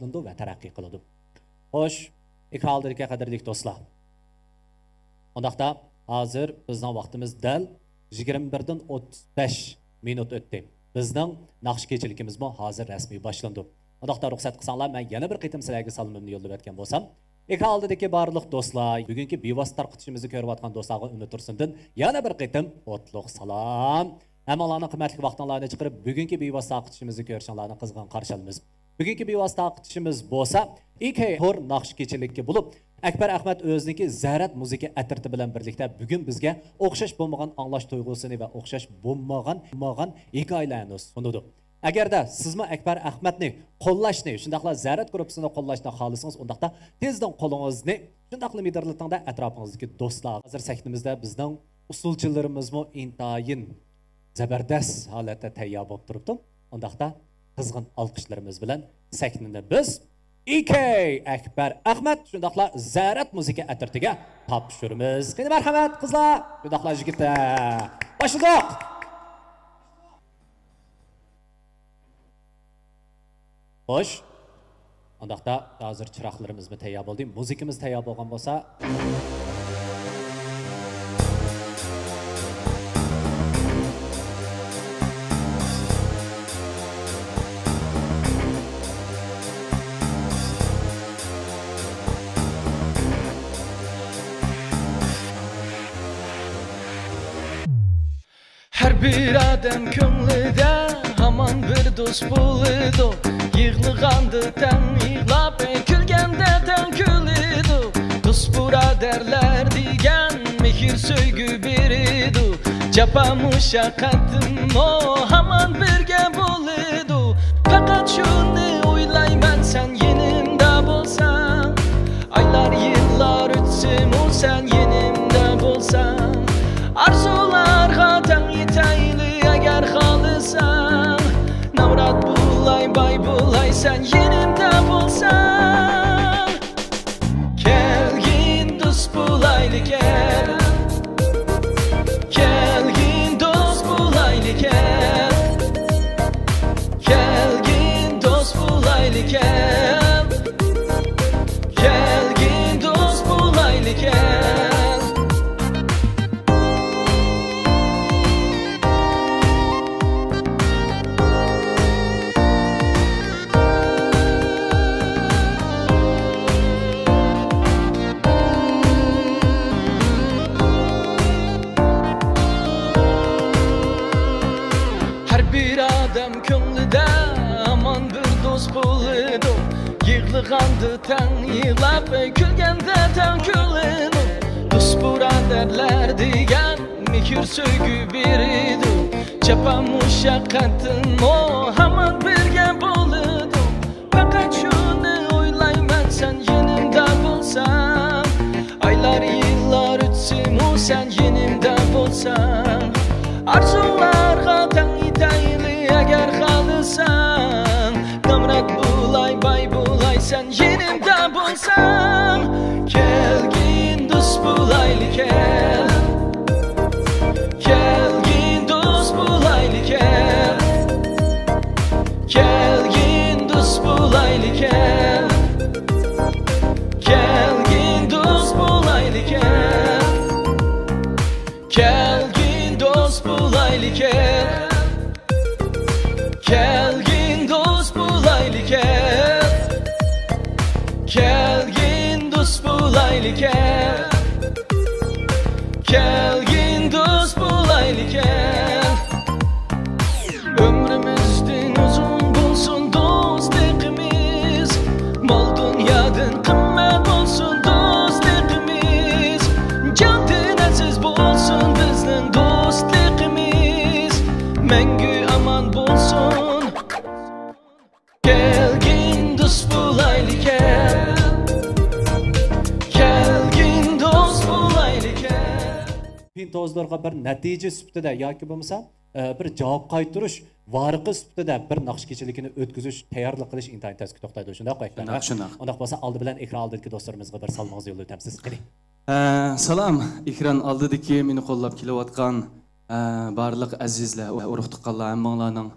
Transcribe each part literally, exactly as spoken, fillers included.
ياخشىلىنىدۇ ۋە تەرەققىي قىلىدۇ. خوش، ئېكران ئالدىدىكى قەدىرلىك دوستلار. ئۇنداقتا، ھازىر بىزنىڭ ۋاقتىمىز دەل يىگىرمە بىردىن ئوتتۇز بەش مىنۇت ئۆتتى. بىزنىڭ ناخشا كېچىلىكىمىزمۇ ھازىر رەسمىي باشلىنىدۇ. ئۇنداقتا رۇخسەت قىلساڭلار، مەن يەنە بىر قېتىم سىلەرگە سالىمىمنى يوللىۋەتكەن بولسام، ئېكران ئالدىدىكى بارلىق دوستلار، بۈگۈنكى بىۋاسىتە تارقىتىشىمىزنى كۆرۈۋاتقان دوستلارغا ئۈمىد تۇرسۇندىن يەنە بىر قېتىم ئوتلۇق سالام. ھەممىڭلارنىڭ قىممەتلىك ۋاقتىڭلارنى چىقىرىپ، بۈگۈنكى بىۋاسىتە تارقىتىشىمىزنى كۆرۈشۈڭلارنى قىزغىن قارشى ئالىمىز. بۈگۈنكى بىۋاسىتە تارقىتىشىمىز بولسا ئىكەي تور ناخشا كېچىلىكى بولۇپ، ئەكبەر ئەخمەت ئۆزىنىڭكى زەرەت مۇزىكا ئەترىتى بىلەن بىرلىكتە بۈگۈن بىزگە ئوخشاش بولمىغان ئاڭلاش تۇيغۇسىنى ۋە ئوخشاش بولمىغان، بولمىغان ھېكايىلەرنى سۇنىدۇ. ئەگەردە سىزمۇ ئەكبەر ئەخمەتنى قوللاشنى، شۇنداقلا زەرەت گۇرۇپپىسىنى قوللاشنى خالىسىڭىز، ئۇنداقتا تېزدىن قولىڭىزنى شۇنداقلا مىدىرلىتىڭدا ئەتراپىڭىزدىكى دوستلار. ھازىر سەھنىمىزدە بىزنىڭ ئۇسسۇلچىلىرىمىزمۇ ئىنتايىن زەبەردەس ھالەتتە تەييار بولۇپ تۇرۇپتۇ. ئۇنداقتا قىزغىن ئالقىشلىرىمىز بىلەن سەھنىنى بىز ئىكەي ئەكبەر ئەخمەت شۇنداقلا زەرەت مۇزىكا ئەترىتىگە تاپشۇرىمىز. قېنى مەرھەمەت قىزلار، شۇنداقلا يىگىتلەر. باشلىدۇق. خوش. ئۇنداقتا ھازىر چىراغلىرىمىزمۇ تەييار بولدى. مۇزىكىمىز تەييار بولغان بولسا. ھەر بىر ئادەم كۆڭلىدە ھامان بىر دوست بولىدۇ. يىغلىغاندا تەڭ يىغلاپ، كۈلگەندە تەڭ كۈلىدۇ. دوست بۇرادەرلەر دېگەن مېھىر سۆيگۈ بېرىدۇ. جاپا مۇشەققەتتىمۇ ھامان بىرگە بولىدۇ. پەقەت شۇنى ئويلايمەن، سەن يېنىمدا بولساڭ. ئايلار، يىللار ئۆتسىمۇ سەن يېنىمدا بولساڭ، ئارزۇلارغا تەڭ يېتەيلى ئەگەر خالىساڭ. نامرات بولاي، باي بولاي، سەن يېنىمدا بولساڭ. كەلگىن دوست بولايلى كەل. كەلگىن دوست بولايلى كەل. كەلگىن دوست بولايلى كەل. كەلگىن دوست بولايلى كەل. ھەر بىر ئادەم كۆڭلىدە ھامان بىر دوست بولىدۇ. يىغلىغاندا تەڭ يىغلاپ، كۈلگەندە تەڭ كۈلىدۇ. دوست بۇرادەرلەر دېگەن مېھىر سۆيگۈ بېرىدۇ. جاپا مۇشەققەتتىنمۇ ھامان بىرگە بولىدۇ. پەقەت شۇنى ئويلايمەن، سەن يېنىمدا بولساڭ. ئايلار، يىللار ئۆتسىمۇ سەن يېنىمدا بولساڭ. ئارزۇلارغا تەڭ يېتەيلى ئەگەر خالىساڭ. نامرات بولاي، باي بولاي، سەن يېنىمدا بولساڭ. كەلگىن دوست بولايلى كەل. كەلگىن دوست بولايلى كەل. كەلگىن دوست بولايلى كەل. كەلگىن دوست بولايلى كەل. كەلگىن دوست بولايلى كەل. كەلگىن دوست بولايلى كەل. كەلگىن دوست بولايلى كەل. كەلگىن دوست بولايلى كەل. ئۆمرىمىزدىن ئۇزۇن بولسۇن دوستلۇقىمىز، مال-دۇنيادىن قىممەت بولسۇن دوستلۇقىمىز، جاندىن ئەزىز بولسۇن بىزنىڭ دوستلۇقىمىز، مەڭگۈ ئامان بولسۇن. كەلگىن دوست بولايلى كەل. كەلگىن دوست بولايلى كەل. پىنتوزلارغا بىر نەتىجە سۈپىتىدە ياكى بولمىسا، ئە، بىر جاۋاب قايتۇرۇش ۋارىقى سۈپىتىدە بىر ناخشا كېچىلىكىنى ئۆتكۈزۈش، تەييارلىق قىلىش ئىنتايىن تەسكە توختايدۇ. شۇنداق قويۇڭلار. شۇنداق، شۇنداق. ئۇنداق بولسا ئالدى بىلەن ئېكران ئالدىدىكى دوستلىرىمىزغا بىر سالىمىڭىزنى يوللىۋېتەمسىز؟ قېنى. ئە، سالام، ئېكران ئالدىدىكى مېنى قوللاپ كېلىۋاتقان، ئە، بارلىق ئەزىزلەر، ئۇرۇق-تۇغقانلار، ھەممىڭلارنىڭ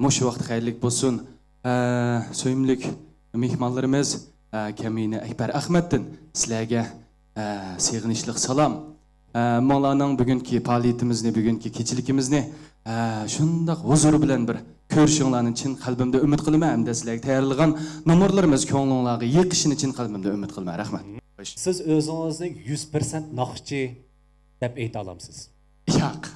مۇشۇ ۋاقتى خەيرلىك بولسۇن. ئە، سۆيۈملۈك مېھمانلىرىمىز، ئە، كەمىنە ئەكبەر ئەخمەتتىن سىلەرگە، ئە، سېغىنىشلىق سالام. ئە، ھەممىڭلارنىڭ بۈگۈنكى پائالىيىتىمىزنى، بۈگۈنكى كېچىلىكىمىزنى، ئە، شۇنداق ھۇزۇر بىلەن بىر كۆرۈشۈڭلارنى چىن قەلبىمدە ئۈمىد قىلىمەن ھەمدە سىلەرگە تەييارلىغان نومۇرلىرىمىز كۆڭلۈڭلارغا يېقىشىنى چىن قەلبىمدە ئۈمىد قىلىمەن. رەھمەت. سىز ئۆزىڭىزنى يۈز پىرسەنت ناخشىچى دەپ ئېيتالامسىز؟ ياق.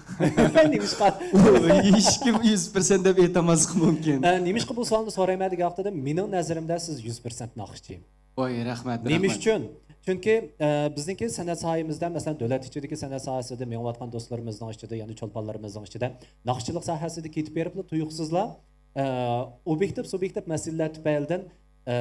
نېمىشقا؟ ئۇ ھېچكىم يۈز پىرسەنت دەپ ئېيتالماسلىقى مۇمكىن. ئە، نېمىشقا بۇ سوئالنى سورايمەن دېگەن ۋاقتىدا، مېنىڭ نەزىرىمدە سىز يۈز پىرسەنت ناخشىچى. ۋاي، رەھمەت، نېمە رەھمەت. ئۈچۈن؟ چۈنكى، ئە، بىزنىڭكى سەنئەت ساھەمىزدە، مەسىلەن، دۆلەت ئىچىدىكى سەنئەت ساھەسىدە مېڭىۋاتقان دوستلىرىمىزنىڭ ئىچىدە، يەنى چولپانلىرىمىزنىڭ ئىچىدە ناخشىچىلىق ساھەسىدە كېتىپ بېرىپلا تۇيۇقسىزلا، ئە، ئوبيېكتىپ، سۇبيېكتىپ مەسىلىلەر تۈپەيلىدىن، ئە،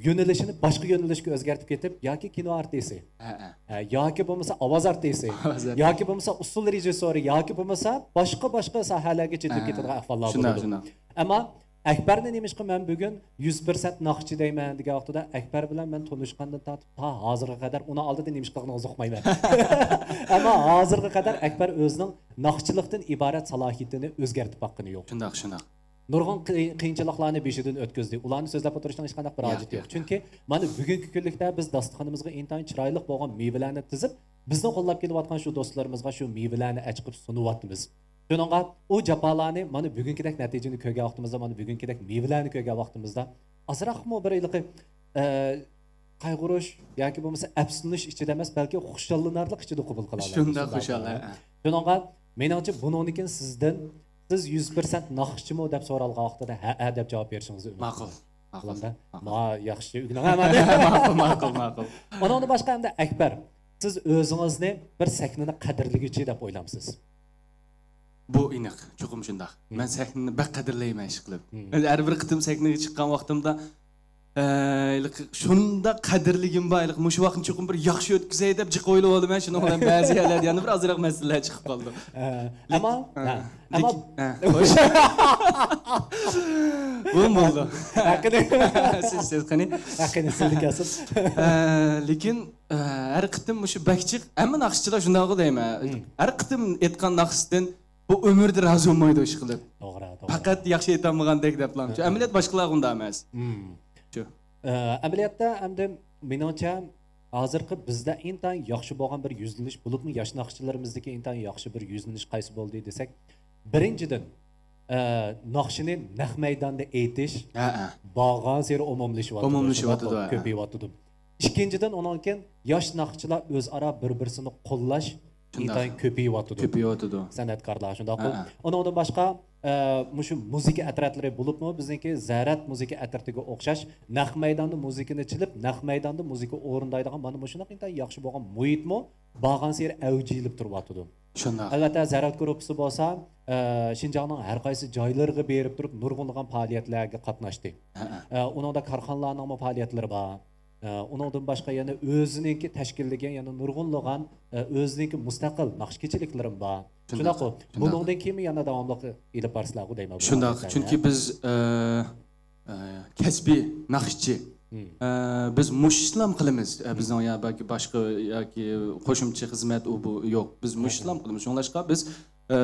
يۆنىلىشىنى باشقا يۆنىلىشكە ئۆزگەرتىپ كېتىپ، ياكى كىنو ئارتىسى، ھە، ھە. ئە، ياكى بولمىسا ئاۋاز ئارتىسى، ئاۋاز ئارتىسى. ياكى بولمىسا ئۇسسۇل رېژىسسورى، ياكى بولمىسا باشقا، باشقا ساھەلەرگە چېتىلىپ ھە، كېتىدىغان ئەھۋاللار شۇنداق، بولىدۇ. شۇنداق. ئەمما ئەكبەرنى نېمىشقا مەن بۈگۈن يۈز پىرسەنت ناخشىچى دەيمەن دېگەن ۋاقتىدا، ئەكبەر بىلەن مەن تونۇشقاندىن تارتىپ تا ھازىرغا قەدەر ئۇنىڭ ئالدىدا نېمە ئىش قىلغىنىڭىزنى ئۇقمايمەن. ئەمما ھازىرغا قەدەر ئەكبەر ئۆزىنىڭ ناخشىچىلىقتىن ئىبارەت سالاھىيىتىنى ئۆزگەرتىپ باققىنى يوق. شۇنداق، شۇنداق. نۇرغۇن قىي-، قىيىنچىلىقلارنى بېشىدىن ئۆتكۈزدى. ئۇلارنى سۆزلەپ ئولتۇرۇشنىڭ ھېچقانداق بىر ياق، ھاجىتى يوق. ياق. چۈنكى مانا بۈگۈنكى كۈنلۈكتە بىز داستىخىنىمىزغا ئىنتايىن چىرايلىق بولغان مېۋىلەرنى تىزىپ، بىزنى قوللاپ كېلىۋاتقان شۇ دوستلىرىمىزغا شۇ مېۋىلەرنى ئەچىقىپ سۇنۇۋاتىمىز. شۇنىڭغا ئۇ جاپالارنى مانا بۈگۈنكىدەك نەتىجىنى كۆرگەن ۋاقتىمىزدا، مانا بۈگۈنكىدەك مېۋىلەرنى كۆرگەن ۋاقتىمىزدا، ئازراقمۇ بىر ھېلىقى، ئە، قايغۇرۇش ياكى بولمىسا ئەپسۇسلىنىش ئىچىدە ئەمەس، بەلكى خۇشاللىنارلىق ئىچىدە قوبۇل قىلالايمىز. شۇنداق شۇنداق خۇشال، ھە، ھە. شۇنىڭغا مېنىڭچە بۇنىڭدىن كېيىن سىزدىن، سىز يۈز پىرسەنت ناخشىچىمۇ دەپ سورالغان ۋاقتىدا ھەئە دەپ جاۋاب بېرىشىڭىزنى ئۈمىد قىلىمەن. ماقۇل، ماقۇل، بولدى. ماقۇل. ما ياخشى ئۆگىنىڭ، ھە، ماقۇل، ماقۇل، ماقۇل. ئۇنىڭدىن باشقا ئەمدى ئەكبەر، سىز ئۆزىڭىزنى بىر سەھنىنى قەدىرلىگۈچى دەپ ئويلامسىز؟ بۇ ئېنىق، چوقۇم شۇنداق. مم. مەن سەھنىنى بەك قەدىرلەيمەن، ئىشقىلىپ. مم. مەن ھەر بىر قېتىم سەھنىگە چىققان ۋاقتىمدا، ئە، ھېلىقى شۇنداق قەدىرلىگۈم بار، ھېلىقى مۇشۇ ۋاقىتنى چوقۇم بىر ياخشى ئۆتكۈزەي دەپ جىق ئويلىۋالىمەن، شۇنىڭ بىلەن بەزى يەرلەردە يەنە بىر ئازراق مەسىلىلەر چىقىپ قالىدۇ. ئە، لېكىن، ئەمما، ئە، ھە، ئەمما لېكىن، ئە، خوش. بۇ بولدى. ھەققىنى. سىز، سىز قېنى؟ ھەققىنى سىزدىن كەلسۇن. ئە، لېكىن، ئە، ھەر قېتىم مۇشۇ بەك جىق، ھەممە ناخشىچىلار شۇنداقغۇ دەيمەن. مم. ھەر قېتىم ئېيتقان ناخشىسىدىن بۇ ئۆمۈردە رازى بولمايدۇ، ئىشقىلىپ. توغرا، توغرا. پەقەت ياخشى ئېيتالمىغاندەك دەپلا. ھە. ئەمەلىيەت باشقىلارغا ئۇنداق ئەمەس. مم. شۇ. ئە، ئەمەلىيەتتە ئەمدى مېنىڭچە ھازىرقى بىزدە ئىنتايىن ياخشى بولغان بىر يۈزلىنىش، بولۇپمۇ ياش ناخشىچىلىرىمىزدىكى ئىنتايىن ياخشى بىر يۈزلىنىش قايسى بولدى دېسەك، بىرىنچىدىن، ئە، ناخشىنى نەق مەيداندا ئېيتىش ھە، ھە. بارغانسېرى ئومۇملىشىۋاتىدۇ. ئومۇملىشىۋاتىدۇ، شۇنداقمۇ؟ ھە. كۆپىيىۋاتىدۇ. ئىككىنچىدىن، ئۇنىڭدىن كېيىن ياش ناخشىچىلار ئۆزئارا بىر-بىرسىنى قوللاش شۇنداق. ئىنتايىن كۆپىيىۋاتىدۇ. كۆپىيىۋاتىدۇ. سەنئەتكارلار شۇنداققۇ؟ ھە، ھە. ئۇنىڭدىن باشقا، ئە، مۇشۇ مۇزىكا ئەترەتلىرى بولۇپمۇ، بىزنىڭكى زەرەت مۇزىكا ئەترىتىگە ئوخشاش نەق مەيداندا مۇزىكىنى چېلىپ، نەق مەيداندا مۇزىكا ئورۇندايدىغان مانا مۇشۇنداق ئىنتايىن ياخشى بولغان مۇھىتمۇ بارغانسېرى ئەۋج ئېلىپ تۇرۇۋاتىدۇ. شۇنداق. ئەلۋەتتە، زەرەت گۇرۇپپىسى بولسا، ئە، شىنجاڭنىڭ ھەر قايسى جايلىرىغا بېرىپ تۇرۇپ نۇرغۇنلىغان پائالىيەتلەرگە قاتناشتى. ھە، ھە. ئە، ئۇنىڭدا كارخانىلارنىڭمۇ پائالىيەتلىرى بار. ئە، ئۇنىڭدىن باشقا يەنە ئۆزىنىڭكى تەشكىللىگەن يەنە نۇرغۇنلىغان، ئە، ئۆزىنىڭكى مۇستەقىل ناخشا كېچىلىكلىرىمۇ بار. شۇنداق، شۇنداققۇ؟ شۇنداق. بۇنىڭدىن كېيىنمۇ يەنە داۋاملىق ئېلىپ بارىسىلەرغۇ دەيمەن بۇ شۇنداق، پائالىيەتلەرنى. چۈنكى بىز، ئە، ئە، كەسپىي ناخشىچى. مم. ئە، بىز مۇشۇ ئىشلام قىلىمىز. ئە، مم. بىزنىڭ يا بەلكى باشقا ياكى قوشۇمچە خىزمەت ئۇ بۇ يوق. بىز مۇشۇ مم. ئىشلام قىلىمىز. شۇڭلاشقا بىز، ئە،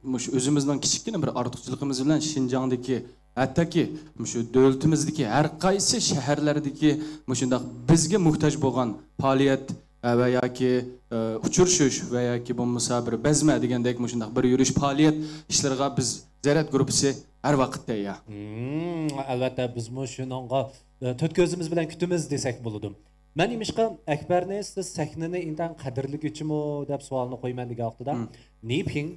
مۇشۇ ئۆزىمىزنىڭ كىچىككىنە بىر ئارتۇقچىلىقىمىز بىلەن شىنجاڭدىكى، ھەتتاكى مۇشۇ دۆلىتىمىزدىكى ھەر قايسى شەھەرلەردىكى مۇشۇنداق بىزگە موھتاج بولغان پائالىيەت، ئە، ۋە ياكى، ئە، ئۇچرىشىش ۋە ياكى بولمىسا بىر بەزمە دېگەندەك مۇشۇنداق بىر يۈرۈش پائالىيەت ئىشلىرىغا بىز زەرەت گۇرۇپپىسى ھەر ۋاقىت تەييار. مم، ئەلۋەتتە، بىزمۇ شۇنىڭغا، ئە، تۆت كۆزىمىز بىلەن كۈتىمىز دېسەك بولىدۇ. مەن نېمىشقا ئەكبەرنى سىز سەھنىنى ئىنتايىن قەدىرلىگۈچىمۇ دەپ سوئالنى قويىمەن دېگەن ۋاقتىدا، مم. نېيپىڭ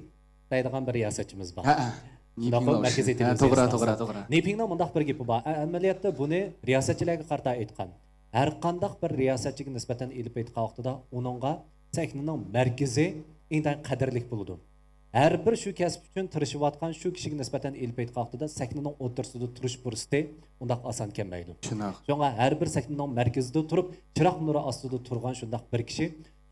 دەيدىغان بىر رىياسەتچىمىز بار. ھە، ھە. شۇنداققۇ؟ نېيپىڭ مەركىزىي ھە، تېلېۋىزىيە توغرا، ئىستانسىسى. توغرا، توغرا. نېيپىڭنىڭ مۇنداق بىر گېپى بار. ئە، ئەمەلىيەتتە بۇنى رىياسەتچىلەرگە قارىتا ئېيتقان. ھەر قانداق بىر رىياسەتچىگە نىسبەتەن ئېلىپ ئېيتقان ۋاقتىدا ئۇنىڭغا سەھنىنىڭ مەركىزى ئىنتايىن قەدىرلىك بولىدۇ. ھەر بىر شۇ كەسىپ ئۈچۈن تىرىشىۋاتقان شۇ كىشىگە نىسبەتەن ئېلىپ ئېيتقان ۋاقتىدا سەھنىنىڭ ئوتتۇرىسىدا تۇرۇش پۇرسىتى ئۇنداق ئاسان كەلمەيدۇ. شۇنداق. شۇڭا ھەر بىر سەھنىنىڭ مەركىزىدە تۇرۇپ، چىراغ نۇرى ئاستىدا تۇرغان شۇنداق بىر كىشى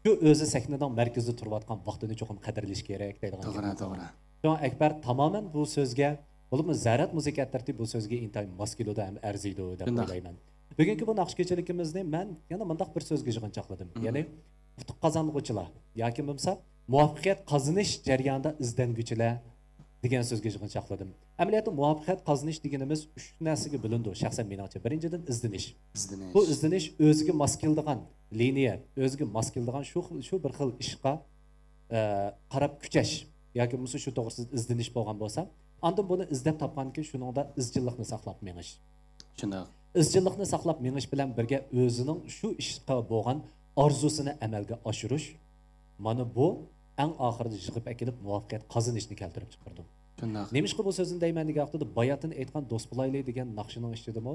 شۇ ئۆزى سەھنىنىڭ مەركىزىدە تۇرۇۋاتقان ۋاقتىنى چوقۇم قەدىرلىشى كېرەك دەيدىغان توغرا، گېپىم بار. توغرا. شۇڭا ئەكبەر تامامەن بۇ سۆزگە، بولۇپمۇ زەرەت مۇزىكا ئەترىتى بۇ سۆزگە ئىنتايىن ماس كېلىدۇ ھەم ئەرزىيدۇ دەپ شۇنداق. ئويلايمەن. بۈگۈنكى بۇ ناخشا كېچىلىكىمىزنى مەن يەنە مۇنداق بىر سۆزگە يىغىنچاقلىدىم. مم. يەنى ئۇتۇق قازانغۇچىلار ياكى بولمىسا مۇۋەپپەقىيەت قازىنىش جەريانىدا ئىزدەنگۈچىلەر دېگەن سۆزگە يىغىنچاقلىدىم. ئەمەلىيەتتە مۇۋەپپەقىيەت قازىنىش دېگىنىمىز ئۈچ نەرسىگە بۆلۈنىدۇ، شەخسەن مېنىڭچە. بىرىنچىدىن، ئىزدىنىش. ئىزدىنىش. بۇ ئىزدىنىش ئۆزىگە ماس كېلىدىغان لىنىيە، ئۆزىگە ماس كېلىدىغان شۇ خىل، شۇ بىر خىل ئىشقا، ئە، قاراپ كۈچەش ياكى بولمىسا شۇ توغرىسىدا ئىزدىنىش بولغان بولسا، ئاندىن بۇنى ئىزدەپ تاپقاندىن كېيىن شۇنىڭدا ئىزچىللىقنى ساقلاپ مېڭىش. شۇنداق. ئىزچىللىقنى ساقلاپ مېڭىش بىلەن بىرگە ئۆزىنىڭ شۇ ئىشقا بولغان ئارزۇسىنى ئەمەلگە ئاشۇرۇش، مانا بۇ ئەڭ ئاخىرىدا يىغىپ ئەكېلىپ مۇۋەپپەقىيەت قازىنىشنى كەلتۈرۈپ چىقىرىدۇ. شۇنداق. نېمىشقا بۇ سۆزنى دەيمەن دېگەن ۋاقتىدا، باياتىن ئېيتقان دوست بولايلى دېگەن ناخشىنىڭ ئىچىدىمۇ،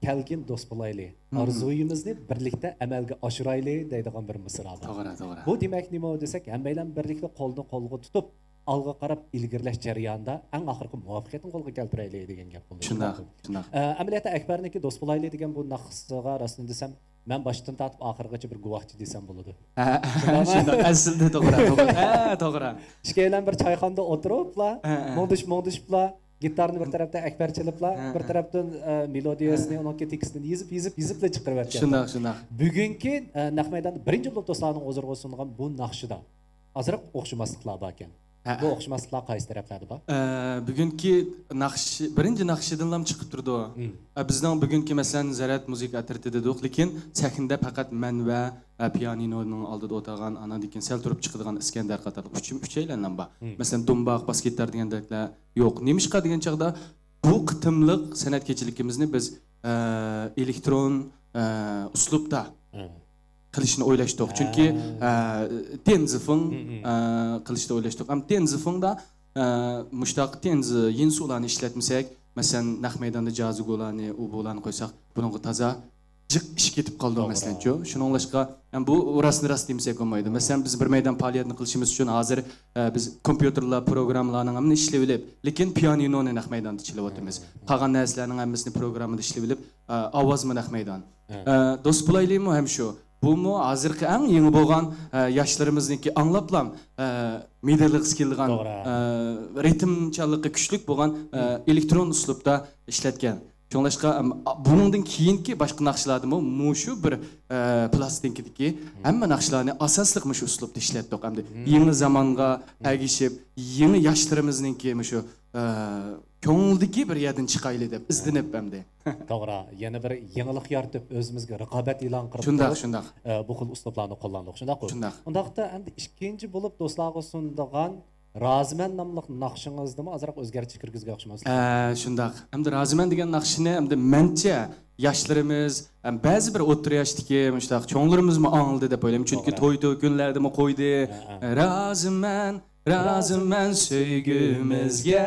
كەلگىن دوست بولايلى، مم، ئارزۇيىمىزنى بىرلىكتە ئەمەلگە ئاشۇرايلى دەيدىغان بىر مىسرا بار. توغرا، توغرا. بۇ دېمەك نېمە دېسەك، ھەممەيلەن بىرلىكتە قولنى قولغا تۇتۇپ، ئالغا قاراپ ئىلگىرىلەش جەريانىدا ئەڭ ئاخىرقى مۇۋەپپەقىيەتنى قولغا كەلتۈرەيلى دېگەن گەپ بولىدۇ. شۇنداق، شۇنداق. ئە، ئەمەلىيەتتە ئەكبەرنىڭكى دوست بولايلى دېگەن بۇ ناخشىسىغا راستىنى دېسەم، مەن باشتىن تارتىپ ئاخىرىغىچە بىر گۇۋاھچى دېسەم بولىدۇ. ھە، شۇنداقمۇ؟ شۇنداق. ئەسلىدە توغرا، توغرا. ھە، توغرا. ئىككىيلەن بىر چايخانىدا ئولتۇرۇپلا، ھە، ھە، مۇڭدىشىپ، مۇڭدىشىپلا، گىتارنى بىر تەرەپتە ئەكبەر چېلىپلا، ھە، بىر ھە، تەرەپتىن، ئە، مېلودىيەسىنى، ھە، ئۇنىڭكى تېكىستىنى يېزىپ، يېزىپ، يېزىپلا چىقىرىۋەتكەن. شۇنداق، شۇنداق. بۈگۈنكى، ئە، نەق مەيداندا بىرىنچى بولۇپ دوستلارنىڭ ھۇزۇرىغا سۇنغان بۇ ناخشىدا ئازراق ئوخشىماسلىقلار باركەن. ھە. بۇ ئوخشىماسلىقلار قايسى تەرەپلەردە بار؟ ئە، بۈگۈنكى ناخشا، بىرىنچى ناخشىدىنلا چىقىپ تۇرىدۇ. مم. ئە، بىزنىڭ بۈگۈنكى، مەسىلەن، زەرەت مۇزىكا ئەترىتى دېدۇق، لېكىن سەھنىدە پەقەت مەن ۋە، ئە، پىيانىنونىڭ ئالدىدا ئولتۇرغان، ئاندىن كېيىن سەل تۇرۇپ چىقىدىغان ئىسكەندەر قاتارلىق ئۈچ، ئۈچەيلەنلا بار. مم. مەسىلەن، دۇمباق، باس گىتار دېگەندەكلەر يوق. نېمىشقا دېگەن چاغدا، بۇ قېتىملىق سەنئەت كېچىلىكىمىزنى بىز، ئە، ئېلېكترون، ئە، ئۇسلۇبتا، مم، قىلىشنى ئويلاشتۇق. چۈنكى، ھە، ئە، تيەنزفېڭ، مم، مم، ئە، قىلىشنى ئويلاشتۇق. ئەمما تيەنزفېڭدا، ئە، مۇشتاق تيەنزى يىنسۇلارنى ئىشلەتمىسەك، مەسىلەن، نەق مەيداندا جيازگۇلارنى، ئۇبۇلارنى قويساق، بۇنىڭغا تازا جىق ئىش كېتىپ قالىدۇ، توغرا، مەسىلەنچۇ. شۇنىڭلاشقا، ھەم بۇ راستنى راست دېمىسەك بولمايدۇ. مەسىلەن، بىز بىر مەيدان پائالىيەتنى قىلىشىمىز ئۈچۈن ھازىر، ئە، بىز كومپيۇتېرلار، پروگراممىلارنىڭ ھەممىنى ئىشلىۋېلىپ، لېكىن پىيانىنونى نەق مەيداندا چېلىۋاتىمىز. مم. قالغان نەرسىلەرنىڭ ھەممىسىنى پروگراممىدا ئىشلىۋېلىپ، ئە، ئاۋازمۇ نەق مەيدان. مم. ئە، دوست بولايلىمۇ ھەم شۇ. بۇمۇ ھازىرقى ئەڭ يېڭى بولغان، ئە، ياشلىرىمىزنىڭكى ئاڭلاپلام، ئە، مىدىرلىغۇسى كېلىدىغان، توغرا، ئە، رىتىمچانلىقى كۈچلۈك بولغان، ئە، مم، ئېلېكترون ئۇسلۇبتا ئىشلەتكەن. شۇڭلاشقا، ئەم، ئا-، بۇنىڭدىن كېيىنكى باشقا ناخشىلاردىمۇ مۇشۇ بىر، ئە، پىلاستىنكىدىكى، مم، ھەممە ناخشىلارنى ئاساسلىق مۇشۇ ئۇسلۇبتا ئىشلەتتۇق. ئەمدى، مم، يېڭى زامانغا، مم، ئەگىشىپ، يېڭى ياشلىرىمىزنىڭكى مۇشۇ، ئە، كۆڭلىدىكى بىر يەردىن چىقايلى دەپ، ئىزدىنىپ ئەمدى. توغرا، يەنە بىر يېڭىلىق يارىتىپ، ئۆزىمىزگە رىقابەت ئېلان قىلىپ شۇنداق، تۇرۇپ، شۇنداق، ئە، بۇ خىل ئۇسلۇبلارنى قوللاندۇق. شۇنداققۇ؟ شۇنداق. ئۇنداقتا ئەمدى ئىككىنچى بولۇپ دوستلارغا سۇنىدىغان رازىمەن ناملىق ناخشىڭىزدىمۇ ئازراق ئۆزگەرتىش كىرگۈزگەن ئوخشىمامسىز؟ ئە، شۇنداق. ئەمدى رازىمەن دېگەن ناخشىنى ئەمدى مەنچە ياشلىرىمىز، ئەم، بەزى بىر ئوتتۇرا ياشتىكى مۇشۇنداق چوڭلىرىمىزمۇ ئاڭلىدى دەپ ئويلايمەن. چۈنكى توغرا، توي، توي كۈنلەردىمۇ قويدى. ھە، ھە. رازىمەن، رازىمەن سۆيگۈمىزگە.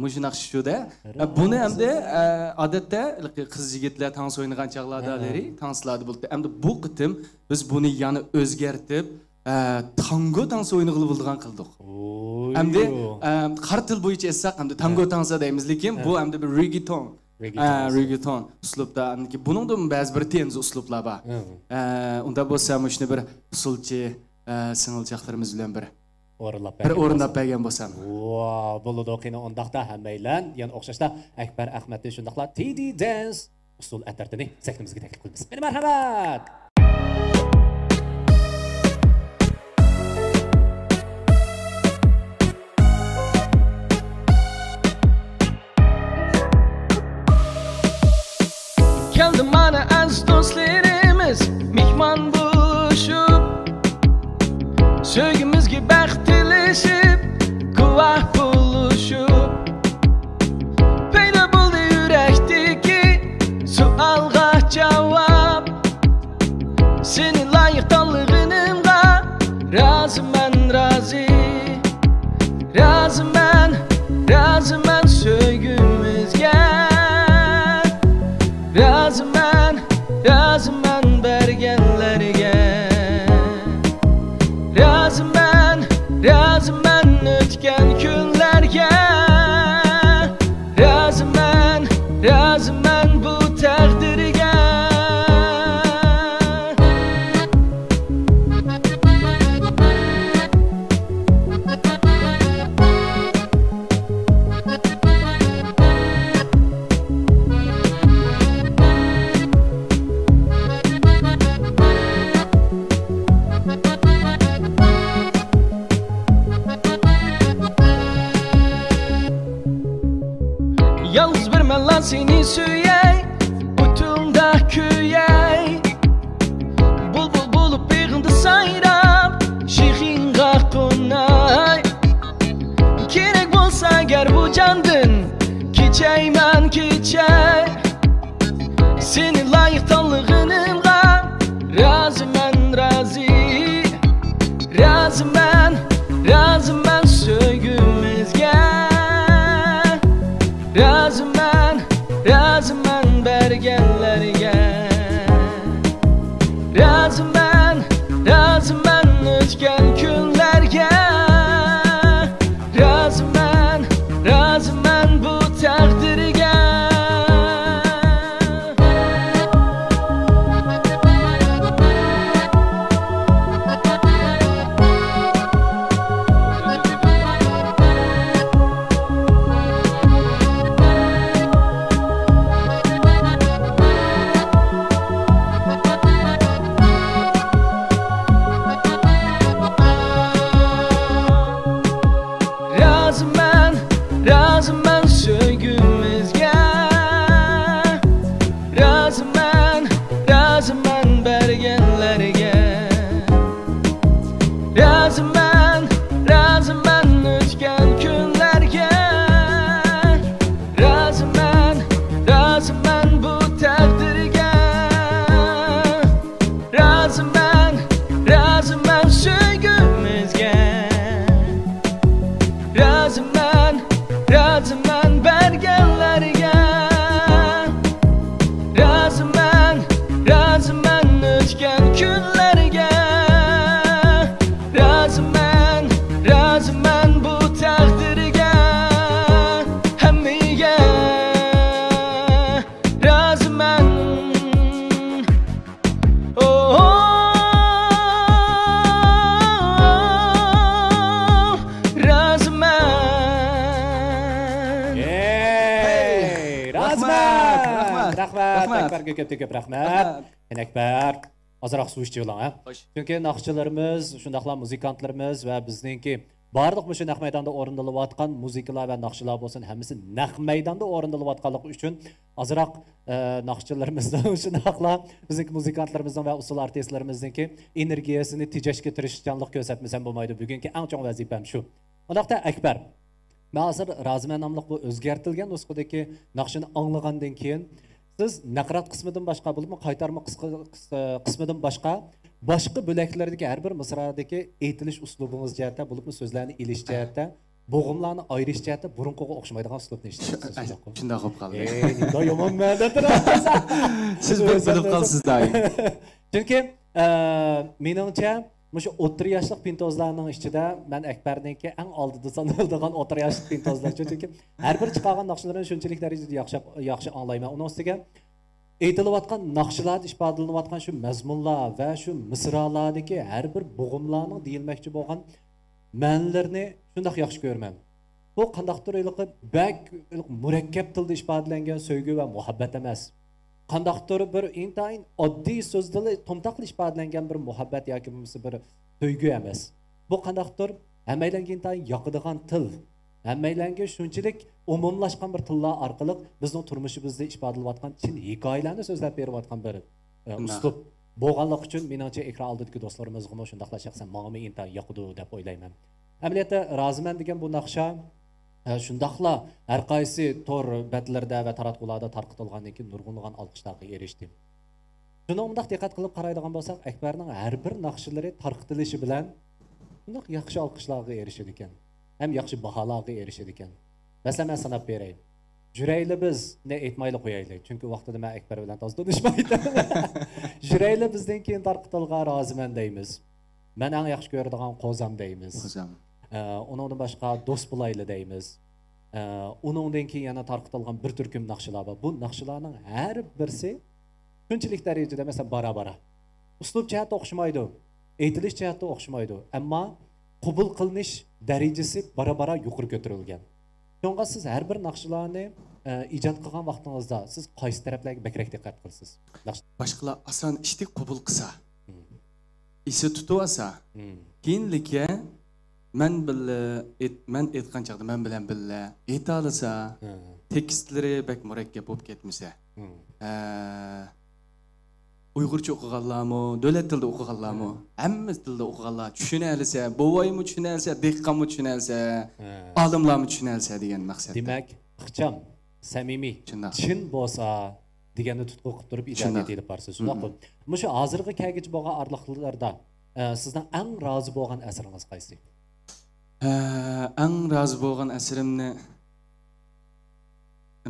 مۇشۇ ناخشا شۇ-دە. ئە، بۇنى ئەمدى، ئە، ئادەتتە قىز يىگىتلەر تانسا ئوينىغان چاغلاردا، ھە، ھە، لىرى تانسىلاردا بولدى. ئەمدى بۇ قېتىم بىز بۇنى يەنە ئۆزگەرتىپ، ئە، تانگو تانسا ئوينىغىلى بولىدىغان قىلدۇق. ئوي. ئەمدى، ئە، قارا تىل بويىچە ئېيتساق، ئەمدى تانگو، ھە، تانسا دەيمىز، لېكىن، ھە، بۇ ئەمدى بىر رېگگېتون. رېگگېتون، ئە، ئۇسلۇبى. رېگگېتون ئۇسلۇبتا. ئاندىن كېيىن بۇنىڭدىمۇ بەزى بىر تيەنزى ئۇسلۇبلار بار. ھە. ئە، ئۇنداق بولسا مۇشۇنى بىر ئۇسسۇلچى، ئە، سىڭىلچاقلىرىمىز بىلەن بىر، ئورۇنلاپ بىر بەرگەن ئورۇنلاپ بولسام. بەرگەن بولسام. ۋا، بولىدۇ. قېنى ئۇنداقتا ھەممەيلەن يەنە ئوخشاشلا ئەكبەر ئەخمەتنى شۇنداقلا تى دى دەنس ئۇسسۇل ئەترىتىنى سەھنىمىزگە تەكلىپ قىلىمىز. مېنى مەرھەمەت! كەلدى مانا ئەزىز دوستلىرىمىز مېھمان بولۇشۇپ، سۆيگۈمىزگە بەخت تىلىشىپ، گۇۋاھ بولۇشۇپ. پەيدا بولدى يۈرەكتىكى سوئالغا جاۋاب. سېنى لايىق تاللىغىنىمغا رازىمەن، رازى. رازىمەن، رازىمەن سۆيگۈمىزگە. رازىمەن، رازىمەن بەرگەنلەرگە. رازىمەن، رازىمەن ئۆتكەن كۈنلەرگە. رازىمەن، رازىمەن بۇ تەقدىرگە. كۆيەي، بۇلبۇل بولۇپ بېغىڭدا سايراپ، شېخىڭغا قوناي. كېرەك بولسا گەر بۇ جاندىن، كېچەيمەن، كېچەي. سېنى لايىق تاللىغىنىمغا رازىمەن، رازى. رازىمەن، رازىمەن سۆيگۈمىزگە. رازىمەن، رازىمەن بەرگەنلەرگە. رازىمەن، رازىمەن ئۆتكەن كۈنلەرگە. رازىمەن، رازىمەن بۇ تەقدىرگە. رازىمەن، رازىمەن سۆيگۈمىزگە. رازىمەن، رازىمەن بەرگەنلەرگە. رازىمەن، رازىمەن ئۆتكەن كۈنلەرگە. رازىمەن، رازىمەن بۇ تەقدىرگە. رازىمەن، رازىمەن سۆيگۈمىزگە. رازىمەن، رازىمەن بەرگەنلەرگە. رازىمەن، رازىمەن ئۆتكەن كۈنلەرگە. رازىمەن، رازىمەن بۇ تەقدىرگە. ھەممىگە رازىمەن. ئوھ، رازىمەن. ھەي، رازىمەن. رەھمەت، رەھمەت. رەھمەت. رەھمەت. ئەكبەرگە كۆپتىن كۆپ رەھمەت. رەھمەت. يەنە ئەكبەر، ئازراق سۇ ئىچىۋېلىڭ، ھە؟ خوش. چۈنكى ناخشىچىلىرىمىز، شۇنداقلا مۇزىكانتلىرىمىز ۋە بىزنىڭكى بارلىق مۇشۇ نەق مەيداندا ئورۇندىلىۋاتقان مۇزىكىلار ۋە ناخشىلار بولسۇن، ھەممىسى نەق مەيداندا ئورۇندىلىۋاتقانلىقى ئۈچۈن ئازراق، ئە، ناخشىچىلىرىمىزنىڭ، شۇنداقلا بىزنىڭكى مۇزىكانتلىرىمىزنىڭ ۋە ئۇسسۇل ئارتىسلىرىمىزنىڭكى ئېنېرگىيەسىنى تېجەشكە تىرىشچانلىق كۆرسەتمىسەم بولمايدۇ. بۈگۈنكى ئەڭ چوڭ ۋەزىپەم شۇ. ئۇنداقتا ئەكبەر، مەن ھازىر رازىمەن ناملىق بۇ ئۆزگەرتىلگەن نۇسخىدىكى ناخشىنى ئاڭلىغاندىن كېيىن، سىز نەقرات قىسمىدىن باشقا، بولۇپمۇ قايتارما قىسقا-، قىس-، قىسمىدىن باشقا، باشقا بۆلەكلەردىكى ھەر بىر مىسرادىكى ئېيتىلىش ئۇسلۇبىڭىز جەھەتتە، بولۇپمۇ سۆزلەرنى ئېلىش جەھەتتە، بوغۇملارنى ئايرىش جەھەتتە بۇرۇنقىغا ئوخشىمايدىغان ئۇسلۇبنى ئىشلىتىپسىز، شۇنداققۇ؟ شۇنداق بولۇپ قالدى. ئەي، نېمانداق يامان مەنىدە تۇرۇۋاتىسەن. سىز بىر بىلىپ قالىسىز دائىم. چۈنكى، ئە، مېنىڭچە، مۇشۇ ئوتتۇرا ياشلىق پىنتوزلارنىڭ ئىچىدە مەن ئەكبەرنىڭكى ئەڭ ئالدىدا سانىلىدىغان ئوتتۇرا ياشلىق پىنتوزلار. چۈنكى ھەر بىر چىقارغان ناخشىلىرىنى شۇنچىلىك دەرىجىدە ياخشى، ياخشى ئاڭلايمەن. ئۇنىڭ ئۈستىگە ئېيتىلىۋاتقان ناخشىلاردا ئىپادىلىنىۋاتقان شۇ مەزمۇنلار ۋە شۇ مىسرالارىدىكى ھەر بىر بوغۇملارنىڭ دېيىلمەكچى بولغان مەنىلىرىنى شۇنداق ياخشى كۆرىمەن. بۇ قانداقتۇر ھېلىقى بەك ھېلىقى مۇرەككەپ تىلدا ئىپادىلەنگەن سۆيگۈ ۋە مۇھەببەت ئەمەس. قانداقتۇر بىر ئىنتايىن ئاددىي سۆزدىلا، تومتاقلا ئىپادىلەنگەن بىر مۇھەببەت ياكى بولمىسا بىر سۆيگۈ ئەمەس. بۇ قانداقتۇر ھەممەيلەنگە ئىنتايىن ياقىدىغان تىل، ھەممەيلەنگە شۇنچىلىك ئومۇملاشقان بىر تىللار ئارقىلىق بىزنىڭ تۇرمۇشىمىزدا ئىپادىلەۋاتقان چىن ھېكايىلەرنى سۆزلەپ بېرىۋاتقان بىر، ئە، شۇنداق. ئۇسلۇب بولغانلىقى ئۈچۈن، مېنىڭچە، ئېكران ئالدىدىكى دوستلىرىمىزغىمۇ، شۇنداقلا شەخسەن ماڭىمۇ ئىنتايىن ياقىدۇ دەپ ئويلايمەن. ئەمەلىيەتتە، رازىمەن دېگەن بۇ ناخشا، ئە، شۇنداقلا ھەر قايسى تور بەتلىرىدە ۋە تاراتقۇلاردا تارقىتىلغاندىن كېيىن نۇرغۇنلىغان ئالقىشلارغا ئېرىشتى. شۇنىڭغا مۇنداق دىققەت قىلىپ قارايدىغان بولساق، ئەكبەرنىڭ ھەر بىر ناخشىلىرى تارقىتىلىشى بىلەن شۇنداق ياخشى ئالقىشلارغا ئېرىشىدىكەن. ھەم ياخشى باھالارغا ئېرىشىدىكەن. مەسىلەن، مەن ساناپ بېرەي. جۈرەيلى بىزنى ئېيتمايلا قويايلى، چۈنكى ۋاقتىدا مەن ئەكبەر بىلەن تازا تونۇشمايتتىم. جۈرەيلى بىزدىن كېيىن تارقىتىلغان رازىمەن دەيمىز. مەن ئەڭ ياخشى كۆرىدىغان قوزام دەيمىز. قوزام. ئە، ئۇنىڭدىن باشقا دوست بولايلى دەيمىز. ئە، ئۇنىڭدىن كېيىن يەنە تارقىتىلغان بىر تۈركۈم ناخشىلار بار. بۇ ناخشىلارنىڭ ھەر بىرسى شۇنچىلىك دەرىجىدە، مەسىلەن، بارا-بارا. ئۇسلۇب جەھەتتە ئوخشىمايدۇ، ئېيتىلىش جەھەتتە ئوخشىمايدۇ، ئەمما قوبۇل قىلىنىش دەرىجىسى بارا-بارا يۇقىرى كۆتۈرۈلگەن. شۇڭا سىز ھەر بىر ناخشىلارنى، ئە، ئىجاد قىلغان ۋاقتىڭىزدا سىز قايسى تەرەپلەرگە بەكرەك دىققەت قىلىسىز؟ ناخشا- باشقىلار ئاسان ئىشتىك قوبۇل قىلسا، مم. ئېسى تۇتۇۋالسا، مم. كېيىنلىككە مەن بىللە ئېيت-، مەن ئېيتقان چاغدا مەن بىلەن بىللە ئېيتالىسا، ھە. تېكىستلىرى بەك مۇرەككەپ بولۇپ كەتمىسە، مم. ئە، ئۇيغۇرچە ئوقۇغانلارمۇ، دۆلەت تىلىدا ئوقۇغانلارمۇ، ھەممە تىلدا ئوقۇغانلار چۈشىنەلىسە، بوۋايمۇ چۈشىنەلسە، دېھقانمۇ چۈشىنەلسە، ھە، ئالىملارمۇ چۈشىنەلسە دېگەن مەقسەتتە. دېمەك، ئىخچام، سەمىمىي، شۇنداق، چىن بولسا دېگەننى تۇتقا قىلىپ تۇرۇپ ئىجادىيەت، شۇنداق، ئېلىپ بارىسىز، شۇنداققۇ؟ مم. مۇشۇ ھازىرغا كەلگۈچە بولغان ئارىلىقلاردا، ئە، سىزنىڭ ئەڭ رازى بولغان ئەسىرىڭىز قايسى؟ ھە، ئەڭ رازى بولغان ئەسىرىمنى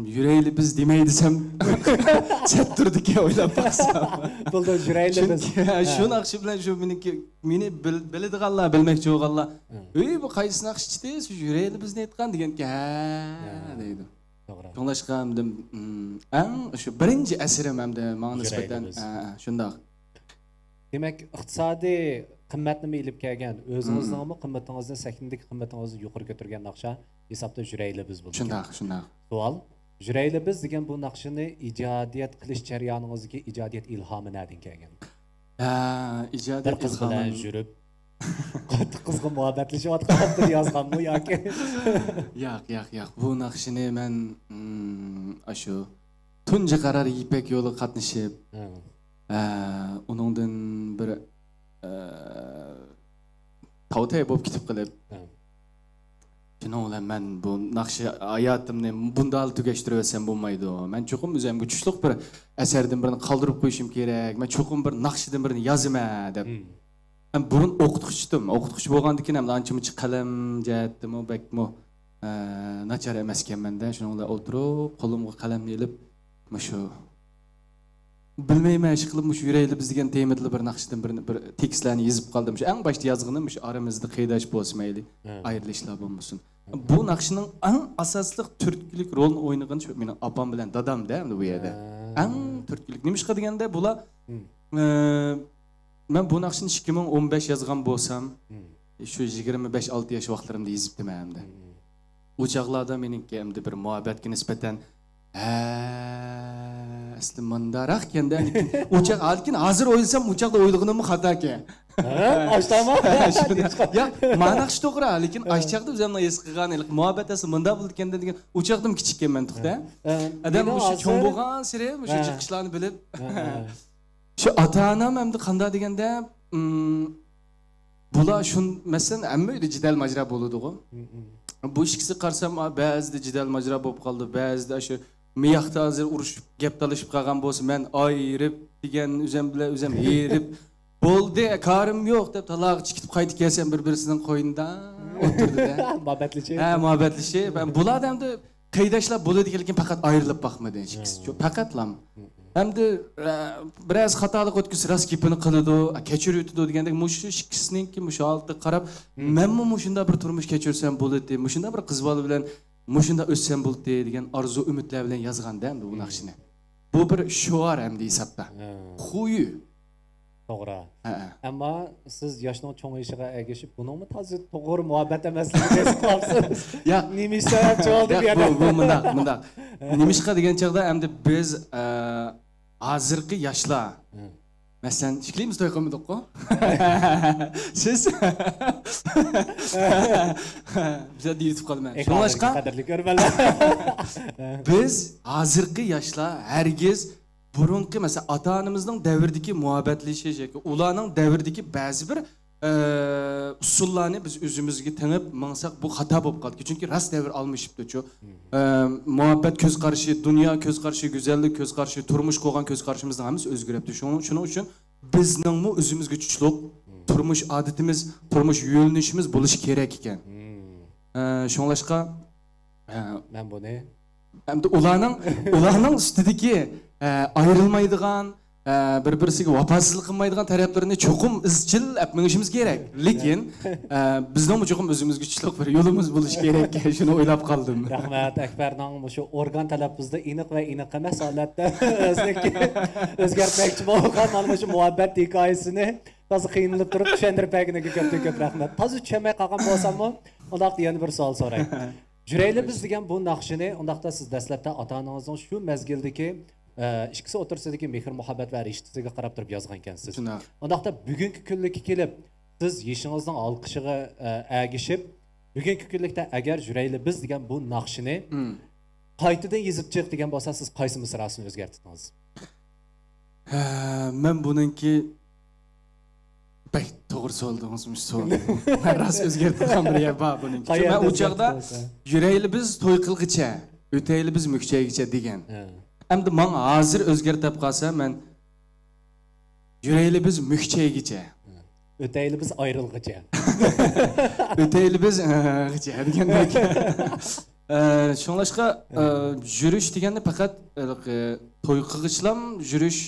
يۈرەيلى بىز دېمەي دېسەم، سەت تۇرىدىكەن ئويلاپ باقسام. بولدى، يۈرەيلى بىز. چۈنكى، ھە، ھە، شۇ ناخشا بىلەن شۇ مېنىڭكى، مېنى بىل-، بىلىدىغانلار، بىلمەكچى بولغانلار، ھە، «ئۆي، بۇ قايسى ناخشىچى؟ سىز يۈرەيلى بىزنى ئېيتقان» دېگەنكى، «ھە» دەيدۇ. توغرا. شۇڭلاشقا ئەمدى، ئەڭ شۇ بىرىنچى ئەسىرىم ئەمدى ماڭا نىسبەتەن، ھە، ھە، شۇنداق. دېمەك، ئىقتىسادىي قىممەتنىمۇ ئېلىپ كەلگەن، ئۆزىڭىزنىڭمۇ قىممىتىڭىزنى، سەھنىدىكى قىممىتىڭىزنى يۇقىرى كۆتۈرگەن ناخشا ھېسابتا يۈرەيلى بىز بولىدىكەن. شۇنداق، شۇنداق. سوئال، يۈرەيلى بىز دېگەن بۇ ناخشىنى ئىجادىيەت قىلىش جەريانىڭىزدىكى ئىجادىيەت ئىلھامى نەدىن كەلگەن؟ ھە، ئىجادىيەت بىر قىز بىلەن ئىلھامىم يۈرۈپ، قاتتىق قىزغىن مۇھەببەتلىشىۋاتقاندا يازغانمۇ ياكى؟ ياق، ياق، ياق. بۇ ناخشىنى مەن، ئاشۇ تۇنجى قارار يىپەك يولىغا قاتنىشىپ، ھە، ئۇنىڭدىن بىر، ئە، تاۋتاي بولۇپ كېتىپ قېلىپ، ھە، شۇنىڭ بىلەن مەن بۇ ناخشا ھاياتىمنى بۇنداقلا تۈگەشتۈرۈۋەتسەم بولمايدۇ. مەن چوقۇم ئۆزۈمگە كۈچلۈك بىر ئەسەردىن بىرنى قالدۇرۇپ قويۇشۇم كېرەك. مەن چوقۇم بىر ناخشىدىن بىرنى يازىمەن دەپ. مم. مەن بۇرۇن ئوقۇتقۇچىدىم. ئوقۇتقۇچى بولغاندىكىن ھەم ئانچە-مۇنچە قەلەم جەھەتتىمۇ بەكمۇ، ئە، ناچار ئەمەسكەنمەن-دە. شۇنىڭ بىلەن ئولتۇرۇپ، قولۇمغا قەلەمنى ئېلىپ، مۇشۇ، بىلمەيمەن، ئىشقىلىپ مۇشۇ يۈرەيلى بىز دېگەن تېمىدىلا بىر ناخشىدىن بىر، بىر تېكىستلەرنى يېزىپ قالدىم. شۇ ئەڭ باشتا يازغىنىم مۇشۇ ئارىمىزدا قېرىنداش بولسا مەيلى، ھە، ئايرىلىشلار بولمىسۇن. ھە. بۇ ناخشىنىڭ ئەڭ ئاساسلىق تۈرتكىلىك رولنى ئوينىغىنى شۇ مېنىڭ ئاپام بىلەن دادام-دە ئەمدى بۇ يەردە. ھە. ئەڭ تۈرتكىلىك. نېمىشقا دېگەندە بۇلار، ھىم، ئە، مەن بۇ ناخشىنى ئىككى مىڭ ئون بەش يازغان بولسام، ھىم، شۇ يىگىرمە بەش، ئالتە ياش ۋاقىتلىرىمدا يېزىپتىمەن ئەمدى. ھىم. ئۇ چاغلاردا مېنىڭكى ئەمدى بىر مۇھەببەتكە نىسبەتەن، ھە، ئەسلى مۇنداقراق ئىكەن-دە، لېكىن ئۇ چاغ، لېكىن ھازىر ئويلىسام، ئۇ چاغدا ئويلىغىنىممۇ خاتا ئىكەن. ھە؟ ئاشتاما؟ شۇنى، ياق، ما ناخشا توغرا، لېكىن، ھە، ئاشۇ چاغدا ئۆزۈمنىڭ ھېس قىلغان، ھېلىقى مۇھەببەت ئەسلى مۇنداق بولىدىكەن-دە دېگەن، ئۇ چاغدىمۇ كىچىككەنمەن تۇختا. ھە. ئادەم مۇشۇ چوڭ بولغانسېرى مۇشۇ، ھە، جىق ئىشلارنى بىلىپ، ھە، ھە. شۇ ئاتا-ئانام ئەمدى قانداق دېگەندە، ئىم، بۇلار شۇن-، مەسىلەن، ھەممە ئۆيدە جېدەل ماجىرا بولىدىغۇ. مم، مم. بۇ ئىككىسى قارىسام، ئا، بەزىدە جېدەل ماجىرا بولۇپ قالىدۇ، بەزىدە ئاشۇ مىياقتا ھازىر ئۇرۇشۇپ، گەپ تالىشىپ قالغان بولسا، مەن ئايرىپ دېگەن ئۆزەم بىلەن ئۆزەم ھېرىپ، بولدى، كارىم يوق دەپ تالاغا چىقىپ قايتىپ كەلسەم بىر-بىرسىنىڭ قوينىدا ئولتۇردى-دە. مۇھەببەتلىشىپ. ھە، مۇھەببەتلىشىپ. ھە، بۇلاردا ئەمدى قېرىنداشلار بولىدىكەن، لېكىن پەقەت ئايرىلىپ باقمىدى ئىككىسى. ھە. پەقەتلا. ھە. ئەمدى، ئە، بىرەرسى خاتالىق ئۆتكۈزسە راست گېپىنى قىلىدۇ، ئە، كەچۈرۈۋېتىدۇ دېگەندەك، مۇشۇ ئىككىسىنىڭكى مۇشۇ ھالەتكە قاراپ، ھە، مەنمۇ مۇشۇنداق بىر تۇرمۇش كەچۈرسەم بولاتتى، مۇشۇنداق بىر قىز بالا بىلەن مۇشۇنداق ئۆتسەم بولاتتى دېگەن ئارزۇ ئۈمىدلەر بىلەن يازغاندا ئەمدى بۇ، ھە، ناخشىنى. بۇ بىر شوئار ئەمدى ھېسابتا. ھە. خۇيۇ. توغرا. ھەئە. ئەمما سىز ياشنىڭ چوڭىيىشىغا ئەگىشىپ، بۇنىڭمۇ تازا توغرا مۇھەببەت ئەمەسلىكىنى ھېس قىلامسىز؟ ياق. نېمە ئىش سەۋەبچى بولدى بۇ يەردە؟ بۇ، بۇ مۇنداق، مۇنداق. ھە. نېمىشقا دېگەن چاغدا ئەمدى بىز، ئە، ھازىرقى ياشلار، ھە، مەسىلەن، ئىككىلىمىز توي قىلمىدۇققۇ؟ سىز؟ بىزە دېيىتىپ قالىمەن. شۇڭلاشقا، قەدىرلىك كۆرۈرمەنلەر. بىز ھازىرقى ياشلار ھەرگىز بۇرۇنقى، مەسىلەن، ئاتا-ئانىمىزنىڭ دەۋرىدىكى مۇھەببەتلىشىش ياكى ئۇلارنىڭ دەۋرىدىكى بەزى بىر، ئە، ئۇسۇللارنى بىز ئۆزىمىزگە تېڭىپ ماڭساق، بۇ خاتا بولۇپ قالدى. چۈنكى راست دەۋر ئالمىشىپتۇ-چۇ. مم. ئە، مۇھەببەت كۆز قارىشى، دۇنيا كۆز قارىشى، گۈزەللىك كۆز قارىشى، تۇرمۇش قوغان كۆز قارىشىمىزنىڭ ھەممىسى ئۆزگىرىپتۇ. شۇڭ-، شۇنىڭ ئۈچۈن بىزنىڭمۇ ئۆزىمىزگە تۇتۇشلۇق، مم، تۇرمۇش ئادىتىمىز، تۇرمۇش يۆنىلىشىمىز بولۇشى كېرەك ئىكەن. مم. ئە، شۇڭلاشقا، ئە، مەن بۇنى ئەمدى ئۇلارنىڭ، ئۇلارنىڭ ئۈستىدىكى، ئە، ئايرىلمايدىغان، ئە، بىر-بىرسىگە ۋاپاسىزلىق قىلمايدىغان تەرەپلىرىنى چوقۇم ئىزچىل ئەپ مېڭىشىمىز كېرەك. لېكىن، ئە، بىزنىڭمۇ چوقۇم ئۆزىمىزگە تۇتۇشلۇق بىر يولىمىز بولۇشى كېرەك. شۇنى ئويلاپ قالدىم. رەھمەت، ئەكبەرنىڭ مۇشۇ ئورگان تەلەپپۇزىدا ئېنىق ۋە ئېنىق ئەمەس ھالەتتە ئۆزىنىڭكى ئۆزگەرتمەكچى بولغان مانا مۇشۇ مۇھەببەت ھېكايىسىنى تازا قىينىلىپ تۇرۇپ چۈشەندۈرۈپ بەرگىنىگە كۆپتىن كۆپ رەھمەت. تازا چۈشەنمەي قالغان بولساممۇ، ئۇنداقتا يەنە بىر سوئال سوراي. جۈرەيلى بىز دېگەن بۇ ناخشىنى، ئۇنداقتا سىز دەسلەپتە ئاتا-ئانىڭىزنىڭ شۇ مەزگىلدىكى، ئە، ئىككىسى ئوتتۇرىسىدىكى مېھىر-مۇھەببەت ۋە رىشتىسىگە قاراپ تۇرۇپ يازغانكەنسىز. شۇنداق. ئۇنداقتا بۈگۈنكى كۈنلۈككە كېلىپ، سىز يېشىڭىزنىڭ ھالقىشىغا، ئە، ئەگىشىپ، بۈگۈنكى كۈنلۈكتە ئەگەر جۈرەيلى بىز دېگەن بۇ ناخشىنى، مم، قايتىدىن يېزىپ چىق دېگەن بولسا، سىز قايسى مىسراسىنى ئۆزگەرتتىڭىز؟ ھە، مەن بۇنىڭكى بەك توغرا سوئال دېدىڭىز، مۇشۇ سوئالنى. مەن راست ئۆزگەرتىدىغان بىر يەر بار بۇنىڭكى. مەن ئۇ چاغدا يۈرەيلى بىز توي قىلغىچە، ئۆتەيلى بىز مۈكچەيگىچە دېگەن. ھە. ئەمدى ماڭا ھازىر ئۆزگەرتىپ قالسا، مەن يۈرەيلى بىز مۈكچەيگىچە. ئۆتەيلى بىز ئايرىلغىچە. ئۆتەيلى بىز، ئىغىچە دېگەندەك. ئە، شۇڭلاشقا، ئە، يۈرۈش دېگەندە پەقەت، ھېلىقى، توي قىلغۇچىلام يۈرۈش،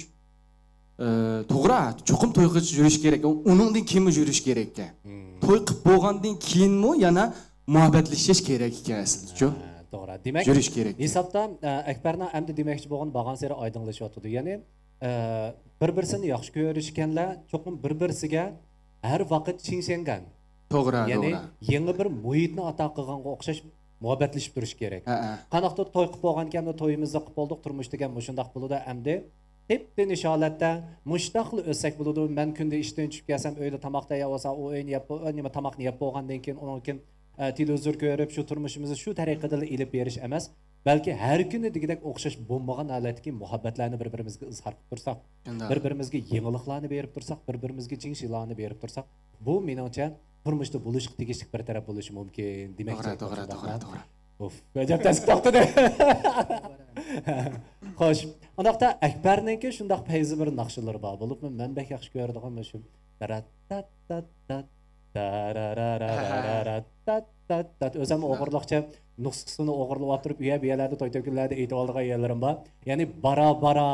ئە، توغرا، چوقۇم توي قىلغۇچە يۈرۈش كېرەك. ئۇنىڭدىن كېيىنمۇ يۈرۈش كېرەك ئىكەن. توي قىلىپ بولغاندىن كېيىنمۇ يەنە مۇھەببەتلىشىش كېرەك ئىكەن ئەسلىدىچۇ. ھە، توغرا. دېمەك، يۈرۈش كېرەك. ھېسابتا، ئە، ئەكبەرنىڭ ئەمدى دېمەكچى بولغىنى بارغانسېرى ئايدىڭلىشىۋاتىدۇ. يەنى، ئە، بىر-بىرسىنى ياخشى كۆرۈشكەنلەر چوقۇم بىر-بىرسىگە ھەر ۋاقىت چىڭشەنگەن. توغرا، يەنى توغرا. يېڭى بىر مۇھىتنى ئاتا قىلغانغا ئوخشاش مۇھەببەتلىشىپ تۇرۇش كېرەك. ھەئە. قانداقتۇر توي قىلىپ بولغانكەن، تويىمىزنى قىلىپ بولدۇق، تۇرمۇش دېگەن مۇشۇنداق بولىدۇ ئەمدى. تېپتىنىش ھالەتتە مۇشۇنداقلا ئۆتسەك بولىدۇ. مەن كۈندە ئىشتىن چۈشۈپ كەلسەم، ئۆيدە تاماق تەييار بولسا، ئۇ ئۆينى يەپ، ئۆ، نېمە، تاماقنى يەپ بولغاندىن كېيىن، ئۇنىڭدىن كېيىن، ئە، تېلېۋىزور كۆرۈپ، شۇ تۇرمۇشىمىزنى شۇ تەرىقىدىلا ئېلىپ بېرىش ئەمەس، بەلكى ھەر كۈنى دېگۈدەك ئوخشاش بولمىغان ھالەتتىكى مۇھەببەتلەرنى بىر-بىرىمىزگە ئىزھار قىلىپ تۇرساق، شۇنداق. بىر-بىرىمىزگە يېڭىلىقلارنى بېرىپ تۇرساق، بىر-بىرىمىزگە چىڭ شىلانى بېرىپ تۇرساق، بۇ، مېنىڭچە، تۇرمۇشتا بولۇشقا تېگىشلىك بىر تەرەپ بولۇشى مۇمكىن. دېمەكچى توغرا، توغرا، توغرا، توغرا. ئۇف، ئەجەب تەس توختىدى. خوش، ئۇنداقتا ئەكبەرنىڭكى شۇنداق پەيزى بىر ناخشىلىرى بار. بولۇپمۇ مەن بەك ياخشى كۆرىدىغان مۇشۇ. تاراتتاتتاتتات، تارارارارارارات، تاتتاتتات. ئۆزۈم ئوغرىلىقچە نۇسخىسىنى ئوغرىلاپ ئولتۇرۇپ، ئۇ يەر بۇ يەرلەردە توي تۆكۈنلەردە ئېيتىۋالىدىغان يەرلىرىم بار. يەنى بارا بارا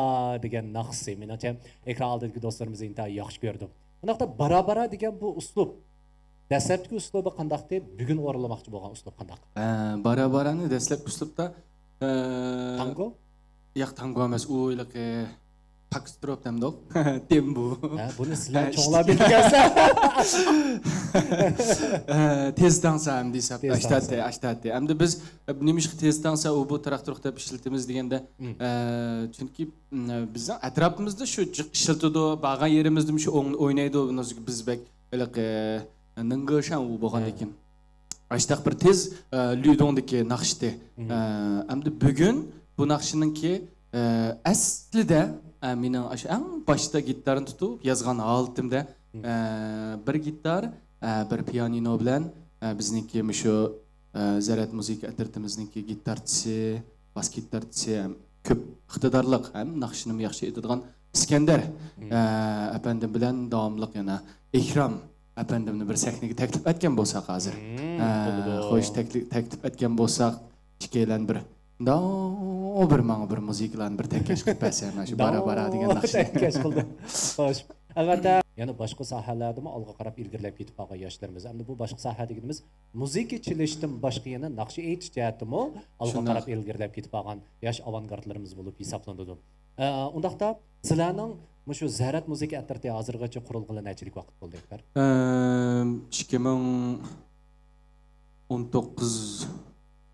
دېگەن ناخشىسى. مېنىڭچە ئېكران ئالدىدىكى دوستلىرىمىز ئىنتايىن ياخشى كۆرىدۇ. ئۇنداقتا بارا بارا دېگەن بۇ ئۇسلۇب، دەسلەپتىكى ئۇسلۇبى قانداقتى؟ بۈگۈن ئورۇنلىماقچى بولغان ئۇسلۇب قانداق؟ ئە، بارا بارانى دەسلەپكى ئۇسلۇبتا، ئە، تانگو؟ ياق، تانگو ئەمەس، ئۇ ھېلىقى فاكستروت دەمدۇق. دېمبۇ. ھە، بۇنى سىلەر ھە، چوڭلار ئىشتىكى. بىلىپ كەلسە. ئە، تېز تاڭسا ئەمدى ھېسابتا تېز ئاشتاتتى، تاڭسا. ئاشتاتتى. ئەمدى بىز، ئە، نېمىشقا تېز تاڭسا ئۇ بۇ تاراق-تۇرۇق دەپ ئىشلىتىمىز دېگەندە، مم. ئە، چۈنكى، مم، بىزنىڭ ئەتراپىمىزدا شۇ جىق ئىشلىتىدۇ، بارغان يېرىمىزدىمۇ شۇ ئوڭ-، ئوينايدۇ، بىز بەك ھېلىقى نىڭگېشەن ئۇ بولغاندىكىن. ھە. ئاشتاق بىر تېز، ئە، لۈدوڭدىكى ناخشىتى. مم. ئە، ئەمدى بۈگۈن بۇ ناخشىنىڭكى، ئە، ئەسلىدە، ئە، مېنىڭ ئاشۇ ئەڭ باشتا گىتارنى تۇتۇپ يازغان ھالىتىمدە، مم. ئە، بىر گىتار، ئە، بىر پىيانىنو بىلەن، ئە، بىزنىڭكى مۇشۇ، ئە، زەرەت مۇزىكا ئەترىتىمىزنىڭكى گىتارچىسى، باس گىتارچىسى، ھەم كۆپ ئىقتىدارلىق، ھەم ناخشىنىمۇ ياخشى ئېيتىدىغان ئىسكەندەر، مم. ئە، ئەپەندىم بىلەن داۋاملىق يەنە ئېكرام ئەپەندىمنى بىر سەھنىگە تەكلىپ ئەتكەن بولساق ھازىر. مم، ھە، بولىدۇ. خوش، تەكلىپ، تەكلىپ ئەتكەن بولساق، ئىككىيلەن بىر، داۋ، بىر ماڭا بىر مۇزىكىلارنى بىر تەكەش قىلىپ بەرسە، مانا شۇ بارا بارا دېگەن ناخشىنى. تەكەش قىلدى. خوش. ئەلۋەتتە، يەنە باشقا ساھەلەردىمۇ ئالغا قاراپ ئىلگىرىلەپ كېتىپ قالغان ياشلىرىمىز. ئەمدى بۇ باشقا ساھە دېگىنىمىز مۇزىكا چېلىشتىن باشقا يەنە ناخشا ئېيتىش جەھەتتىمۇ ئالغا شۇنداق. قاراپ ئىلگىرىلەپ كېتىپ قالغان ياش ئاۋانگارتلىرىمىز بولۇپ ھېسابلىنىدۇ. ئە، ئۇنداقتا سىلەرنىڭ مۇشۇ زەرەت مۇزىكا ئەترىتى ھازىرغىچە قۇرۇلغىلى نەچچىلىك ۋاقىت بولدى، ئەكبەر؟ ئەم، ئىككى مىڭ ئون توققۇز،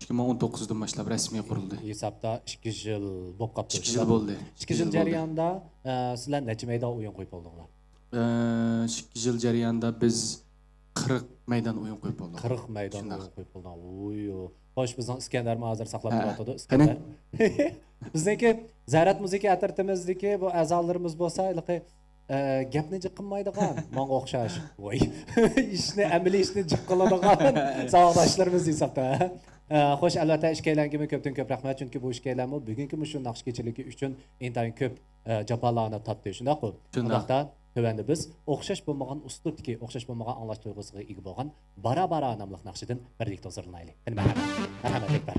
ئىككى مىڭ ئون توققۇزدىن باشلاپ رەسمىي قۇرۇلدى. ھېسابتا ئىككى يىل بولۇپ قاپتۇ، ئىككى يىل شۇنداقمۇ؟ بولدى. ئىككى يىل ئىككى يىل بولدى. جەريانىدا، ئە، سىلەر نەچچە مەيدان ئويۇن قويۇپ بولدۇڭلار؟ ئە، ئىككى يىل جەريانىدا بىز قىرىق مەيدان ئويۇن قويۇپ بولدۇق. قىرىق مەيدان شۇنداق. ئويۇن قويۇپ بولدۇڭ. ۋوي. خوش، بىزنىڭ ئىسكەندەرمۇ ھازىر ساقلاپ ھە. تۇرۇۋاتىدۇ، قېنى؟ ئىسكەندەر. بىزنىڭكى زەرەت مۇزىكا ئەترىتىمىزدىكى بۇ ئەزالىرىمىز بولسا ھېلىقى، ئە، گەپنى جىق قىلمايدىغان، ماڭا ئوخشاش. ۋاي. ئىشنى، ئەمەلىي ئىشنى جىق قىلىدىغان ساۋاقداشلىرىمىز ھېسابتا. ئە، خوش، ئەلۋەتتە، ئىككىيلەنگىمۇ كۆپتىن كۆپ رەھمەت، چۈنكى بۇ ئىككىيلەنمۇ بۈگۈنكى مۇشۇ ناخشا كېچىلىكى ئۈچۈن ئىنتايىن كۆپ، ئە، جاپالارنى تارتتى، شۇنداققۇ؟ شۇنداق. شۇنداقتا، تۆۋەندە بىز ئوخشاش بولمىغان ئۇسلۇبتىكى، ئوخشاش بولمىغان ئاڭلاش تۇيغۇسىغا ئىگە بولغان بارا بارا ناملىق ناخشىدىن بىرلىكتە ھۇزۇرلىنايلى. قېنى، مەرھەمەت. مەرھەمەت، ئەكبەر.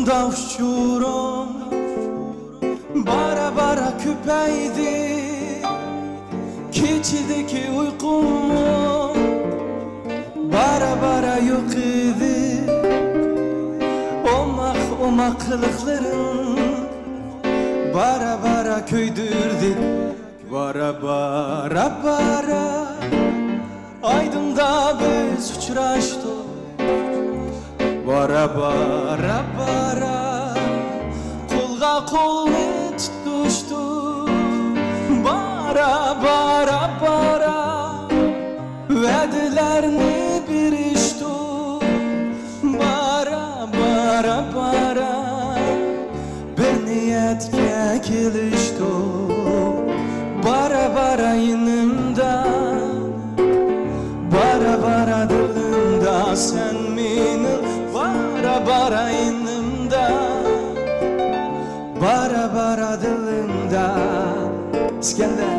ئۇچۇرۇم بارا-بارا كۆپەيدى، كېچىدىكى ئۇيقۇممۇ بارا-بارا يوق ئىدى. ئوماق-ئوماق قىلىقلىرىڭ بارا-بارا كۆيدۈردى. بارا، بارا، بارا، ئايدىڭدا بىز ئۇچراشتۇق. بارا، بارا، بارا، قولغا قولنى تۇتۇشتۇق. بارا، بارا، بارا، ۋەدىلەرنى بېرىشتۇق. بارا، بارا، بارا، بىر نىيەتكە كېلىشتۇق. بارا، بارا، يېنىمدا، بارا، بارا، دىلىمدا سەن مېنىڭ. بارا، بارا، يېنىمدا، بارا، بارا، دىلىمدا. ئىسكەندەر.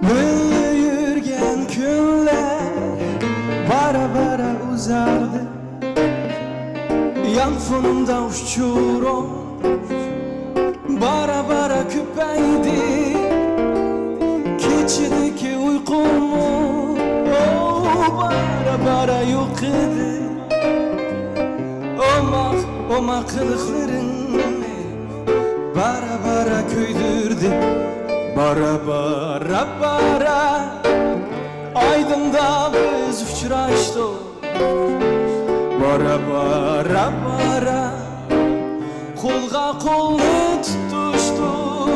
بىللە يۈرگەن كۈنلەر بارا-بارا ئۇزاردى. يانفونۇمدا ئۇچۇرۇڭ بارا-بارا كۆپەيدى. كېچىدىكى ئۇيقۇممۇ، ئو، بارا-بارا يوق ئىدى. ئوماق، ئوماق قىلىقلىرىڭ بارا-بارا كۆيدۈردى. بارا-بارا، بارا، ئايدىڭدا بىز ئۇچراشتۇق. بارا، بارا، بارا، قولغا قولنى تۇتۇشتۇق.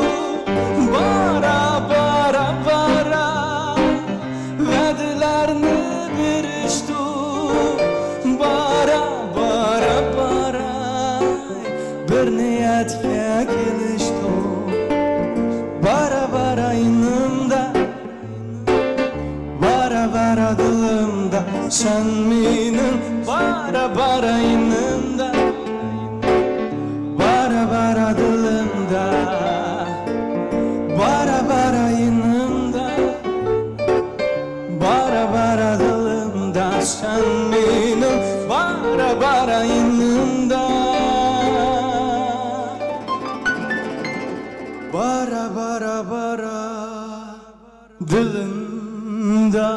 بارا، بارا، بارا، ۋەدىلەرنى بېرىشتۇق. بارا، بارا، بارا، بىر نىيەتكە كېلىشتۇق. بارا، بارا، يېنىمدا، بارا، بارا، دىلىمدا سەن مېنىڭ. بارا، بارا، يېنىمدا، بارا، بارا، دىلىمدا، بارا، بارا، يېنىمدا، بارا، بارا، دىلىمدا سەن مېنىڭ. بارا، بارا، يېنىمدا. بارا، بارا، بارا، دىلىمدا.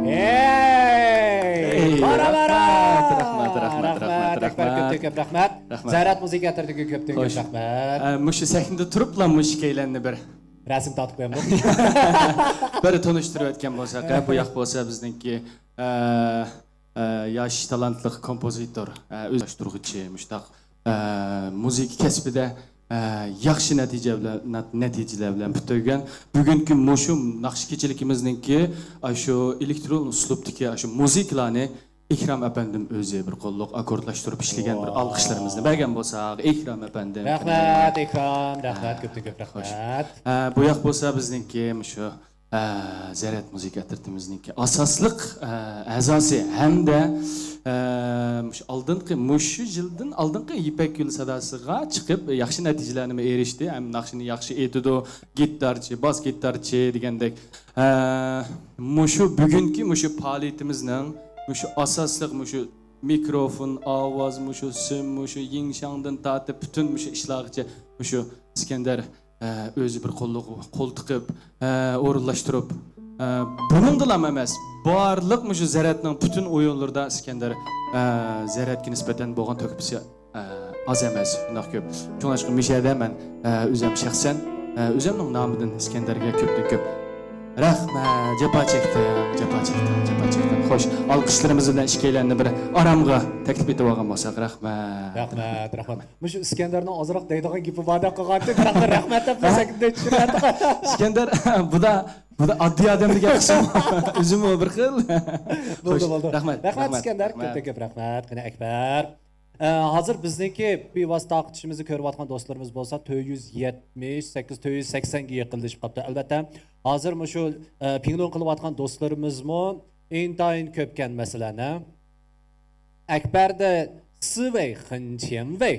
ھەي! بارا، بارا! رەھمەت، رەھمەت، رەھمەت، رەھمەت، رەھمەت، رەھمەت. كۆپتىن كۆپ رەھمەت. رەھمەت. زەرەت مۇزىكا ئەترىتىگە كۆپتىن كۆپ رەھمەت. ئە، مۇشۇ سەھنىدە تۇرۇپلا مۇشۇ ئىككىيلەننى بىر رەسىم تارتىپ قويامدۇ؟ بىر تونۇشتۇرۇۋەتكەن بولساق، ئە، بۇ ياق بولسا بىزنىڭكى، ئە، ئە، ياش تالانتلىق كومپوزىتور، ئە، ئۆزلەشتۈرگۈچى، مۇشۇنداق، ئە، مۇزىكا كەسپىدە، ئە، ياخشى نەتىجە بىلەن، نەت-، نەتىجىلەر بىلەن پۈتتۈرگەن. بۈگۈنكى مۇشۇ ناخشا كېچىلىكىمىزنىڭكى ئاشۇ ئېلېكترون ئۇسلۇبتىكى ئاشۇ مۇزىكىلارنى ئىكرام ئەپەندىم ئۆزى بىر قوللۇق ئاككوردلاشتۇرۇپ ئىشلىگەن بىر ئالقىشلىرىمىزنى بەرگەن بولساق، ئىكرام ئەپەندىم. رەھمەت، ئىكرام، رەھمەت، ھە، كۆپتىن كۆپ خوش. رەھمەت. ھە، بۇ ياق بولسا بىزنىڭكى مۇشۇ، ھە، زەرەت مۇزىكا ئەترىتىمىزنىڭكى ئاساسلىق، ھە، ئەزاسى ھەمدە، ھە، مۇشۇ ئالدىنقى، مۇشۇ يىلدىن ئالدىنقى يىپەك يولى ساداسىغا چىقىپ، ياخشى نەتىجىلەرنىمۇ ئېرىشتى، ھەم ناخشىنى ياخشى ئېيتىدۇ، گىتارچى، باس گىتارچى دېگەندەك. ھە، مۇشۇ بۈگۈنكى مۇشۇ پائالىيىتىمىزنىڭ مۇشۇ ئاساسلىق مۇشۇ مىكروفون، ئاۋاز، مۇشۇ سىم، مۇشۇ يىڭشاڭدىن تارتىپ پۈتۈن مۇشۇ ئىشلارغىچە مۇشۇ ئىسكەندەر، ھە، ئۆزى بىر قوللۇق، قول تىقىپ، ھە، ئورۇنلاشتۇرۇپ، ھە، بۇنىڭدىلام ئەمەس، بارلىق مۇشۇ زەرەتنىڭ پۈتۈن ئويۇنلىرىدا ئىسكەندەر، ھە، زەرەتكە نىسبەتەن بولغان تۆھپىسى ئە، ئاز ئەمەس، شۇنداق كۆپ. شۇڭلاشقا مۇشۇ يەردە مەن، ئە، ئۆزۈم شەخسەن، ئە، ئۆزۈمنىڭ نامىدىن ئىسكەندەرگە كۆپتىن كۆپ رەھمەت، جاپا چەكتىڭ، جاپا چەكتىڭ، جاپا چەكتىڭ. خوش، ئالقىشلىرىمىز بىلەن ئىككىيلەننى بىر ئارامغا تەكلىپ ئېتىۋالغان بولساق، رەھمەت. رەھمەت، رەھمەت. مۇشۇ ئىسكەندەرنىڭ ئازراق دەيدىغان گېپى بار دەپ قالغانتى، بىراق رەھمەت دەپ سەكىندە چۈشۈرۈۋەتتىڭ. ئىسكەندەر، بۇدا، بۇدا ئاددىي ئادەم دېگەن قىسىم ئۆزىمۇ بىر خىل. بولدى، خوش، بولدى. رەھمەت، رەھمەت، رەھمەت، ئىسكەندەر، رەھمەت. كۆپتىن كۆپ رەھمەت. قېنى، ئەكبەر. ئە، ھازىر بىزنىڭكى بىۋاسىتە تارقىتىشىمىزنى كۆرۈۋاتقان دوستلىرىمىز بولسا تۆت يۈز يەتمىش سەككىز، تۆت يۈز سەكسەنگە يېقىنلىشىپ قاپتۇ. ئەلۋەتتە، ھازىر مۇشۇ، ئە، پىڭلۇن قىلىۋاتقان دوستلىرىمىزمۇ ئىنتايىن كۆپكەن، مەسىلەن، ھە؟ ئەكبەردە سىۋەي خېنچيەنۋەي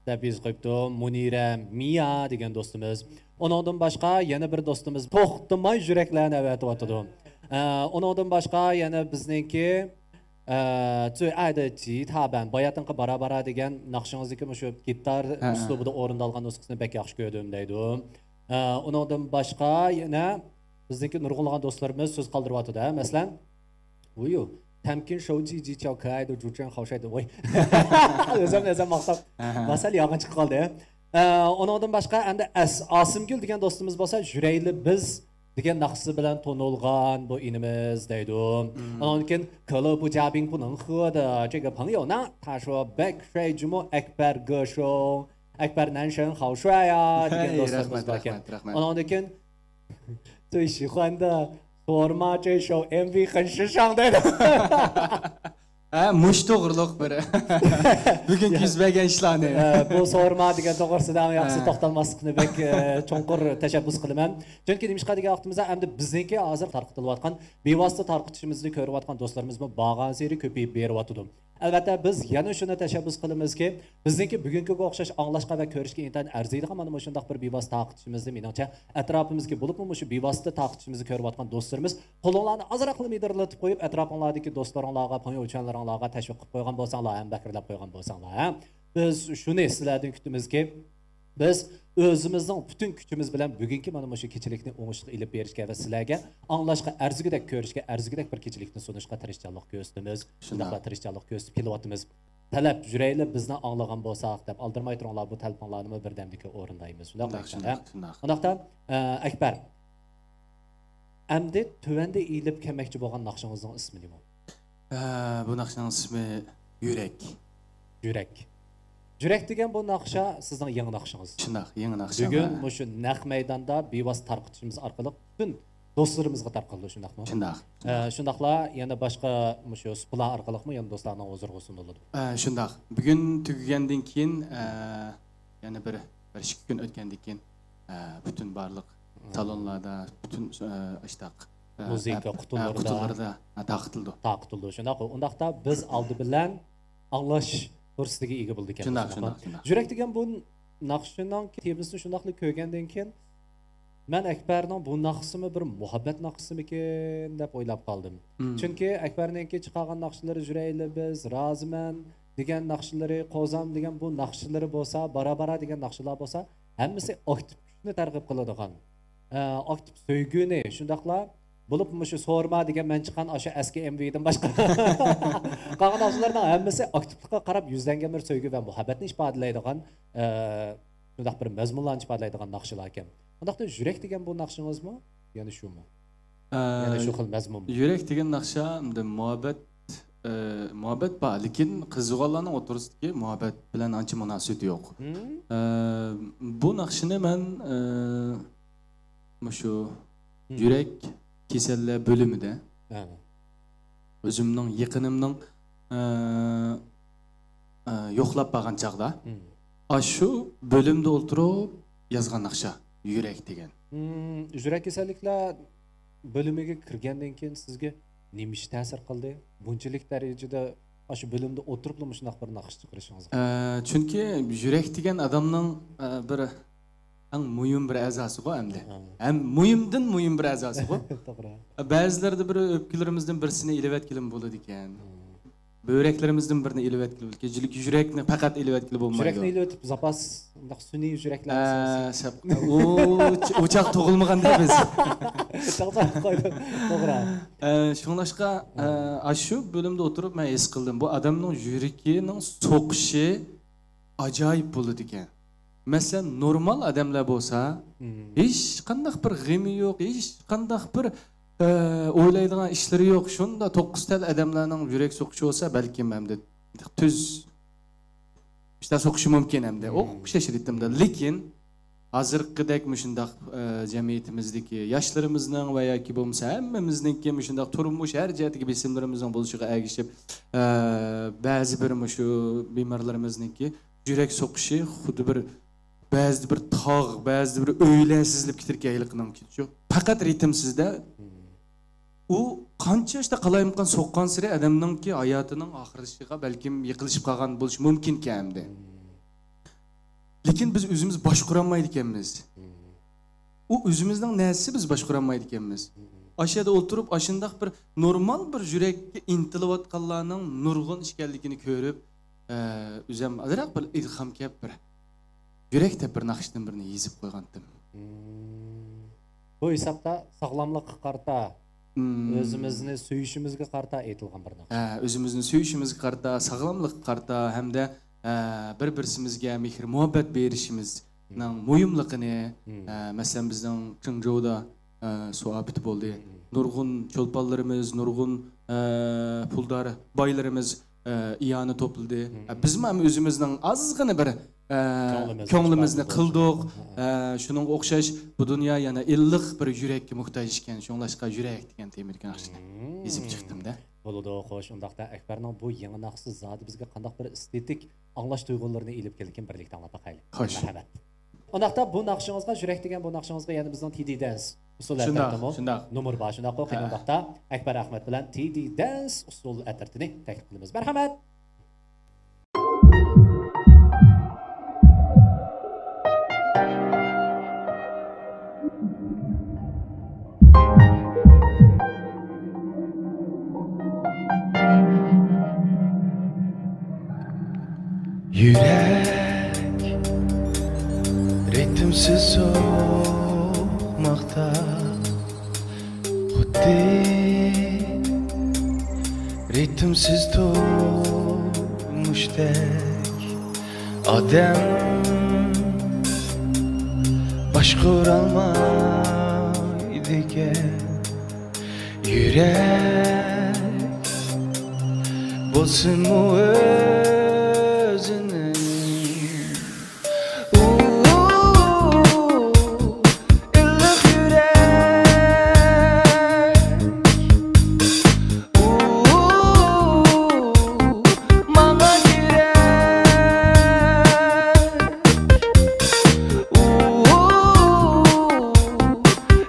دەپ يېزىپ قويۇپتۇ. مۇنىرە مىيا دېگەن دوستىمىز. ئۇنىڭدىن باشقا يەنە بىر دوستىمىز توختىماي يۈرەكلەرنى ئەۋەتىۋاتىدۇ. ئە، ئۇنىڭدىن باشقا يەنە بىزنىڭكى، ئە، جۇي ئايدا جى تابەن، باياتىنقى بارا بارا دېگەن ناخشىڭىزدىكى مۇشۇ گىتار ھە. ئۇسلۇبىدا ئورۇندالغان نۇسخىسىنى بەك ياخشى كۆردۈم دەيدۇ. ئە، ئۇنىڭدىن باشقا يەنە بىزنىڭكى نۇرغۇنلىغان دوستلىرىمىز سۆز قالدۇرۇۋاتىدۇ، ھە، مەسىلەن، ۋۇيۇ، تەمكىن شوۋ جى جى چاۋ كايدۇ جۇچەن خاۋشايدۇ، ۋاي. ئۆزۈم، ئۆزۈم ماختاپ. ئەھە. ماسەل يالغان چىقىپ قالدى. ئە، ئۇنىڭدىن باشقا، ئەمدى ئەس-، ئاسىمگۈل دېگەن دوستىمىز بولسا، يۈرەيلى بىز دېگەن ناخشىسى بىلەن تونۇلغان بۇ ئىنىمىز دەيدۇ. مم. ئۇنىڭدىن كېيىن، كېلىپ بۇ جابىڭ پۇنىڭ خېدە، جېگە پېڭيو ناڭ تاشۇ بەك شۇي جۇمۇ ئەكبەر گېشۇ، ئەكبەر نەنشېن خاۋشۇيا دېگەن ھەي، دوستلىرىمىز رەھمەت، باركەن. رەھمەت، رەھمەت. ئۇنىڭدىن كېيىن، 最喜欢的索马这首MV很时尚 دەيدۇ. ھە، مۇشۇ توغرۇلۇق بىر بۈگۈنكى يۈز بەرگەن ئىشلارنى. ئە، بۇ سورما دېگەن توغرىسىدا ئەڭ ياخشىسى ھە. توختالماسلىقنى بەك، ئە، چوڭقۇر تەشەببۇس قىلىمەن. چۈنكى نېمىشقا دېگەن ۋاقتىمىزدا ئەمدى بىزنىڭكى ھازىر تارقىتىلىۋاتقان، بىۋاسىتە تارقىتىشىمىزنى كۆرۈۋاتقان دوستلىرىمىزمۇ بارغانسېرى كۆپىيىپ بېرىۋاتىدۇ. ئەلۋەتتە، بىز يەنە شۇنى تەشەببۇس قىلىمىزكى، بىزنىڭكى بۈگۈنكىگە ئوخشاش ئاڭلاشقا ۋە كۆرۈشكە ئىنتايىن ئەرزىيدىغان مانا مۇشۇنداق بىر بىۋاسىتە تارقىتىشىمىزنى، مېنىڭچە، ئەتراپىمىزدىكى، بولۇپمۇ مۇشۇ بىۋاسىتە تارقىتىشىمىزنى كۆرۈۋاتقان دوستلىرىمىز، قولۇڭلارنى ئازراقلا مىدىرلىتىپ قويۇپ، ئەتراپىڭلاردىكى دوستلىرىڭلارغا، پېڭيوچۈەنلىرىڭلارغا تەشۋىق قىلىپ قويغان بولساڭلار ھەم بەكرىلەپ قويغان بولساڭلار، ھە؟ بىز شۇنى سىلەردىن كۈتىمىزكى، بىز ئۆزىمىزنىڭ پۈتۈن كۈچىمىز بىلەن بۈگۈنكى مانا مۇشۇ كېچىلىكنى ئوڭۇشلۇق ئېلىپ بېرىشكە ۋە سىلەرگە ئاڭلاشقا ئەرزىگۈدەك، كۆرۈشكە ئەرزىگۈدەك بىر كېچىلىكنى سۇنۇشقا تىرىشچانلىق كۆرسىتىمىز. شۇنداق. شۇنداقلا تىرىشچانلىق كۆرسىتىپ كېلىۋاتىمىز. تەلەپ يۈرەيلى بىزنى ئاڭلىغان بولساق دەپ، ئالدىرىماي تۇرۇڭلار، بۇ تەلىپىڭلارنىمۇ بىردەمدىكى ئورۇندايمىز. شۇنداق، شۇنداق، شۇنداق. ئۇنداقتا، ئە، ئەكبەر، ئەمدى تۆۋەندە ئېلىپ كەلمەكچى بولغان ناخشىڭىزنىڭ ئىسمى نېمە؟ ئە، بۇ ناخشىنىڭ ئىسمى يۈرەك. يۈرەك. يۈرەك دېگەن بۇ ناخشا سىزنىڭ يېڭى ناخشىڭىز. شۇنداق، يېڭى ناخشا. بۈگۈن مۇشۇ نەق مەيداندا بىۋاسىتە تارقىتىشىمىز ئارقىلىق پۈتۈن دوستلىرىمىزغا تارقىلىدۇ، شۇنداقمۇ؟ شۇنداق. ئە، شۇنداقلا يەنە باشقا مۇشۇ سۇپىلار ئارقىلىقمۇ يەنە دوستلارنىڭ ھۇزۇرىغا سۇنۇلىدۇ. ئە، شۇنداق. بۈگۈن تۈگىگەندىن كېيىن، ئە، يەنە بىر، بىر ئىككى كۈن ئۆتكەندىن كېيىن، ئە، پۈتۈن بارلىق مم. سالونلاردا، پۈتۈن، ئە، ئاشتاق، ئە، مۇزىكا ئە، قۇتۇلىرىدا. قۇتۇلىرىدا، ئە، تارقىتىلىدۇ. تارقىتىلىدۇ. شۇنداق. ئۇنداقتا بىز ئالدى بىلەن ئاڭلاش پۇرسىتىگە ئىگە بولىدىكەنمىز. شۇنداق، شۇنداق، شۇنداق. يۈرەك دېگەن بۇ ناخشىنىڭ تېمىسىنى شۇنداقلا كۆرگەندىن كېيىن، مەن ئەكبەرنىڭ بۇ ناخشىسىمۇ بىر مۇھەببەت ناخشىسىمىكىن دەپ ئويلاپ قالدىم. مم. چۈنكى ئەكبەرنىڭكى چىقارغان ناخشىلىرى يۈرەيلى بىز، رازىمەن دېگەن ناخشىلىرى، قوزام دېگەن بۇ ناخشىلىرى بولسا، بارا بارا دېگەن ناخشىلار بولسا، ھەممىسى ئاكتىپ كۈچنى تەرغىب قىلىدىغان، ئە، ئاكتىپ سۆيگۈنى، شۇنداقلا بولۇپ مۇشۇ سورما دېگەن مەن چىققان ئاشۇ ئەسكى ئېم ۋىدىن باشقا قالغان ناخشىلارنىڭ ھەممىسى ئاكتىپلىققا قاراپ يۈزلەنگەن بىر سۆيگۈ ۋە مۇھەببەتنى ئىپادىلەيدىغان، ئە، شۇنداق بىر مەزمۇنلارنى ئىپادىلەيدىغان ناخشىلاركەن. ئۇنداقتا يۈرەك دېگەن بۇ ناخشىڭىزمۇ يەنە شۇمۇ؟ ئە، يەنە شۇ خىل مەزمۇنمۇ؟ يۈرەك دېگەن ناخشا ئەمدى مۇھەببەت، ئە، مۇھەببەت بار، لېكىن قىزىغانلارنىڭ ئوتتۇرىسىدىكى مۇھەببەت بىلەن ئانچە مۇناسىۋىتى يوق. مم. ئە، بۇ ناخشىنى مەن، ئە، مۇشۇ مم. يۈرەك كېسەللەر بۆلۈمىدە ھە. ئۆزۈمنىڭ يېقىنىمنىڭ، ئە، ئە، يوقلاپ بارغان چاغدا مم. ئاشۇ بۆلۈمدە ئولتۇرۇپ يازغان ناخشا يۈرەك دېگەن. مم، يۈرەك كېسەللىكلەر بۆلۈمىگە كىرگەندىن كېيىن سىزگە نېمە ئىش تەسىر قىلدى؟ بۇنچىلىك دەرىجىدە ئاشۇ بۆلۈمدە ئولتۇرۇپلا مۇشۇنداق بىر ناخشا چىقىرىشىڭىزغا؟ ئە، چۈنكى يۈرەك دېگەن ئادامنىڭ، ئە، بىر ئەڭ مۇھىم بىر ئەزاسىغۇ ئەمدى. ھە. ھەم مۇھىمدىن مۇھىم بىر ئەزاسىغۇ. توغرا. بەزىلەردە بىر ئۆپكىلىرىمىزدىن بىرسىنى ئېلىۋەتكىلىمۇ بولىدىكەن. ھە. بۆرەكلىرىمىزدىن بىرنى ئېلىۋەتكىلى بولىدىكەن. يۈرەكنى پەقەت ئېلىۋەتكىلى بولمايدۇ. يۈرەكنى ئېلىۋېتىپ زاپاس، مۇنداق سۈنئىي يۈرەكلەر ئە، سەپ-، ئۇ، ئۇ چاغ تۇغۇلمىغاندا بىز. چاغ چاغ قويدۇم. توغرا. ئە، شۇڭلاشقا، ئە، ئاشۇ بۆلۈمدە ئولتۇرۇپ مەن ھېس قىلدىم. بۇ ئادەمنىڭ يۈرىكىنىڭ سوقۇشى ئاجايىپ بولىدىكەن. مەسىلەن، نورمال ئادەملەر بولسا، ھېچقانداق بىر غېمى يوق، ھېچقانداق بىر، ئە، ئويلايدىغان ئىشلىرى يوق. شۇنداق توققۇز تال ئادەملەرنىڭ يۈرەك سوقۇشى بولسا، بەلكىم ئەمدى تۈز ئىشتا سوقۇشى مۇمكىن ئەمدى. ئوخشاش رىتىمدا. لېكىن ھازىرقىدەك مۇشۇنداق، ئە، جەمئىيىتىمىزدىكى ياشلىرىمىزنىڭ ۋە ياكى بولمىسا ھەممىمىزنىڭكى مۇشۇنداق تۇرمۇش ھەر جەھەتتىكى بېسىملىرىمىزنىڭ بولۇشىغا ئەگىشىپ، ئە، بەزى بىر مۇشۇ بىمارلىرىمىزنىڭكى يۈرەك سوقۇشى خۇددى بىر، بەزىدە بىر تاغ، بەزىدە بىر ئۆيلەر سىزىلىپ كېتىدىكەن ھېلىقىنىڭكى. شۇ پەقەت رىتىمسىزدە. ئۇ قانچە ئىشتا قالايمىقان سوققانسېرى ئادەمنىڭكى ھاياتىنىڭ ئاخىرلىشىشىغا بەلكىم يېقىنلىشىپ قالغان بولۇشى مۇمكىنكەن ئەمدى. لېكىن بىز ئۆزىمىز باشقۇرالمايدىكەنمىز. ئۇ ئۆزىمىزنىڭ نەرسىسى، بىز باشقۇرالمايدىكەنمىز. ئاشۇ يەردە ئولتۇرۇپ، ئاشۇنداق بىر نورمال بىر يۈرەككە ئىنتىلىۋاتقانلارنىڭ نۇرغۇن ئىكەنلىكىنى كۆرۈپ، ئە، ئۆزۈم ئازراق بىر ئىلھام كەپ بىر يۈرەك دەپ بىر ناخشىدىن بىرنى يېزىپ قويغانتىم. مم. بۇ ھېسابتا ساغلاملىققا قارىتا، مم. ئۆزىمىزنى سۆيۈشىمىزگە قارىتا ئېيتىلغان بىر ناخشا. ھە، ئۆزىمىزنى سۆيۈشىمىزگە قارىتا، ساغلاملىققا قارىتا ھەمدە، ئە، بىر-بىرسىمىزگە مېھىر-مۇھەببەت بېرىشىمىزنىڭ مم. مۇھىملىقىنى، مم. ئە، مەسىلەن، بىزنىڭ چېڭجودا، ئە، سۇ ئاپىتى بولدى. مم. نۇرغۇن چولپانلىرىمىز، نۇرغۇن، ئە، پۇلدار بايلىرىمىز ئە، ئىئانە توپلىدى. مم. ئە، بىزمۇ ھەم ئۆزىمىزنىڭ ئازغىنا بىر، ئە، كۆڭلىمىزنى كۆڭلىمىزنى قىلدۇق. قىلدۇق. ھە. ئە، شۇنىڭغا ئوخشاش بۇ دۇنيا يەنە ئىللىق بىر يۈرەككە موھتاج ئىكەن. شۇڭلاشقا يۈرەك دېگەن تېمىدىكى ناخشىنى مم. يېزىپ چىقتىم-دە. بولىدۇ، خوش. ئۇنداقتا ئەكبەرنىڭ بۇ يېڭى ناخشىسى زادى بىزگە قانداق بىر ئېستېتىك ئاڭلاش تۇيغۇلىرىنى ئېلىپ كېلىدىكىن، بىرلىكتە ئاڭلاپ باقايلى. خوش. مەرھەمەت. ئۇنداقتا بۇ ناخشىڭىزغا، يۈرەك دېگەن بۇ ناخشىڭىزغا يەنە بىزنىڭ تى دى دەنس ئۇسسۇل شۇنداق، ئەترىتىمۇ شۇنداق. نومۇر بار، شۇنداققۇ؟ قېنى ھە. ئۇنداقتا ئەكبەر ئەخمەت بىلەن تى دى دەنس ئۇسسۇل ئەترىتىنى تەكلىپ قىلىمىز. مەرھەمەت. يۈرەك رىتىمسىز سوقماقتا، خۇددى رىتىمسىز تۇرمۇشتەك. ئادەم باشقۇرالمايدىكەن. يۈرەك بولسىمۇ ئۆزىنىڭ. ئۇ، ئىللىق يۈرەك. ئۇ، ماڭا كېرەك. ئۇ،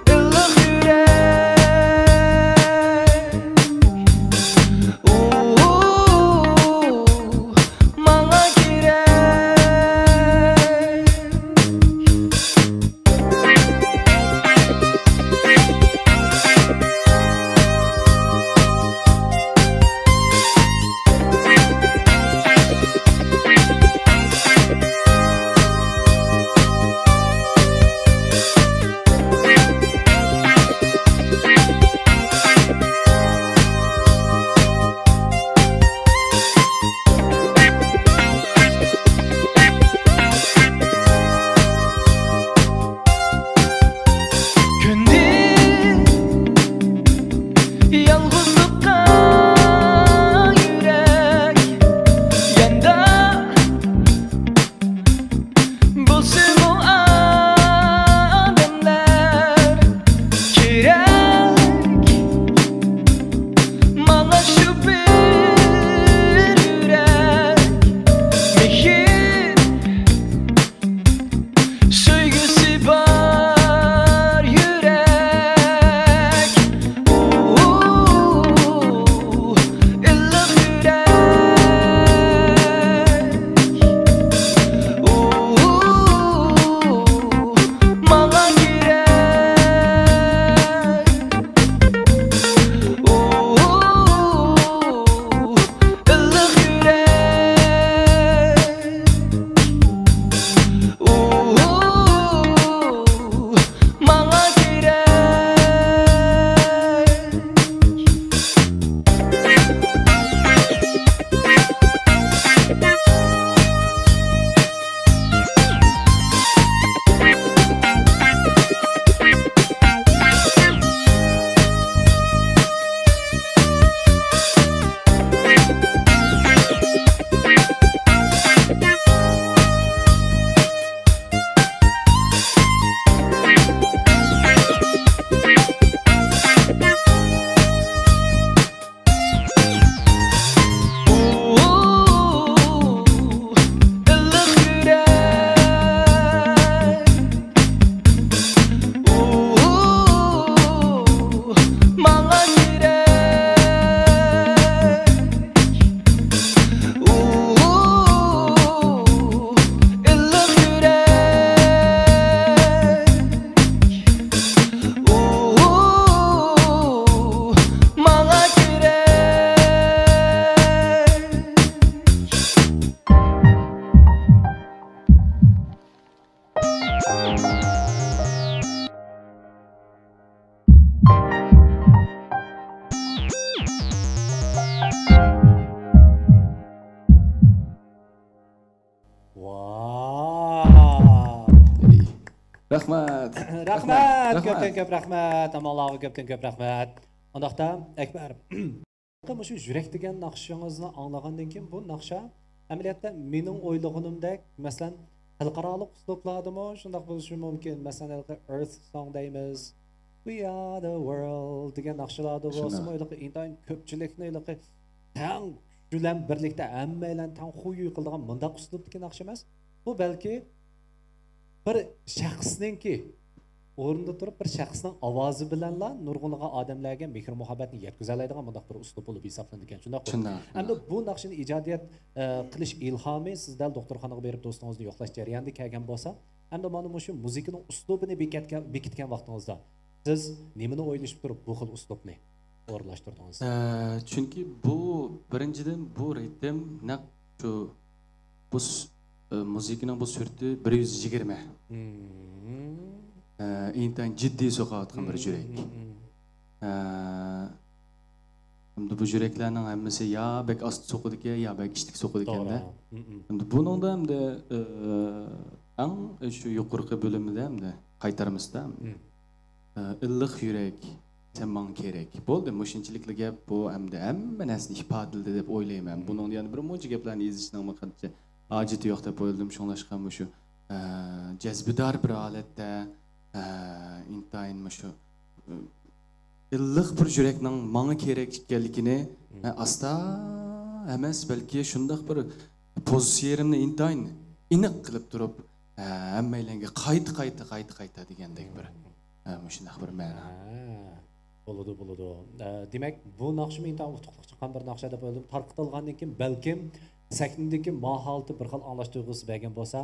ئىللىق يۈرەك. ئۇ، رەھمەت. رەھمەت، رەھمەت. كۆپتىن كۆپ رەھمەت. ھەممىڭلارغا كۆپتىن كۆپ رەھمەت. ئۇنداقتا، ئەكبەر، مۇشۇ يۈرەك دېگەن ناخشىڭىزنى ئاڭلىغاندىن كېيىن، بۇ ناخشا ئەمەلىيەتتە مېنىڭ ئويلىغىنىمدەك، مەسىلەن، خەلقئارالىق ئۇسلۇبلاردىمۇ شۇنداق بولۇشى مۇمكىن. مەسىلەن، ھېلىقى Earth Song دەيمىز، We Are The World دېگەن ناخشىلاردا بولسىمۇ، ھېلىقى ئىنتايىن كۆپچىلىكنى ھېلىقى تەڭ كۈچ بىلەن بىرلىكتە ھەممەيلەن تەڭ خۇيۇي قىلىدىغان مۇنداق ئۇسلۇبتىكى ناخشا ئەمەس. بۇ بەلكى بىر شەخسنىڭكى ئورنىدا تۇرۇپ، بىر شەخسنىڭ ئاۋازى بىلەنلا نۇرغۇنلىغان ئادەملەرگە مېھىر-مۇھەببەتنى يەتكۈزەلەيدىغان مۇنداق بىر ئۇسلۇب بولۇپ ھېسابلىنىدىكەن. شۇنداق. شۇنداق، شۇنداق. ئەمدى بۇ ناخشىنى ئىجادىيەت، ئە، قىلىش ئىلھامى سىز دەل دوختۇرخانىغا بېرىپ دوستىڭىزنى يوقلاش جەريانىدا كەلگەن بولسا، ئەمدى مانا مۇشۇ مۇزىكىنىڭ ئۇسلۇبىنى بېكەتكەن، بېكىتكەن ۋاقتىڭىزدا سىز نېمىنى ئويلىشىپ تۇرۇپ بۇ خىل ئۇسلۇبنى ئورۇنلاشتۇردىڭىز؟ ئە، چۈنكى بۇ، بىرىنچىدىن، بۇ رىتىم نەق شۇ، بۇ س-، ئە، مۇزىكىنىڭ بۇ سۈرئىتى بىر يۈز يىگىرمە. مم. ئە، ئىنتايىن جىددىي سوقۇۋاتقان بىر يۈرەك. مم. ئە، ئەمدى بۇ يۈرەكلەرنىڭ ھەممىسى يا بەك ئاستا سوقىدىكەن، يا بەك ئىشتىك سوقىدىكەن-دە. توغرا. مم. ئەمدى بۇنىڭدا ئەمدى، ئە، ئەڭ شۇ يۇقىرىقى بۆلۈمىدە ئەمدى قايتارمىسىدا، مم. ئىللىق يۈرەك، سەن ماڭا كېرەك. بولدى، مۇشۇنچىلىكلا گەپ بۇ، ئەمدى ھەممە نەرسىنى ئىپادىلىدى دەپ ئويلايمەن. بۇنىڭدا يەنە بىر مۇنچە گەپلەرنى يېزىشنىڭمۇ قانچە ھاجىتى يوق دەپ ئويلىدىم. شۇڭلاشقا مۇشۇ، ئە، جەزبىدار بىر ھالەتتە، ئە، ئىنتايىن مۇشۇ، ئە، ئىللىق بىر يۈرەكنىڭ ماڭا كېرەك ئىكەنلىكىنى، ئە، ئاستا ئەمەس، بەلكى شۇنداق بىر پوزىتسىيەمنى ئىنتايىن ئېنىق قىلىپ تۇرۇپ، ئە، ھەممەيلەنگە قايتا، قايتا، قايتا، قايتا دېگەندەك بىر، ئە، مۇشۇنداق بىر مەنا. ھە، بولىدۇ، بولىدۇ. ئە، دېمەك، بۇ ناخشىمۇ ئىنتايىن ئۇتۇقلۇق چىققان بىر ناخشا دەپ ئويلىدىم. تارقىتىلغاندىن كېيىن بەلكىم سەھنىدىكى ماھالىتى بىر خىل ئاڭلاش تۇيغۇسى بەرگەن بولسا،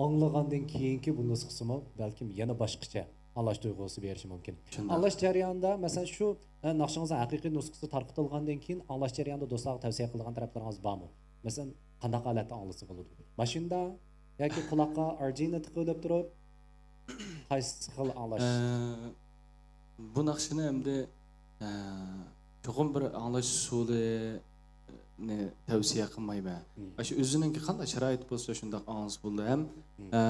ئاڭلىغاندىن كېيىنكى بۇ نۇسخىسىمۇ بەلكىم يەنە باشقىچە ئاڭلاش تۇيغۇسى بېرىشى مۇمكىن. شۇنداق. ئاڭلاش جەريانىدا، مەسىلەن، شۇ، ئە، ناخشىڭىزنىڭ ھەقىقىي نۇسخىسى تارقىتىلغاندىن كېيىن ئاڭلاش جەريانىدا دوستلارغا تەۋسىيە قىلىدىغان تەرەپلىرىڭىز بارمۇ؟ مەسىلەن، قانداق ھالەتتە ئاڭلىسا بولىدۇ؟ ماشىنىدا ياكى قۇلاققا ئارجىنى تىقىۋېلىپ تۇرۇپ، قايسى خىل ئاڭلاش؟ ئە، بۇ ناخشىنى ئەمدى، ئە، چوقۇم بىر ئاڭلاش ئۇسۇلىنى تەۋسىيە قىلمايمەن. مم. ئاشۇ ئۆزىنىڭكى قانداق شارائىتى بولسا شۇنداق ئاڭلىسا بولىدۇ. ھەم، مم. ئە،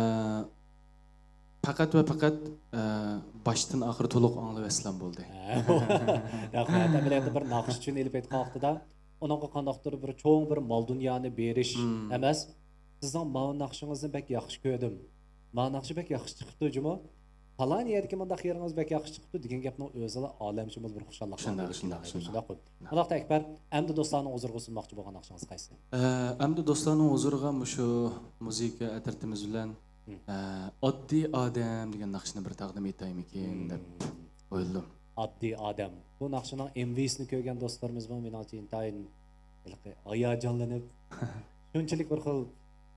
پەقەت ۋە پەقەت، ئە، باشتىن ئاخىر تولۇق ئاڭلىۋەتسىلەم بولدى. ھە. رەھمەت. ئەمەلىيەتتە بىر ناخشىچىنى ئېلىپ ئېيتقان ۋاقتىدا، ئۇنىڭغا قانداقتۇر بىر چوڭ بىر مال دۇنيانى بېرىش، مم، ئەمەس، سىزنىڭ ماۋۇ ناخشىڭىزنى بەك ياخشى كۆردۈم. ماۋۇ ناخشا بەك ياخشى چىقىپتۇ جۇمۇ. پالان يەردىكى مۇنداق يېرىڭىز بەك ياخشى چىقىپتۇ دېگەن گەپنىڭ ئۆزىلا ئالەمشۇمۇل بىر خۇشاللىق. شۇنداق، شۇنداق، شۇنداق. شۇنداققۇ. شۇنداق. ئۇنداقتا ئەكبەر، ئەمدى دوستلارنىڭ ھۇزۇرىغا سۇنماقچى بولغان ناخشىڭىز قايسى؟ ئە، ئەمدى دوستلارنىڭ ھۇزۇرىغا مۇشۇ مۇزىكا ئەترىتىمىز بىلەن، مم، ئە، ئاددىي ئادەم دېگەن ناخشىنى بىر تەقدىم ئېتەيمىكىن، مم، دەپ ئويلىدىم. ئاددىي ئادەم. بۇ ناخشىنىڭ ئېم ۋىسىنى كۆرگەن دوستلىرىمىزمۇ مېنىڭچە ئىنتايىن ھېلىقى ھاياجانلىنىپ، شۇنچىلىك بىر خىل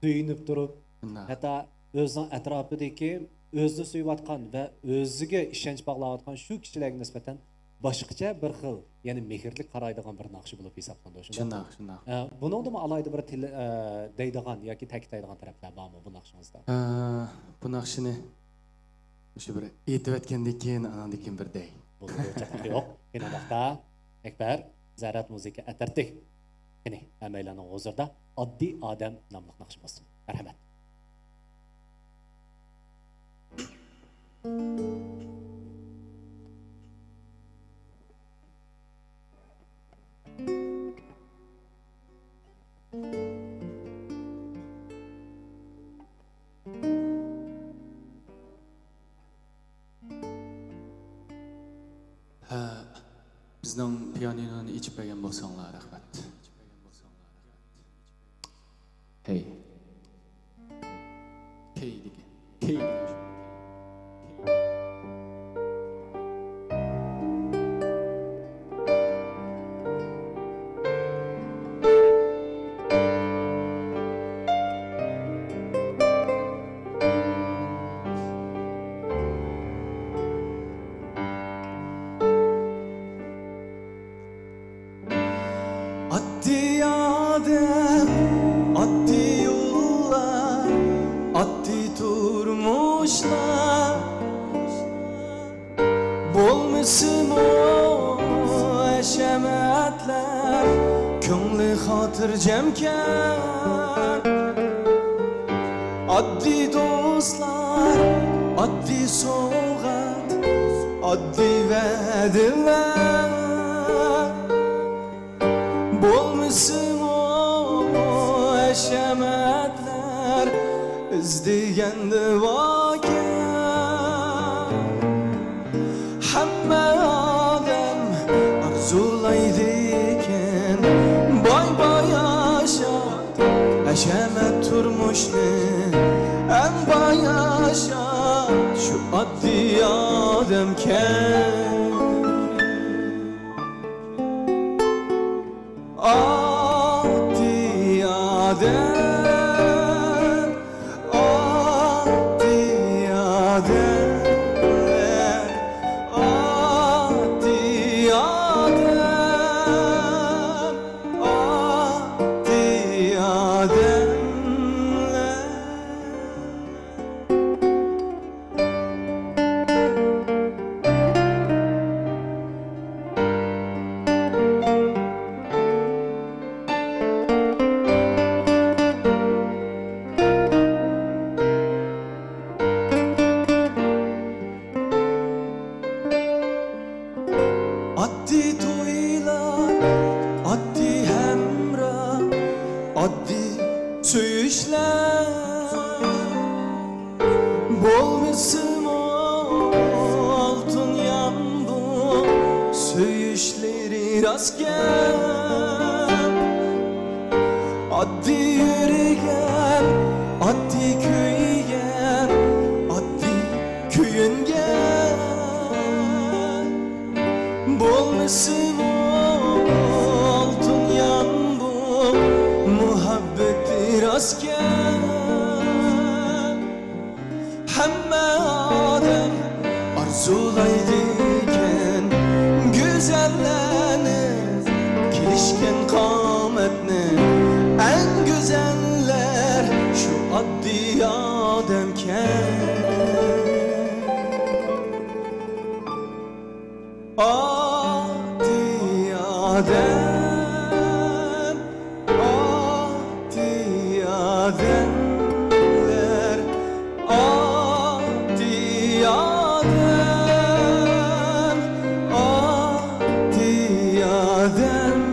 سۆيۈنۈپ تۇرۇپ، شۇنداق، ھەتتا ئۆزىنىڭ ئەتراپىدىكى ئۆزىنى سۆيۈۋاتقان ۋە ئۆزىگە ئىشەنچ باغلاۋاتقان شۇ كىشىلەرگە نىسبەتەن باشقىچە بىر خىل، يەنى مېھىرلىك قارايدىغان بىر ناخشا بولۇپ ھېسابلىنىدۇ، شۇنداقمۇ؟ شۇنداق، شۇنداق. ئە، بۇنىڭدىمۇ ئالاھىدە بىر تىل-، ئە، دەيدىغان ياكى تەكىتلەيدىغان تەرەپلەر بارمۇ بۇ ناخشىڭىزدا؟ ئە، بۇ ناخشىنى مۇشۇ بىر ئېيتىۋەتكەندىن كېيىن، ئاناندىن كېيىن بىر دەي. بولىدۇ، چاتاق يوق. قېنى ئۇنداقتا، ئەكبەر، زەرەت مۇزىكا ئەترىتى. قېنى، ھەممەيلەننىڭ ھۇزۇرىدا ئاددىي ئادەم ناملىق ناخشا بولسۇن. مەرھەمەت. ھە، بىزنىڭ پىيانىنونى ئېچىپ بەرگەن بولساڭلار، رەھمەت. ھەي. كەي دېگەن. كەي دېگەن شۇ. ئاددىي ئادەم، ئاددىي يوللار، ئاددىي تۇرمۇشلار. بولمىسىمۇ ھەشەمەتلەر، كۆڭلى خاتىرجەمكەن. ئاددىي دوستلار، ئاددىي سوۋغات، ئاددىي ۋەدىلەر، بولمىسىمۇ ھەشەمەتلەر ئىزدىگەندە ۋاكىن. ھەممە ئادەم ئارزۇلايدىكەن باي-باي ياشاپ، ھەشەمەت تۇرمۇشنى ئەڭ باي ياشاپ، شۇ ئاددىي ئادەمكەن. ئاددىي ئادەم، ئاددىي ئادەملەر، ئاددىي ئادەم، ئاددىي ئادەملەر. ئاددىي تويلار، ئاددىي ھەمراھ، ئاددىي سۆيۈشلەر. بولمىسىمۇ ئالتۇن يامغۇر سۆيۈشلىرى راست گەپ. ئاددىي يۈرگەن، ئاددىي كۆيگەن، ئاددىي كۆيۈنگەن. بولمىسىمۇ ئالتۇن يامغۇر مۇھەببىتى راست گەپ. ھەممە ئادەم ئارزۇلايدىكەن گۈزەللەرنى، كېلىشكەن قامەتنى. ئەڭ گۈزەللەر شۇ ئاددىي ئادەمكەن. ئاددىي ئادەم، ئاددىي ئادەملەر، ئاددىي ئادەم، ئاددىي ئادەملەر.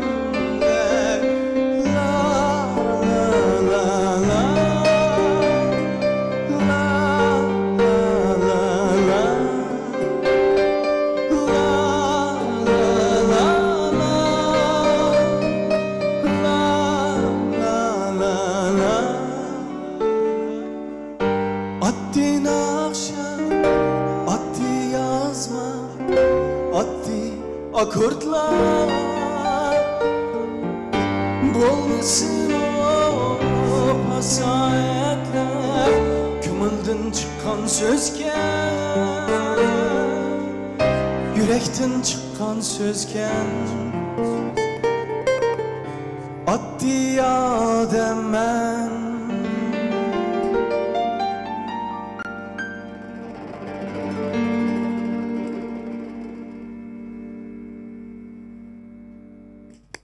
لا، لا، لا، لا. لا، لا، لا، لا. ئاددىي ناخشا، ئاددىي يازما، ئاددىي ئاككوردلار. بولمىسىمۇ پاساھەتلەر، كۆڭۈلدىن چىققان سۆزكەن، يۈرەكتىن چىققان سۆزكەن. ئاددىي ئادەممەن.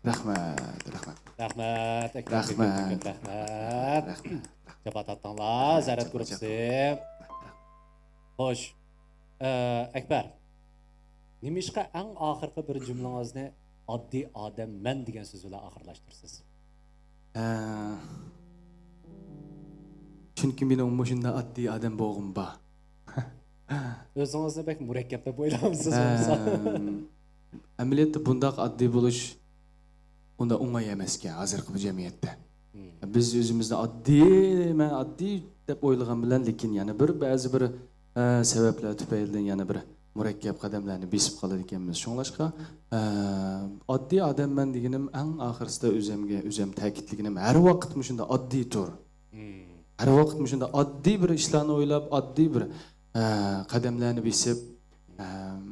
رەھمەت، رەھمەت. رەھمەت، ئەكبەر، رەھمەت. كۆپ رەھمەت. رەھمەت. جاپا تارتتىڭلار، زەرەت گۇرۇپپىسى. خوش. ئە، ئەكبەر، نېمىشقا ئەڭ ئاخىرقى بىر جۈملىڭىزنى «ئاددىي ئادەممەن» دېگەن سۆز بىلەن ئاخىرلاشتۇرىسىز؟ ئە، چۈنكى مېنىڭ مۇشۇنداق ئاددىي ئادەم بولغۇم بار. ئۆزىڭىزنى بەك مۇرەككەپ دەپ ئويلامسىز بولمىسا؟ ئەمەلىيەتتە بۇنداق ئاددىي بولۇش ئۇنداق ئوڭاي ئەمەسكەن ھازىرقى بۇ جەمئىيەتتە. مم. بىز ئۆزىمىزنى ئاددىي، مەن ئاددىي دەپ ئويلىغان بىلەن، لېكىن يەنە بىر بەزى بىر، ئە، سەۋەبلەر تۈپەيلىدىن يەنە بىر مۇرەككەپ قەدەملەرنى بېسىپ قالىدىكەنمىز. شۇڭلاشقا، ئە، ئاددىي ئادەممەن دېگىنىم ئەڭ ئاخىرسىدا ئۆزەمگە ئۆزەم تەكىتلىگىنىم ھەر ۋاقىت مۇشۇنداق ئاددىي تۇر. مم. ھەر ۋاقىت مۇشۇنداق ئاددىي بىر ئىشلارنى ئويلاپ، ئاددىي بىر، ئە، قەدەملەرنى بېسىپ، ئەم،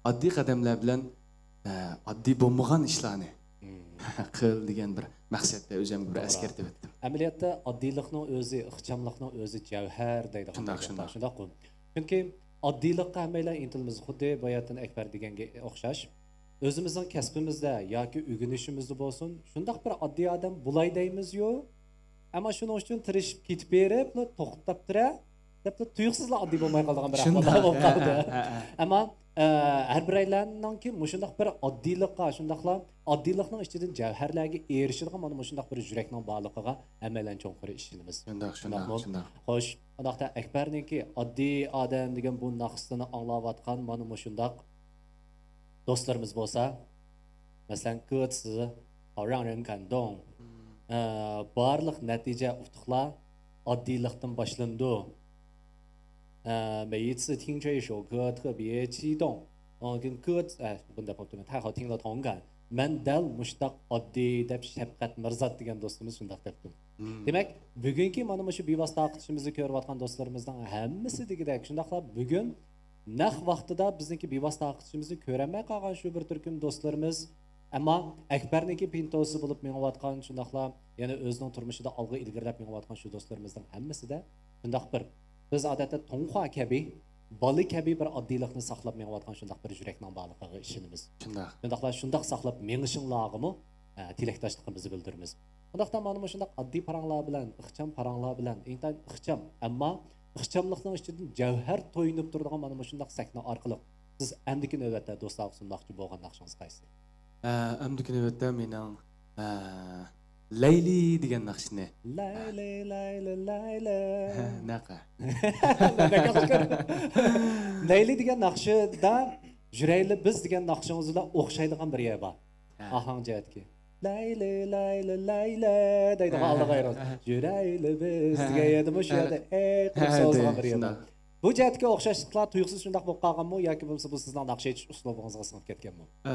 ئاددىي قەدەملەر بىلەن، ئە، ئاددىي بولمىغان ئىشلارنى مم. قىل دېگەن بىر مەقسەتتە ئۆزەمگە بىر توغرا. ئەسكەرتىۋەتتىم. ئەمەلىيەتتە ئاددىيلىقنىڭ ئۆزى ئىخچاملىقنىڭ ئۆزى جەۋھەر دەيدىغان شۇنداق، بىر گەپ بار. شۇنداق. شۇنداققۇ؟ چۈنكى ئاددىيلىققا ھەممەيلەن ئىنتىلىمىز، خۇددى باياتىن ئەكبەر دېگەنگە ئوخشاش. ئۆزىمىزنىڭ كەسپىمىزدە ياكى ئۆگىنىشىمىزدە بولسۇن، شۇنداق بىر ئاددىي ئادەم بولاي دەيمىزيۇ. ئەمما شۇنىڭ ئۈچۈن تىرىشىپ كېتىپ بېرىپلا توختاپ تۇرە. دەپلا تۇيۇقسىزلا ئاددىي بولماي قالىدىغان بىر ئەھۋاللار بولۇپ قالدى. ھە، ھە، ھە. ئەمما، ئە، ھەر بىرەيلەننىڭكى مۇشۇنداق بىر ئاددىيلىققا، شۇنداقلا ئاددىيلىقنىڭ ئىچىدىن جەۋھەرلەرگە ئېرىشىدىغان مانا مۇشۇنداق بىر يۈرەكنىڭ بارلىقىغا ھەممەيلەن چوڭقۇر ئىشىنىمىز. شۇنداق، شۇنداق، شۇنداقمۇ؟ شۇنداق. خوش، ئۇنداقتا ئەكبەرنىڭكى ئاددىي ئادەم دېگەن بۇ ناخشىسىنى ئاڭلاۋاتقان مانا مۇشۇنداق دوستلىرىمىز بولسا، مەسىلەن، 歌词好让人感动، ئە، بارلىق نەتىجە، ئۇتۇقلار ئاددىيلىقتىن باشلىنىدۇ. ئە، 每一次听这首歌特别激动. ئاندىن 歌، ئە، بۇنداق بوپتۇ، 太好听了同感. مەن دەل مۇشتاق ئاددىي دەپ شەپقەت مىرزات دېگەن دوستىمىز شۇنداق دەپتۇ. دېمەك، بۈگۈنكى مانا مۇشۇ بىۋاسىتە تارقىتىشىمىزنى كۆرۈۋاتقان دوستلىرىمىزنىڭ ھەممىسى دېگۈدەك، شۇنداقلا بۈگۈن نەق ۋاقتىدا بىزنىڭكى بىۋاسىتە تارقىتىشىمىزنى كۆرەلمەي قالغان شۇ بىر تۈركۈم دوستلىرىمىز، ئەمما ئەكبەرنىڭكى پىنتوسى بولۇپ مېڭىۋاتقان، شۇنداقلا يەنە ئۆزىنىڭ تۇرمۇشىدا ئالغا ئىلگىرىلەپ مېڭىۋاتقان شۇ دوستلىرىمىزنىڭ ھەممىسىدە شۇنداق بىر، بىز ئادەتتە تۇڭخۇا كەبى، بالا كەبى بىر ئاددىيلىقنى ساقلاپ مېڭىۋاتقان شۇنداق بىر يۈرەكنىڭ بارلىقىغا ئىشىنىمىز. شۇنداق. شۇنداقلا شۇنداق ساقلاپ مېڭىشىڭلارغىمۇ، ئە، تىلەكداشلىقىمىزنى بىلدۈرىمىز. ئۇنداقتا مانا مۇشۇنداق ئاددىي پاراڭلار بىلەن، ئىخچام پاراڭلار بىلەن، ئىنتايىن ئىخچام، ئەمما ئىخچاملىقنىڭ ئىچىدىن جەۋھەر تويۇنۇپ تۇرىدىغان مانا مۇشۇنداق سەھنە ئارقىلىق سىز ئەمدىكى نۆۋەتتە دوستلارغا سۇنماقچى بولغان ناخشىڭىز قايسى؟ ئە، ئەمدىكى نۆۋەتتە مېنىڭ، ئە، لەيلى دېگەن ناخشىنى. لەيلى، لەيلى، لەيلى. نەقە؟ لەيلى دېگەن ناخشىدا يۈرەيلى بىز دېگەن ناخشىڭىز بىلەن ئوخشايدىغان بىر يەر بار. ھە. ئاھاڭ جەھەتتىكى. لەيلى، لەيلى، لەيلى دەيدىغان ئاللىغايرى. ھە، ھە. يۈرەيلى بىز دېگەن يەردىمۇ شۇ يەردە ئېي قىلىپ سوزغان بىر يەر بار. بۇ جەھەتتىكى ئوخشاشلىقلار تۇيۇقسىز شۇنداق بولۇپ قالغانمۇ ياكى بولمىسا بۇ سىزنىڭ ناخشا ئېيتىش ئۇسلۇبىڭىزغا سىڭىپ كەتكەنمۇ؟ ئە،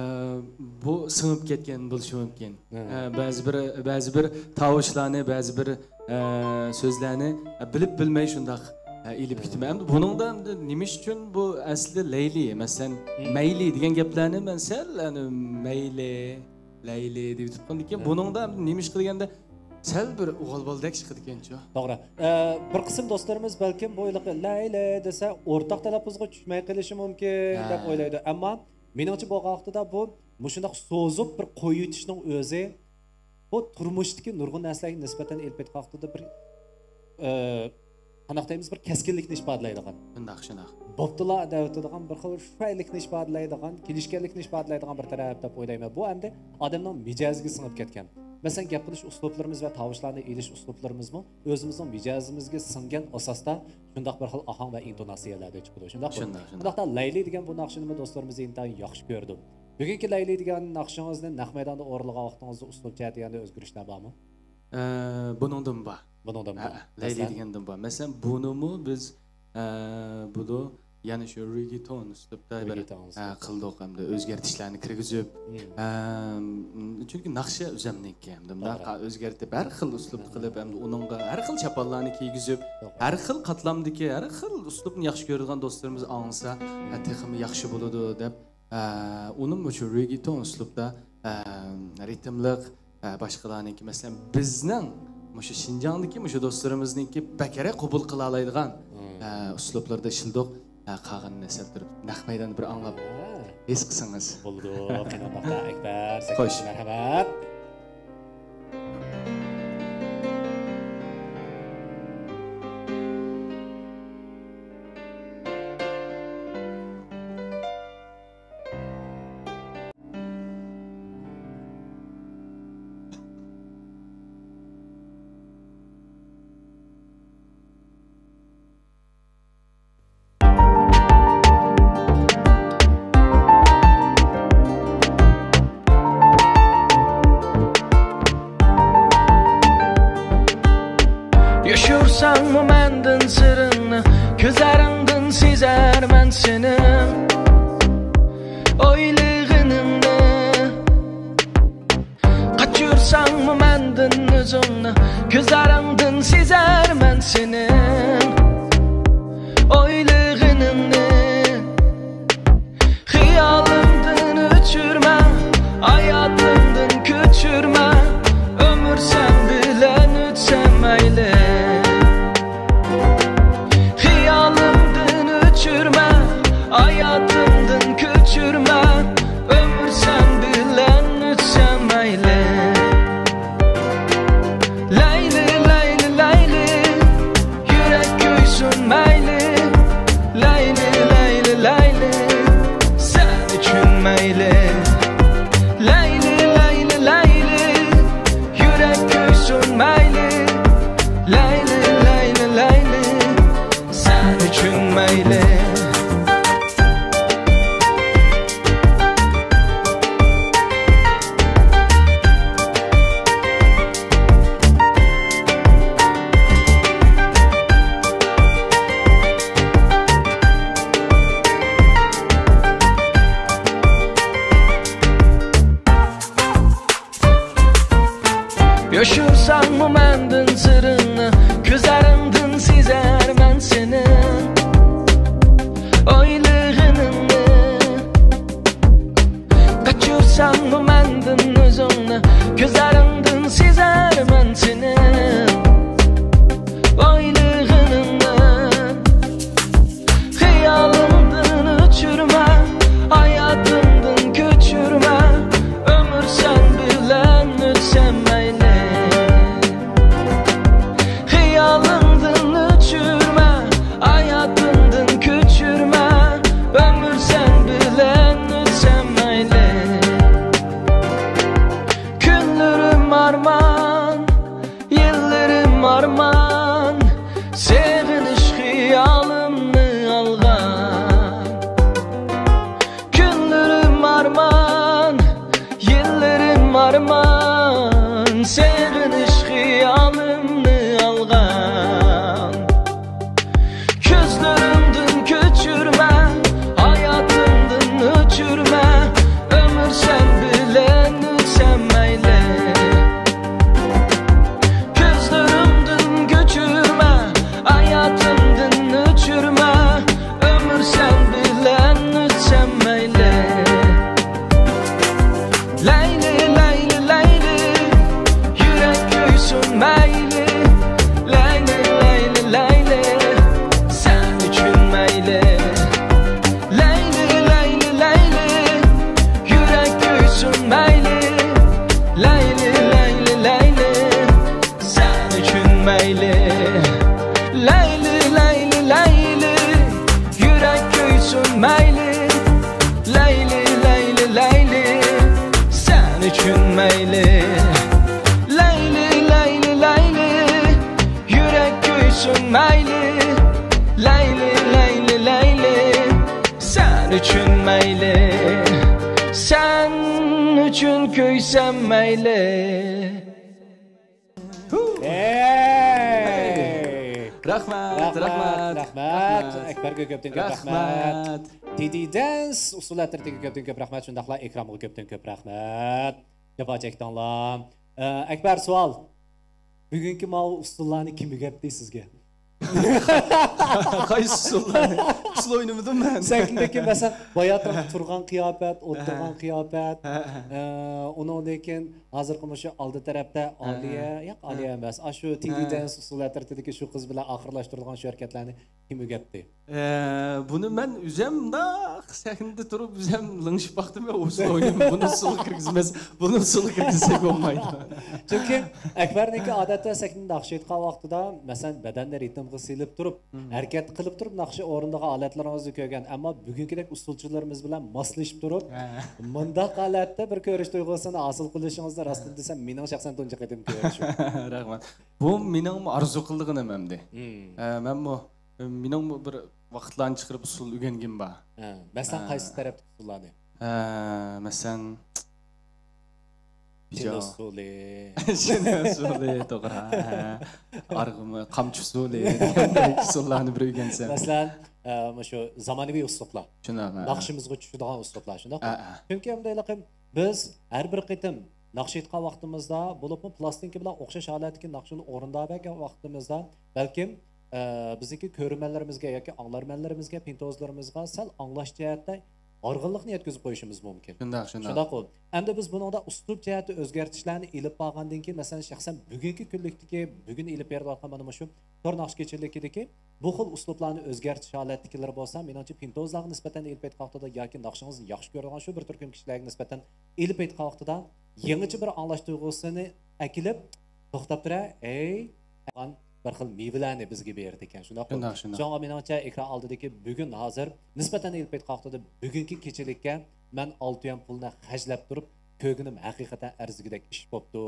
بۇ سىڭىپ كەتكەن بولۇشى مۇمكىن. ھە. ئە، بەزى بىر، بەزى بىر تاۋۇشلارنى، بەزى بىر، ئە، سۆزلەرنى، ئە، بىلىپ بىلمەي شۇنداق، ئە، ئېلىپ كېتىمەن. ئەمدى بۇنىڭدا ئەمدى نېمە ئۈچۈن بۇ ئەسلى لەيلى، مەسىلەن، مەيلى دېگەن گەپلەرنى مەن سەل، ئەنە، مەيلى، لەيلى دېيىۋېتىپ قالدىكىن. بۇنىڭدا نېمە ئىش قىلغاندا سەل بىر ئوغۇل بالىدەك چىقىدىكەنچۇ؟ توغرا. ئە، بىر قىسىم دوستلىرىمىز بەلكىم بۇ ھېلىقى لەيلى دېسە ئورتاق تەلەپپۇزغا چۈشمەي قېلىشى مۇمكىن دەپ ئويلايدۇ. ئەمما مېنىڭچە بولغان ۋاقتىدا بۇ مۇشۇنداق سوزۇپ بىر قويۇۋېتىشنىڭ ئۆزى بۇ تۇرمۇشتىكى نۇرغۇن نەرسىلەرگە نىسبەتەن ئېلىپ ئېيتقان ۋاقتىدا بىر، ئە، قانداق دەيمىز، بىر كەسكىنلىكنى ئىپادىلەيدىغان. شۇنداق، شۇنداق. بوپتۇلا دەۋېتىدىغان بىر خىل شۇەنلىكنى ئىپادىلەيدىغان، كېلىشكەنلىكنى ئىپادىلەيدىغان بىر تەرەپ دەپ ئويلايمەن. بۇ ئەمدى ئادەمنىڭ مىجەزىگە سىڭىپ كەتكەن. مەسىلەن، گەپ قىلىش ئۇسلۇبلىرىمىز ۋە تاۋۇشلارنى ئېلىش ئۇسلۇبلىرىمىزمۇ ئۆزىمىزنىڭ مىجەزىمىزگە سىڭگەن ئاساستا شۇنداق بىر خىل ئاھاڭ ۋە ئىنتوناتسىيەلەردە چىقىدۇ. شۇنداقمۇ؟ شۇنداق، شۇنداق. شۇنداقتا لەيلى دېگەن بۇ ناخشىنىمۇ دوستلىرىمىز ئىنتايىن ياخشى كۆرىدۇ. بۈگۈنكى لەيلى دېگەن ناخشىڭىزنى نەق مەيداندا ئورۇنلىغان ۋاقتىڭىزدا ئۇسلۇب جەھەتتە يەنە ئۆزگىرىشلەر بارمۇ؟ ئە، بۇنىڭدىن بار. بۇنىڭدىن بار. ھە، لەيلى دېگەندىن بار. مەسىلەن، بۇنىمۇ بىز، ئە، بۇنى يەنە شۇ رېگېتون ئۇسلۇبتا بىر، ئە، قىلدۇق ھەمدە ئۆزگەرتىشلەرنى كىرگۈزۈپ، ئە، چۈنكى ناخشا ئۆزەمنىڭكى ھەمدە مۇنداق ئۆزگەرتىپ، ھەر خىل ئۇسلۇبتا قىلىپ، ھەمدە ئۇنىڭغا ھەر خىل چاپانلارنى كىيگۈزۈپ، ھەر خىل قاتلامدىكى، ھەر خىل ئۇسلۇبنى ياخشى كۆرىدىغان دوستلىرىمىز ئاڭلىسا، ھە، تېخىمۇ ياخشى بولىدۇ دەپ، ئە، ئۇنىمۇ شۇ رېگېتون ئۇسلۇبتا، ئە، رىتىملىق، ئە، باشقىلارنىڭكى، مەسىلەن، بىزنىڭ مۇشۇ شىنجاڭدىكى مۇشۇ دوستلىرىمىزنىڭكى بەكرەك قوبۇل قىلالايدىغان، ئە، ئۇسلۇبلىرىدا ئىشلىدۇق. ئە، قالغىنىنى سەل تۇرۇپ نەق مەيداندا بىر ئاڭلاپ ھېس قىلسىڭىز. بولىدۇ. قېنى ئۇنداقتا ئەكبەر، سەككىز، مەرھەمەت. يوشۇرساڭمۇ مەندىن سىرىڭنى، كۆزلىرىڭدىن سېزەرمەن سېنىڭ ئويلىغىنىڭنى. قاچۇرساڭمۇ مەندىن ئۆزۈڭنى، كۆزلىرىڭدىن سېزەرمەن سېنىڭ ئويلىغىنىڭنى. خىيالىڭدىن ئۆچۈرمە، ھاياتىڭدىن كۆچۈرمە، ئۆمۈر سەن بىلەن ئۆتسە مەيلى. خىيالىڭدىن ئۆچۈرمە، ھاياتىڭدىن كۆچۈرمە، ئۆمۈر سەن بىلەن ئۆتسە مەيلى. لەيلى، لەيلى، لەيلى، مەندىن ئۆزۈڭنى، كۆزلىرىڭدىن سېزەرمەن سېنىڭ بايلىقىڭنى. خىيالىڭدىن ئۆچۈرمە، ھاياتىڭدىن كۆچۈرمە، ئۆمۈر سەن بىلەن ئۆتسەم مەيلى. خىيالىڭدىن ئۆچۈرمە، ھاياتىڭدىن كۆچۈرمە، ئۆمۈر سەن بىلەن ئۆتسەم مەيلى. كۈنلىرىم ئارمان، يىللىرىم ئارمان، سېغىنىش خىيالىمنى ئالغان. كۈنلىرىم ئارمان، يىللىرىم ئارمان، سېغىنىش خىيالىمنى ئالغان. كۆزلىرىڭدىن كۆچۈرمە، ھاياتىڭدىن ئۆچۈرمە، ئۆمۈر سەن بىلەن ئۆتسەم مەيلى. كۆزلىرىڭدىن كۆچۈرمە، ھاياتىڭدىن ئۆچۈرمە، ئۆمۈر سەن بىلەن ئۆتسەم مەيلى. لەيلى، لەيلى، لەيلى، يۈرەك كۆيسۇن مەيلى. لەيلى، لەيلى، لەيلى، سەن ئۈچۈن مەيلى. لەيلى، لەيلى، لەيلى، يۈرەك كۆيسۇن مەيلى. لەيلى، لەيلى، لەيلى، سەن ئۈچۈن مەيلى. لەيلى، لەيلى، لەيلى، يۈرەك كۆيسۇن مەيلى. لەيلى، لەيلى، لەيلى، سەن ئۈچۈن مەيلى. لەيلى، لەيلى، لەيلى، يۈرەك كۆيسۇن مەيلى. لەيلى، لەيلى، لەيلى، سەن ئۈچۈن مەيلى. سەن ئۈچۈن كۆيسەم مەيلى. ھەي! رەھمەت، رەھمەت، رەھمەت، رەھمەت. رەھمەت. ئەكبەرگە كۆپتىن كۆپ رەھمەت. رەھمەت. تىدى دەنس ئۇسسۇل ئەترىتىگە كۆپتىن كۆپ رەھمەت. شۇنداقلا ئىكرامغا كۆپتىن كۆپ رەھمەت. جاپا چەكتىڭلار. ئە، ئەكبەر، سوئال. بۈگۈنكى ماۋۇ ئۇسسۇللارنى كىم ئۆگەتتى سىزگە؟ قايسى ئۇسسۇللارنى؟ ئۇسسۇل ئوينىمىدىم مەن. سەھنىدىكى، مەسىلەن، باياتىنقى تۇرغان قىياپەت، ئولتۇرغان ھە. قىياپەت، ھە، ھە. ئە، ئۇنىڭدىن كېيىن ھازىرقى مۇشۇ ئالدى تەرەپتە ھە، ئالىيە، ھە. ياق، ھە. ئالىيە ئەمەس، ئاشۇ ھە. تىدى دەنس ئۇسسۇل ئەترىتىدىكى شۇ قىز بىلەن ئاخىرلاشتۇرىدىغان شۇ ھەرىكەتلەرنى كىم ئۆگەتتى؟ ئە، بۇنى مەن ئۆزۈم مۇنداق سەھنىدە تۇرۇپ ئۆزۈم لىڭشىپ باقتىم، يا ئۇسسۇل ئوينىمىدىم. بۇنى ئۇسسۇلغا كىرگۈزمەس، بۇنى ئۇسسۇلغا كىرگۈزسەك بولمايدۇ. چۈنكى ئەكبەرنىڭكى ئادەتتە سەھنىدە ناخشا ئېيتقان ۋاقتىدا، مەسىلەن، بەدەننى رىتىمغا سېلىپ تۇرۇپ، مم. ھەرىكەت قىلىپ تۇرۇپ ناخشا ئورۇندىغان ھالەتلىرىڭىزنى كۆرگەن. ئەمما بۈگۈنكىدەك ئۇسسۇلچىلىرىمىز بىلەن ماسلىشىپ تۇرۇپ، ھە. مۇنداق ھالەتتە بىر كۆرۈش تۇيغۇسىنى ھاسىل قىلىشىڭىزنى راستىنى دېسەم، مېنىڭ شەخسەن تۇنجى قېتىم كۆرۈشۈم. رەھمەت. بۇ مېنىڭمۇ ئارزۇ قىلىدىغىنىم ئەمدى. مم. ئە، مەنمۇ مېنىڭمۇ بىر ۋاقىتلارنى چىقىرىپ ئۇسسۇل ئۆگەنگىنىم بار. ھە، مەسىلەن، ھە. قايسى تەرەپتىكى ئۇسسۇللارنى؟ ھە، مەسىلەن، چىن پىجاۋ. ئۇسسۇلى. چىن ئۇسسۇلى، توغرا. ھە. ئارغىمى، قامچا ئۇسسۇلى دېگەندەك ئۇسسۇللارنى بىر ئۆگەنسەم. مەسىلەن، ئە، مۇشۇ زامانىۋى ئۇسلۇبلار. شۇنداق، ھە. ناخشىمىزغا چۈشىدىغان ئۇسلۇبلار، شۇنداقمۇ؟ ھە، ھە. چۈنكى ئەمدى ھېلىقى بىز ھەر بىر قېتىم ناخشا ئېيتقان ۋاقتىمىزدا، بولۇپمۇ پىلاستىنكا بىلەن ئوخشاش ھالەتتىكى ناخشىنى ئورۇنداپ بەرگەن ۋاقتىمىزدا، بەلكىم ئە، بىزنىڭكى كۆرۈرمەنلىرىمىزگە ياكى ئاڭلارمەنلىرىمىزگە، پىنتوزلىرىمىزغا سەل ئاڭلاش جەھەتتە ھارغىنلىقنى يەتكۈزۈپ قويۇشىمىز مۇمكىن. شۇنداق، شۇنداق. شۇنداققۇ؟ ئەمدى بىز بۇنىڭدا ئۇسلۇب جەھەتتە ئۆزگەرتىشلەرنى ئېلىپ بارغاندىن كېيىن، مەسىلەن، شەخسەن بۈگۈنكى كۈنلۈكتىكى، بۈگۈن ئېلىپ بېرىلىۋاتقان مانا مۇشۇ تور ناخشا كېچىلىكىدىكى بۇ خىل ئۇسلۇبلارنى ئۆزگەرتىش ھالەتتىكىلىرى بولسا، مېنىڭچە، پىنتوزلارغا نىسبەتەن ئېلىپ ئېيتقان ۋاقتىدا ياكى ناخشىڭىزنى ياخشى كۆرىدىغان شۇ بىر تۈركۈم كىشىلەرگە نىسبەتەن ئېلىپ ئېيتقان ۋاقتىدا يېڭىچە بىر ئاڭلاش تۇيغۇسىنى ئەكېلىپ، توختاپ تۇرە، ئەي، بىر خىل مېۋىلەرنى بىزگە بېرىدىكەن، شۇنداققۇ؟ شۇنداق، شۇنداق. شۇڭا مېنىڭچە، ئېكران ئالدىدىكى بۈگۈن، ھازىر نىسبەتەن ئېلىپ ئېيتقان ۋاقتىدا بۈگۈنكى كېچىلىككە مەن ئالتە يۈەن پۇلنى خەجلەپ تۇرۇپ، كۆرگىنىم ھەقىقەتەن ئەرزىگۈدەك ئىش بوپتۇ،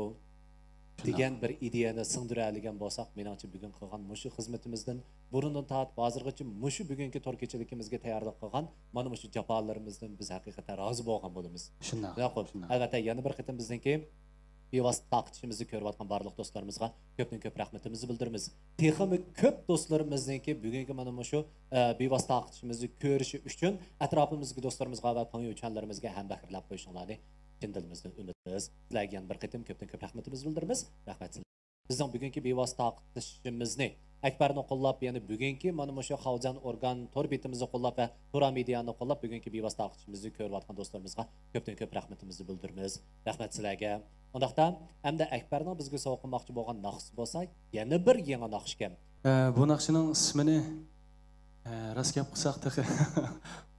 شۇنداق. دېگەن بىر ئىدىيەنى سىڭدۈرەلىگەن بولساق، مېنىڭچە، بۈگۈن قىلغان مۇشۇ خىزمىتىمىزدىن، بۇرۇندىن تارتىپ ھازىرغىچە مۇشۇ بۈگۈنكى تور كېچىلىكىمىزگە تەييارلىق قىلغان مانا مۇشۇ جاپالىرىمىزدىن بىز ھەقىقەتەن رازى بولغان بولىمىز. شۇنداق، شۇنداق. ئەلۋەتتە، يەنە بىر قېتىم بىزنىڭكى بىۋاسىتە تارقىتىشىمىزنى كۆرۈۋاتقان بارلىق دوستلىرىمىزغا كۆپتىن كۆپ رەھمىتىمىزنى بىلدۈرىمىز. تېخىمۇ كۆپ دوستلىرىمىزنىڭكى بۈگۈنكى مانا مۇشۇ، ئە، بىۋاسىتە تارقىتىشىمىزنى كۆرۈشى ئۈچۈن ئەتراپىمىزدىكى دوستلىرىمىزغا ۋە پاڭيۈچۈەنلىرىمىزگە ھەمبەھىرلەپ قويۇشۇڭلارنى چىن دىلىمىزدىن ئۈمىد قىلىمىز. سىلەرگە يەنە بىر قېتىم كۆپتىن كۆپ رەھمىتىمىزنى بىلدۈرىمىز. رەھمەت سىلەرگە. بىزنىڭ بۈگۈنكى بىۋاسىتە تارقىتىشىمىزنى ئەكبەرنى قوللاپ، يەنە بۈگۈنكى مانا مۇشۇ خاۋجان ئورگان تور بېتىمىزنى قوللاپ ۋە تۇرا مېدىيانى قوللاپ، بۈگۈنكى بىۋاسىتە ئاقىرىشىمىزنى كۆرۈۋاتقان دوستلىرىمىزغا كۆپتىن كۆپ رەھمىتىمىزنى بىلدۈرىمىز. رەھمەت سىلەرگە. ئۇنداقتا، ئەمدى ئەكبەرنىڭ بىزگە سوۋغا قىلماقچى بولغان ناخشىسى بولسا، يەنە بىر يېڭى ناخشىكەن. ئە، بۇ ناخشىنىڭ ئىسمىنى، ئە، راست گەپ قىلساق، تېخى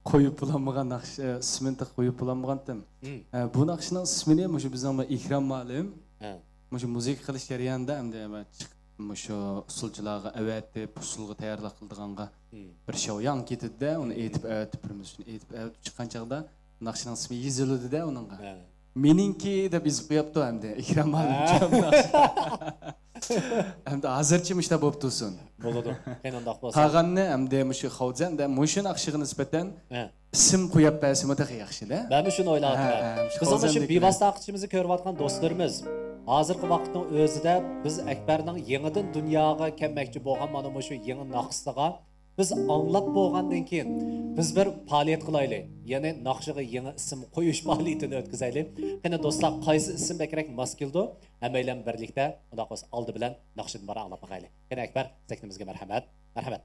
قويۇپ بولالمىغان ناخشا، ئە، ئىسمىنى تېخى قويۇپ بولالمىغانتىم. مم. ئە، بۇ ناخشىنىڭ ئىسمىنى مۇشۇ بىزنىڭ بۇ ئىكرام مۇئەللىم، ھە، مۇشۇ مۇزىكا قىلىش جەريانىدا ئەمدى چىق-، مۇشۇ ئۇسسۇلچىلارغا ئەۋەتىپ، ئۇسسۇلغا تەييارلىق قىلىدىغانغا، مم، بىر شياۋياڭ كېتىدىدە، ئۇنى، مم، ئېيتىپ ئەۋەتىپ، بىر مۇشۇنى ئېيتىپ ئەۋەتىپ چىققان چاغدا ناخشىنىڭ ئىسمى يېزىلىدىدە ئۇنىڭغا. ھە. مېنىڭكى دەپ يېزىپ قويۇپتۇ ئەمدى ئىكرام مۇئەللىم. ھە. ئەمدى ھازىرچە مۇشۇنداق بولۇپ تۇرسۇن. بولىدۇ. قېنى ئۇنداق بولسا. قالغاننى ئەمدى مۇشۇ خاۋجەندە مۇشۇ ناخشىغا نىسبەتەن، ھە، ئىسىم قويۇپ بەرسىمۇ تېخى ياخشىدا. مەنمۇ شۇنى ئويلاۋاتىمەن. ھە، ھە، مۇشۇ بىزنىڭ مۇشۇ خاۋجەندىكىنى. بىۋاسىتە ئاقىرىشىمىزنى كۆرۈۋاتقان دوستلىرىمىز، ھازىرقى ۋاقىتنىڭ ئۆزىدە بىز ئەكبەرنىڭ يېڭىدىن دۇنياغا كەلمەكچى بولغان مانا مۇشۇ يېڭى ناخشىسىغا بىز ئاڭلاپ بولغاندىن كېيىن، بىز بىر پائالىيەت قىلايلى. يەنى ناخشىغا يېڭى ئىسىم قويۇش پائالىيىتىنى ئۆتكۈزەيلى. قېنى دوستلار، قايسى ئىسىم بەكرەك ماس كېلىدۇ؟ ھەممەيلەن بىرلىكتە، ئۇنداق بولسا ئالدى بىلەن ناخشىدىن بىر ئاڭلاپ باقايلى. قېنى ئەكبەر، سەھنىمىزگە مەرھەمەت. مەرھەمەت.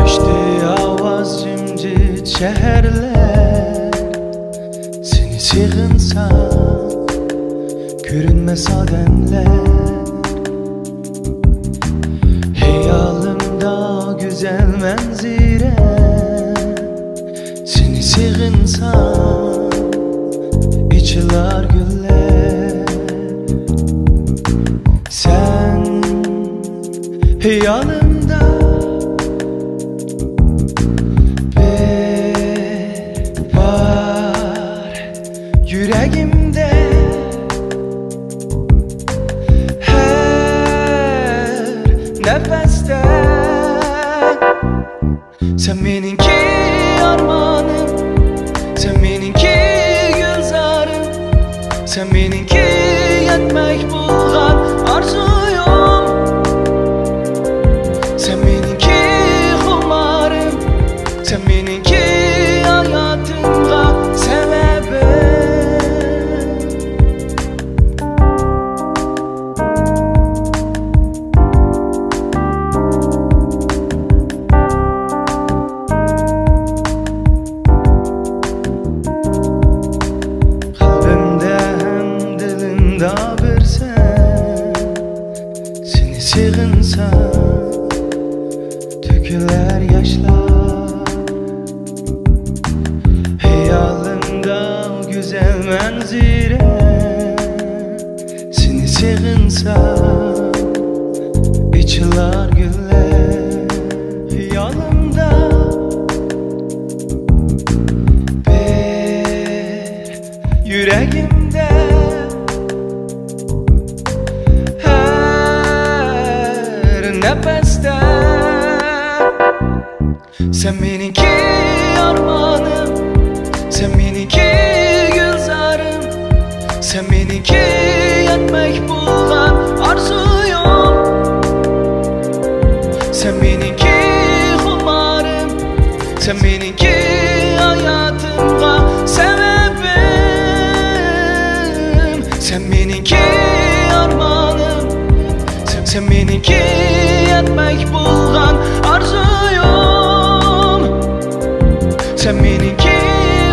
ئۆچتى ئاۋاز، جىمجىت شەھەرلەر، سېنى سېغىنسام، كۆرۈنمەس ئادەملەر. خىيالىمدا گۈزەل مەنزىرە، سېنى سېغىنسام، ئېچىلار گۈللەر. سەن خىيالىمدا بىر بار يۈرەگىمدە، ھەر نەپەستە. سەن مېنىڭكى ئارمانىم، سەن مېنىڭكى گۈلزارىم، سەن مېنىڭكى يەتمەك بولغان ئارزۇيۇم، سەن مېنىڭكى خۇمارىم، سەن مېنىڭكى ھاياتىمغا سەۋەبىم. قەلبىمدە ھەم دىلىمدا بىر سەن، سېنى سېغىنسام، تۆكۈلەر ياشلار. خىيالىمدا گۈزەل مەنزىرە، سېنى سېغىنسام، ئېچىلار گۈللەر. خىيالىمدا بىر يۈرەگىمدە، ھەر نەپەستە. سەن مېنىڭكى ئارمانىم، سەن مېنىڭكى گۈلزارىم، سەن مېنىڭكى يەتمەك بولغان ئارزۇيۇم، سەن مېنىڭكى خۇمارىم، سەن مېنىڭكى ھاياتىمغا سەۋەبىم، سەن مېنىڭكى ئارمانىم، سەن، سەن مېنىڭكى يەتمەك بولغان ئارزۇيۇم، سەن مېنىڭكى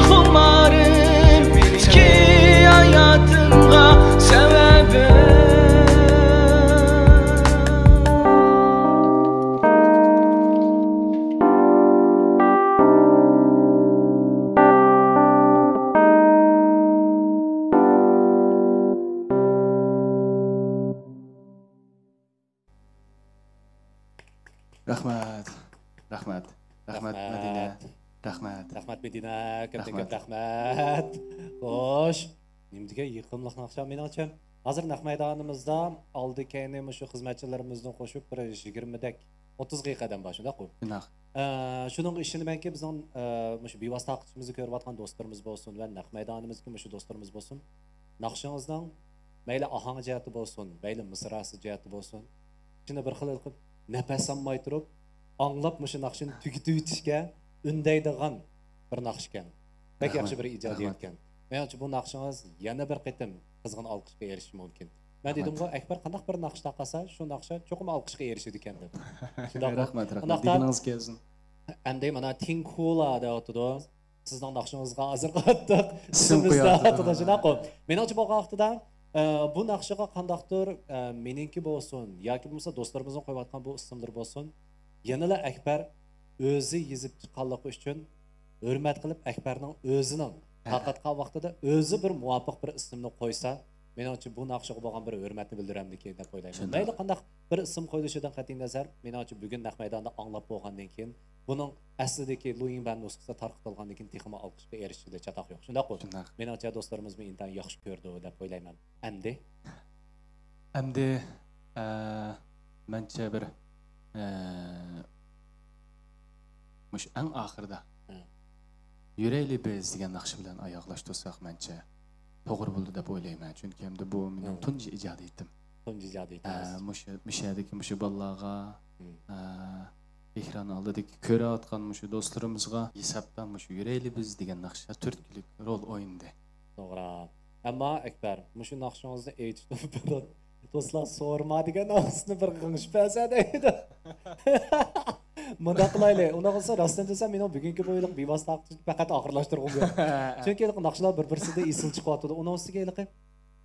خۇمارىم، مېنىڭكى ھاياتىمغا سەۋەبىم. رەھمەت. رەھمەت. رەھمەت، رەھمەت. مەدىنە. رەھمەت. رەھمەت، مەدىنە. كۆپتىن كۆپ رەھمەت. رەھمەت. خوش. نېمە دېگەن يېقىملىق ناخشا مېنىڭچە. ھازىر نەق مەيدانىمىزدا ئالدى كەينى مۇشۇ خىزمەتچىلىرىمىزنى قوشۇپ بىر يىگىرمىدەك، ئوتتۇزغا يېقىن ئادەم بار، شۇنداققۇ؟ شۇنداق. ئە، شۇنىڭغا ئىشىنىمەنكى، بىزنىڭ، ئە، مۇشۇ بىۋاسىتە ئاقىرىشىمىزنى كۆرۈۋاتقان دوستلىرىمىز بولسۇن ۋە نەق مەيدانىمىزدىكى مۇشۇ دوستلىرىمىز بولسۇن، ناخشىڭىزنىڭ مەيلى ئاھاڭ جەھەتتە بولسۇن، مەيلى مىسراسى جەھەتتە بولسۇن، شۇنى بىر خىل قىلىپ نەپەس ئالماي تۇرۇپ، ئاڭلاپ مۇشۇ ناخشىنى تۈگىتىۋېتىشكە ئۈندەيدىغان بىر ناخشىكەن. بەك ياخشى بىر ئىجادىيەتكەن. مېنىڭچە بۇ ناخشىڭىز يەنە بىر قېتىم قىزغىن ئالقىشقا ئېرىشىشى مۇمكىن. مەن دېدىمغۇ، ئەكبەر قانداق بىر ناخشا تارقاتسا، شۇ ناخشا چوقۇم ئالقىشقا ئېرىشىدىكەن دەپ. شۇنداقمۇ؟ رەھمەت، رەھمەت. ئۇنداقتا دېگىنىڭىز كەلسۇن. ئەمدى مانا تىڭكۇلا دەۋاتىدۇ. سىزنىڭ ناخشىڭىزغا ھازىر قاتتىق ئىسىم ئىسىمىز قويۇۋاتىدۇ. دەۋاتىدۇ، شۇنداققۇ؟ مېنىڭچە بولغان ۋاقتىدا، ئە، بۇ ناخشىغا قانداقتۇر، ئە، مېنىڭكى بولسۇن ياكى بولمىسا دوستلىرىمىزنىڭ قويۇۋاتقان بۇ ئىسىملىرى بولسۇن، يەنىلا ئەكبەر ئۆزى يېزىپ چىققانلىقى ئۈچۈن ھۆرمەت قىلىپ، ئەكبەرنىڭ ئۆزىنىڭ ھە. تارقاتقان ۋاقتىدا ئۆزى بىر مۇۋاپىق بىر ئىسىمنى قويسا، مېنىڭچە بۇ ناخشىغا بولغان بىر ھۆرمەتنى بىلدۈرەمدىكىن دەپ ئويلايمەن. شۇنداق. مەيلى قانداق بىر ئىسىم قويۇلۇشىدىن قەتئىي نەزەر، مېنىڭچە بۈگۈن نەق مەيداندا ئاڭلاپ بولغاندىن كېيىن، بۇنىڭ ئەسلىدىكى لۇيىڭبەن نۇسخىسى تارقىتىلغاندىن كېيىن تېخىمۇ ئالقىشقا ئېرىشىشىدە چاتاق يوق. شۇنداققۇ؟ شۇنداق. مېنىڭچە دوستلىرىمىزمۇ ئىنتايىن ياخشى كۆرىدۇ دەپ ئويلايمەن. ئەمدى؟ ئەمدى، ئە، مەنچە بىر، ئە، مۇشۇ ئەڭ ئاخىرىدا ھە. يۈرەيلى بىز دېگەن ناخشا بىلەن ئاياغلاشتۇرساق مەنچە توغرا بولىدۇ دەپ ئويلايمەن. چۈنكى ئەمدى بۇ مېنىڭ ھە. تۇنجى ئىجادىيىتىم. تۇنجى ئىجادىيىتىڭىز. ئە، مۇشۇ، مۇشۇ يەردىكى مۇشۇ بالىلارغا، ھە. ئە، ئېكران ئالدىدىكى كۆرۈۋاتقان مۇشۇ دوستلىرىمىزغا ھېسابتا مۇشۇ يۈرەيلى بىز دېگەن ناخشا تۈرتكىلىك رول ئوينىدى. توغرا. ئەمما ئەكبەر، مۇشۇ ناخشىڭىزنى ئېيتىشتىن بۇرۇن، دوستلار، سورما دېگەن ناخشىسىنى بىر غىڭشىپ بەرسە دەيدۇ. مۇنداق قىلايلى، ئۇنداق بولسا راستىنى دېسەم، مېنىڭ بۈگۈنكى بۇ ھېلىقى بىۋاسىتە پەقەت ئاخىرلاشتۇرغۇم يوق. چۈنكى ھېلىقى ناخشىلار بىر-بىرسىدە ئېسىل چىقىۋاتىدۇ. ئۇنىڭ ئۈستىگە ھېلىقى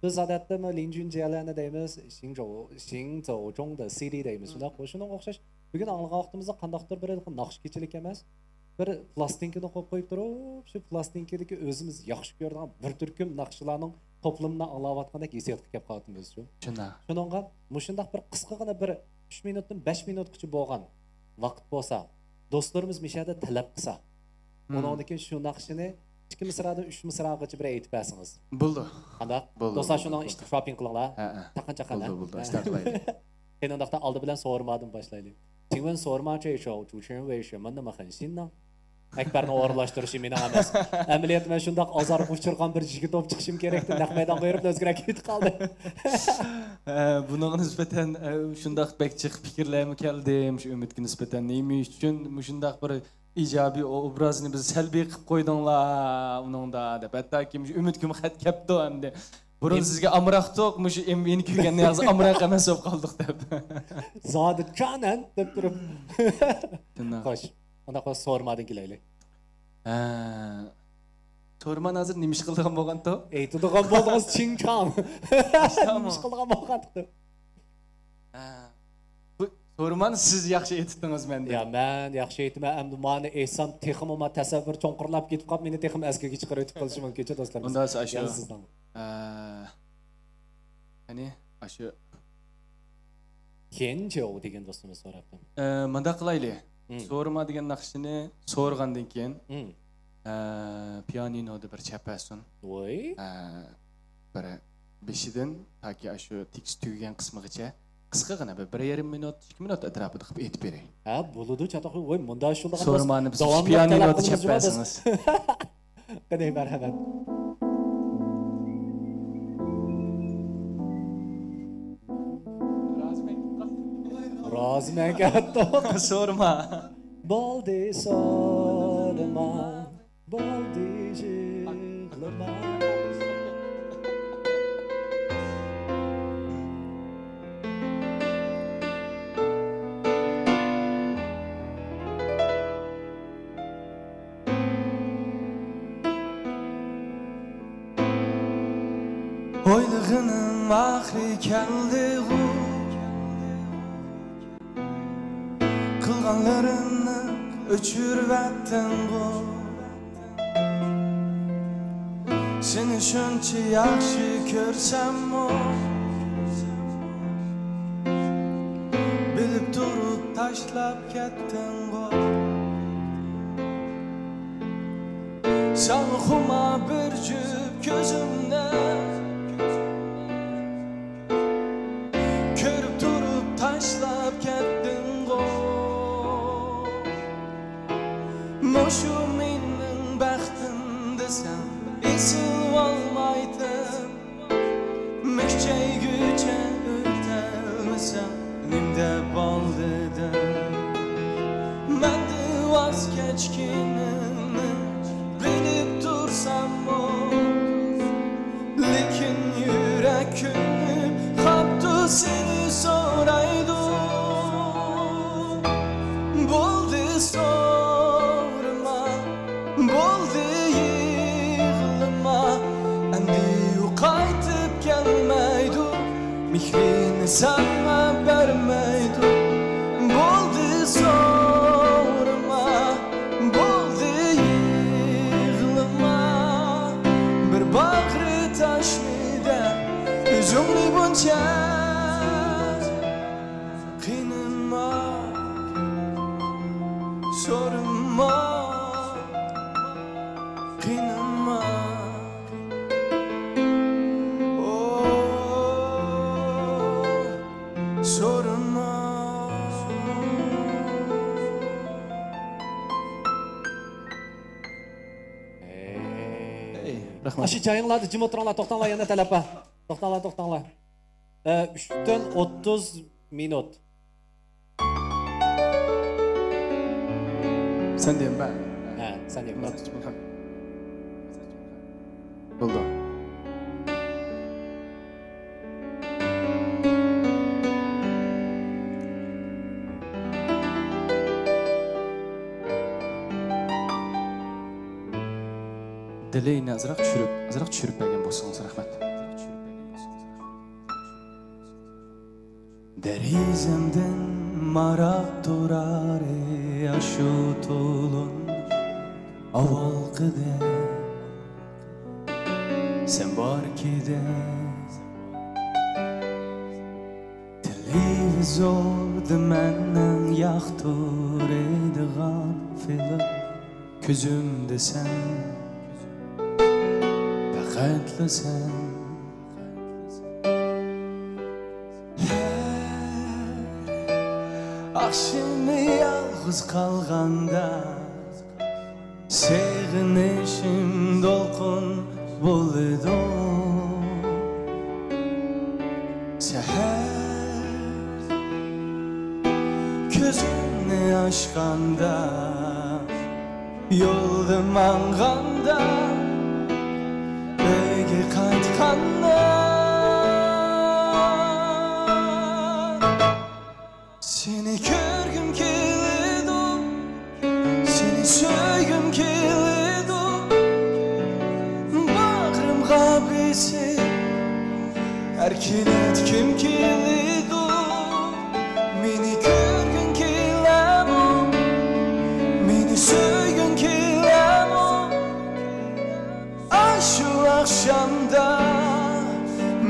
بىز ئادەتتە مۇ لىنجۈن جيەلەنى دەيمىز، شىڭجو، شىڭزوجۇڭدا سىرى دەيمىز. شۇنداق، شۇنىڭغا ئوخشاش بۈگۈن ئاڭلىغان ۋاقتىمىزدا قانداقتۇر بىر ناخشا كېچىلىك ئەمەس، بىر پلاستىنكىنى قويۇپ قويۇپ تۇرۇپ، شۇ پلاستىنكىدىكى ئۆزىمىز ياخشى كۆرىدىغان بىر تۈركۈم ناخشىلارنىڭ توپلىمىنى ئاڭلاۋاتقاندەك ھېسسىياتقا كەپ قالىۋاتىمىز شۇ. شۇنداق. شۇنىڭغا مۇشۇنداق بىر قىسقىغىنا بىر ئۈچ مىنۇتتىن بەش مىنۇتقىچە بولغان ۋاقىت بولسا، دوستلىرىمىز مۇشۇ يەردە تەلەپ قىلسا، مم. ئۇنىڭدىن كېيىن شۇ ناخشىنى ئىككى مىسرادىن ئۈچ مىسراغىچە بىر ئېيتىپ بەرسىڭىز. بولىدۇ. قانداق؟ بولىدۇ، دوستلار، بولىدۇ، شۇنىڭ بولىدۇ. ئىشتىك شوپپىڭ قىلىڭلار. ھە، ھە. تاقان چاقان، بولىدۇ، ھە؟ بولىدۇ، ئاشۇنداق قىلايلى. قېنى ئۇنداقتا ئالدى بىلەن سورمادىن باشلايلى. 请问索马这首主持人为什么那么狠心呢؟ ئەكبەرنىڭ ئورۇنلاشتۇرۇشى مېنىڭ ئەمەس. ئەمەلىيەتتە مەن شۇنداق ئازارغا ئۇچرىغان بىر يىگىت بولۇپ چىقىشىم كېرەكتى، نەق مەيدانغا بېرىپ ئۆزگىرەك كېتىپ قالدى. ئە، بۇنىڭغا نىسبەتەن، ئە، شۇنداق بەك جىق پىكىرلەرمۇ كەلدى. مۇشۇ ئۈمىدكە نىسبەتەن نېمە ئۈچۈن مۇشۇنداق بىر ئىجابىي ئوبرازنى بىز سەلبىي قىلىپ قويدۇڭلار ئۇنىڭدا دەپ. ھەتتاكى مۇشۇ ئۈمىدكىمۇ خەت كەپتۇ ئەمدى. بۇرۇن سىزگە ئامراقتۇق، مۇشۇ ئېم-، يېنى كۆرگەندە ھازىر ئامراق ئەمەس بولۇپ قالدۇق دەپ. زادى چانەن دەپ تۇرۇپ. شۇنداق. خوش. ئۇنداق بولسا سورمادىن كېلەيلى. ھە. سورمان ھازىر نېمە ئىش قىلىدىغان بولغانتۇ؟ ئېيتىدىغان بولدىڭىز چىڭچاڭ. نېمە ئىش قىلىدىغان بولغانتۇ؟ ھە. بۇ سورمان سىز ياخشى ئېيتىپتىڭىز مەندىن. يا، مەن ياخشى ئېيتىمەن، ئەمدى مانا ئېيتسام تېخىمۇ ما تەسەۋۋۇر چوڭقۇرلاپ كېتىپ قاپ، مېنى تېخىمۇ ئەسكىگە چىقىرىۋېتىپ قېلىشى مۇمكىنچۇ دوستلار. ئۇندا ئاشۇ، يەنە سىزنىڭ. ئە، قېنى، ئاشۇ. كېنجو دېگەن دوستىمىز سوراپتۇ. ئە، مۇنداق قىلايلى. مم. سورما دېگەن ناخشىنى سورىغاندىن كېيىن، مم. ئە، پىيانىنودا بىر چەپەسۇن. ۋوي. ئە، بىر بېشىدىن تاكى ئاشۇ تېكىست تۈگىگەن قىسمىغىچە قىسقىغىنا بىر، بىر يېرىم مىنۇت، ئىككى مىنۇت ئەتراپىدا قىلىپ ئېيتىپ بېرەي. ھە، بولىدۇ، چاتاق. ۋوي، مۇنداق شۇنداق ئەمەس. سورمانى بىز داۋاملىق پىيانىنودا تەلەپ قىلىمىز. چەپەسىڭىز. قېنى، مەرھەمەت. رازىمەن كەتتۇق. سورما. بولدى، سورما. بولدى، يىغلىما. ئويلىغىنىم ئاخىرى كەلدىغۇ، قىلغانلىرىمنى ئۆچۈرۈۋەتتىڭغۇ. سېنى شۇنچە ياخشى كۆرسەممۇ، بىلىپ تۇرۇپ تاشلاپ كەتتىڭغۇ. ساڭا خۇما بىر جۈپ كۆزۈمنى كۆرۈپ تۇرۇپ تاشلاپ كەتتىڭغۇ. مۇشۇ مېنىڭ بەختىم دېسەم، ئېسىلىۋالمايتتىم. مۈكچەيگۈچە ئۆتەلمىسەم، نېمە دەپ بولدى؟ رەھمەت. ئاشۇ جايىڭلاردا جىم ئولتۇرۇڭلار، توختاڭلار، يەنە تەلەپە. توختاڭلار، توختاڭلار. ئە، ئۈچ پۈتۈن ئوتتۇز مىنۇت. سەن دېمە. ھە، سەن دېمە. بولدى. دېلەينى ئازراق چۈشۈرۈپ، ئازراق چۈشۈرۈپ بەرگەن بولسىڭىز رەھمەت. دېرىزەمدىن ماراپ تۇرار ئاشۇ تولۇن ئاۋۋالقىدەك، سەن باركىدەك. تېلېۋىزوردا مەننىڭ ياقتۇرىدىغان فىلىم، كۆزۈمدە سەن، پەقەتلا سەن. ھەر ئاخشىمى يالغۇز قالغاندا، سېغىنىشىم دولقۇن بولىدۇ. سەھەر كۆزۈمنى ئاچقاندا، يولدا ماڭغاندا، ئۆيگە قايتقاندا، سېنى كۆرگۈم كېلىدۇ، سېنى سۆيگۈم كېلىدۇ. باغرىمغا بېسىپ، ئەركىلەتكۈم كېلىدۇ. مېنى كۆرگۈڭ كېلەمۇ؟ مېنى سۆيگۈڭ كېلەمۇ؟ ئاشۇ ئاخشامدا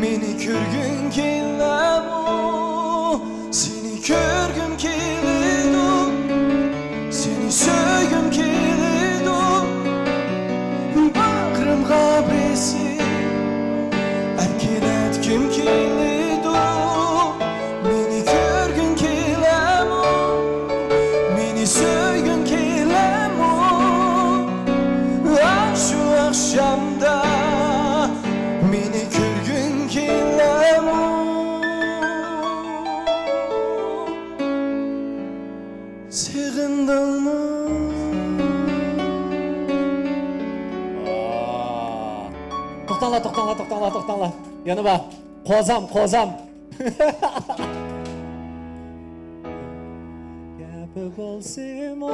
مېنى كۆرگۈڭ كېلەمۇ؟ سېنى كۆرگۈم كېلىدۇ، سېنى سۆيگۈم كېلىدۇ. باغرىمغا بېسىپ، ئەركىلەتكۈم كېلىدۇ. مېنى كۆرگۈڭ كېلەمۇ؟ مېنى سۆيگۈڭ كېلەمۇ؟ ئاشۇ ئاخشامدا مېنى كۆرگۈڭ كېلەمۇ؟ سېغىندىڭمۇ؟ توختاڭلار، توختاڭلار، توختاڭلار، توختاڭلار. يەنە بار. قوزام، قوزام. گەپى بولسىمۇ.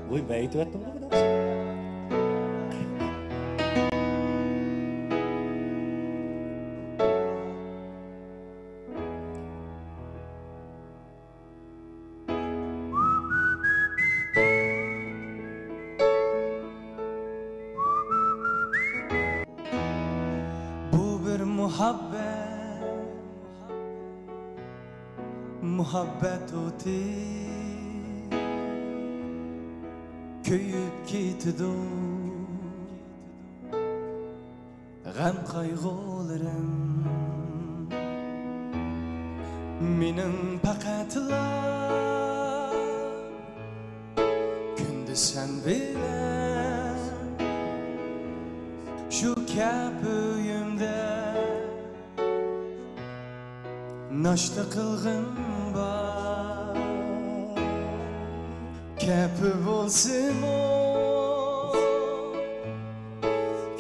ۋوي، مەن ئېيتىۋەتتىمغۇ بۇنى. بۇ بىر مۇھەببەت، مۇھەببەت ئوتى كۆيۈپ كېتىدۇ. غەم قايغۇلىرىم مېنىڭ پەقەتلا كۈندە سەن بىلەن شۇ كەپ ئۆيۈمدە ناشتا قىلغىن بار. كەپى بولسىمۇ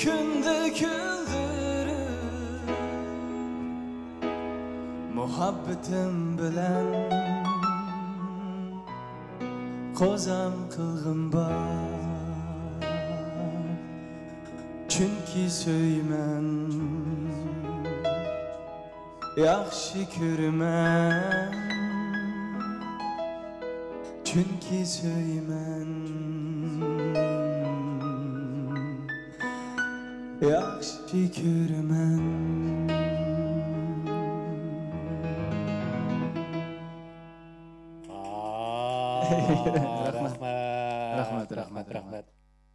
كۈندە كۈلدۈرۈپ، مۇھەببىتىم بىلەن قوزام قىلغىن بار. چۈنكى سۆيىمەن، ياخشى كۆرىمەن. چۈنكى سۆيىمەن، ياخشى كۆرىمەن. رەھمەت. رەھمەت، رەھمەت، رەھمەت.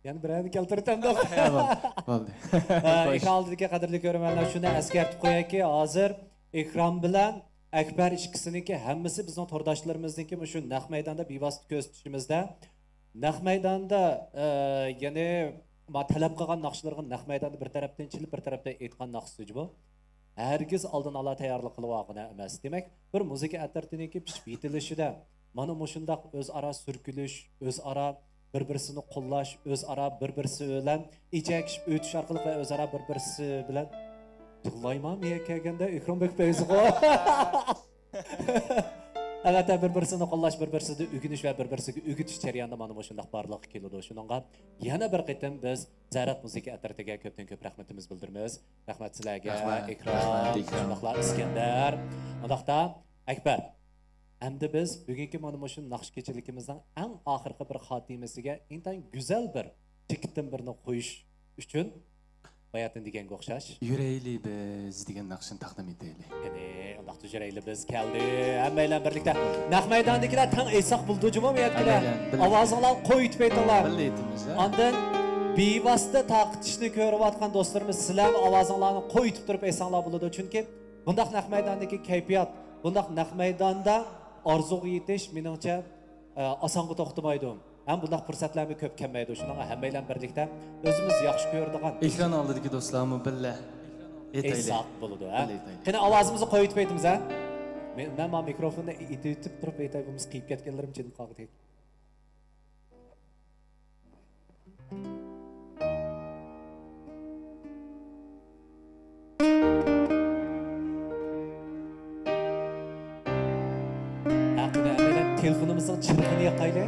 يەنە بىرەرنى كەلتۈرۈپ ئەمدى. بولدى. ئېكران ئالدىدىكى قەدىرلىك كۆرۈرمەنلەر، شۇنى ئەسكەرتىپ قويايكى، ھازىر ئېكران بىلەن ئەكبەر ئىككىسىنىڭكى ھەممىسى بىزنىڭ تورداشلىرىمىزنىڭكى مۇشۇ نەق مەيداندا بىۋاسىتە كۆزىتىشىمىزدە. نەق مەيداندا، ئە، يەنى ما تەلەپ قىلغان ناخشىلىرىغا نەق مەيداندا بىر تەرەپتىن چېلىپ، بىر تەرەپتىن ئېيتقان ناخشىسى بۇ. ھەرگىز ئالدىن ئالا تەييارلىق قىلىۋالغىنى ئەمەس. دېمەك، بىر مۇزىكا ئەترىتىنىڭكى پىشىپ يېتىلىشىدە مانا مۇشۇنداق ئۆزئارا سۈركىلىش، ئۆزئارا بىر-بىرسىنى قوللاش، ئۆزئارا بىر-بىرسى بىلەن ئېچەكىشىپ ئۆتۈش ئارقىلىق ۋە ئۆزئارا بىر-بىرسى بىلەن يىغلايمەن مېيەك كەلگەندە ئېكران بۆكۈپ ئۆزىغۇ. ئەلۋەتتە، بىر-بىرسىنى قوللاش، بىر-بىرسىدىن ئۆگىنىش ۋە بىر-بىرسىگە ئۆگىتىش جەريانىدا مانا مۇشۇنداق بارلىققا كېلىدۇ. شۇنىڭغا يەنە بىر قېتىم بىز زەرەت مۇزىكا ئەترىتىگە كۆپتىن كۆپ رەھمىتىمىز بىلدۈرىمىز. رەھمەت سىلەرگە، رەھمەت، ئېكران، رەھمەت، ئېكران. شۇنداقلا ئىسكەندەر. ئۇنداقتا، ئەكبەر، ئەمدى بىز بۈگۈنكى مانا مۇشۇ ناخشا كېچىلىكىمىزنىڭ ئەڭ ئاخىرقى بىر خاتىمىسىگە ئىنتايىن گۈزەل بىر چېكىتتىن بىرنى قويۇش ئۈچۈن باياتىن دېگەنگە ئوخشاش. يۈرەيلى بىز دېگەن ناخشىنى تەقدىم ئېتەيلى. قېنى، ئۇنداقتا يۈرەيلى بىز كەلدى. ھەممەيلەن بىرلىكتە نەق مەيداندىكىلەر تەڭ ئېيتساق بولىدۇ جۇمۇ مۇيەتكىلەر. ھەممەيلەن بىللە. ئاۋازىڭلارنى قويۇتۇپ ئېيتىڭلار. بىللە ئېيتىمىز، ھە؟ ئاندىن بىۋاسىتە تارقىتىشنى كۆرۈۋاتقان دوستلىرىمىز، سىلەرمۇ ئاۋازىڭلارنى قويۇتۇپ تۇرۇپ ئېيتساڭلار بولىدۇ. چۈنكى بۇنداق نەق مەيداندىكى كەيپىيات، بۇنداق نەق مەيداندا ئارزۇغا يېتىش، مېنىڭچە، ئاسانغا توختىمايدۇ. ھەم بۇنداق پۇرسەتلەرمۇ كۆپ كەلمەيدۇ. شۇنىڭغا ھەممەيلەن بىرلىكتە ئۆزىمىز ياخشى كۆرىدىغان ئېكران ئالدىدىكى دوستلارمۇ بىللە ئېيتايلى. ئېيتساق بولىدۇ، ھە؟ بىللە ئېيتايلى. قېنى، ئاۋازىمىزنى قويۇتۇپ ئېيتىمىز، ھە؟ مەن، مەن مانا مىكروفوننى ئېتىۋېتىپ تۇرۇپ ئېيتاي، بولمىسا قېيىپ كەتكەنلىرىم جىم قالغۇدەك. ھەققىدە ئەمەلىيەت تېلېفونىمىزنىڭ چىرىغىنى ياقايلى.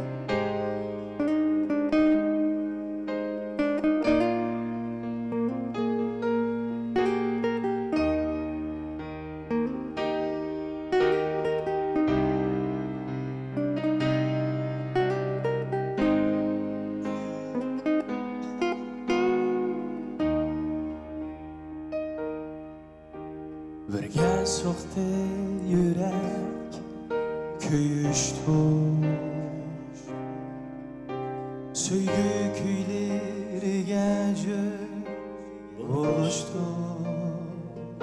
بىرگە سوقتى يۈرەك كۆيۈش توش، سۆيگۈ كۈيلىرىگە جۆش بولۇش توش.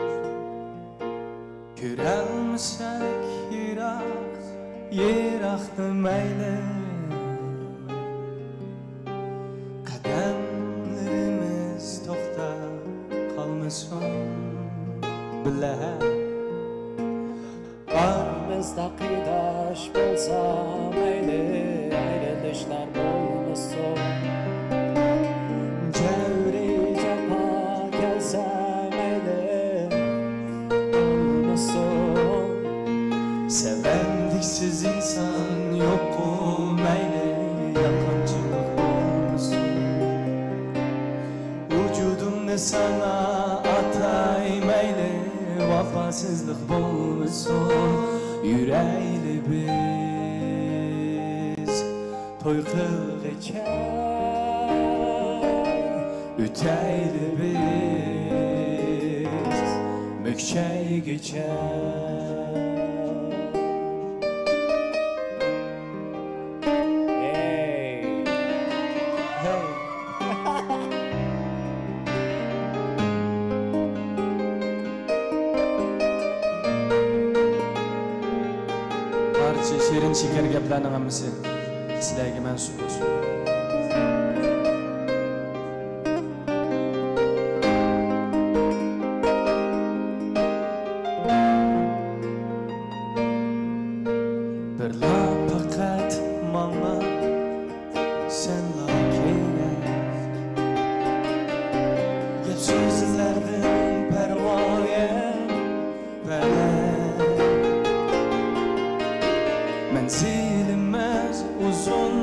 كۆرەلمىسەك يىراق، يىراقنى مەيلى، قەدەملىرىمىز توختاپ قالمىسۇن. بىللە، ھە. ئارىمىزدا قىيناش بولسا مەيلى، ئايرىلىشلار بولمىسۇن. جەۋرى جاپا كەلسە مەيلى، بولمىسۇن. سەۋەنلىكسىز ئىنسان يوققۇ مەيلى، يالغانچىلىق بولمىسۇن. ۋۇجۇدۇمنى ساڭا ئاتاي مەيلى، ۋاپاسىزلىق بولمىسۇن. يۈرەيلى بىز توي قىلغىچە، ئۆتەيلى بىز مۈكچەيگىچە. ھەي! ھەي! بارچە شېرىن شېكەر گەپلەرنىڭ ھەممىسى سىلەرگە مەنسۇپ بولسۇن. بىرلا پەقەت ماڭا سەنلا كېرەك. گەپ سۆزلەردىن پەرۋايىم پەلەك. مەنزىلىمىز ئۇزۇن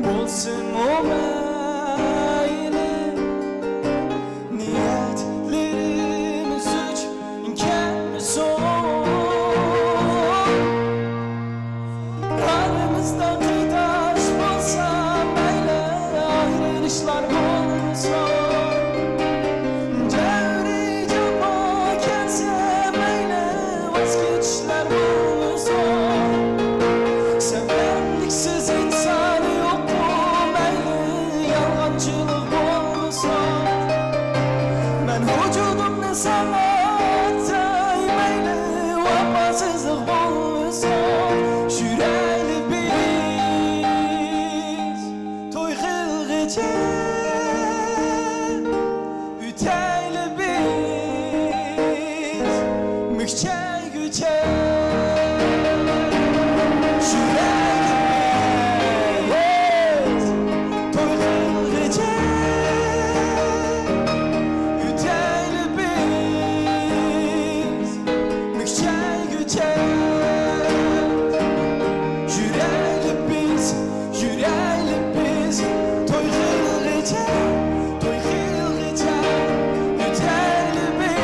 بولسىمۇ مەيلى، نىيەتلىرىمىز ئۆچ كەتمىسۇن. ئارىمىزدا قىيناش بولسا مەيلى، ئايرىلىشلار بولسۇن. جەۋرى جاپا كەلسە مەيلى، ۋاز كېچىشلەر بولسۇن. سەۋەنلىكسىز ئىنسان يوققۇ مەيلى، يالغانچىلىق بولسۇن. مەن ۋۇجۇدۇمنى ساڭا ئاتاي مەيلى، ۋاپاسىزلىق بولمىسۇن. يۈرەيلى بىز توي قىلغىچە، توي خىلغىچە ئۆتەيلى بىر.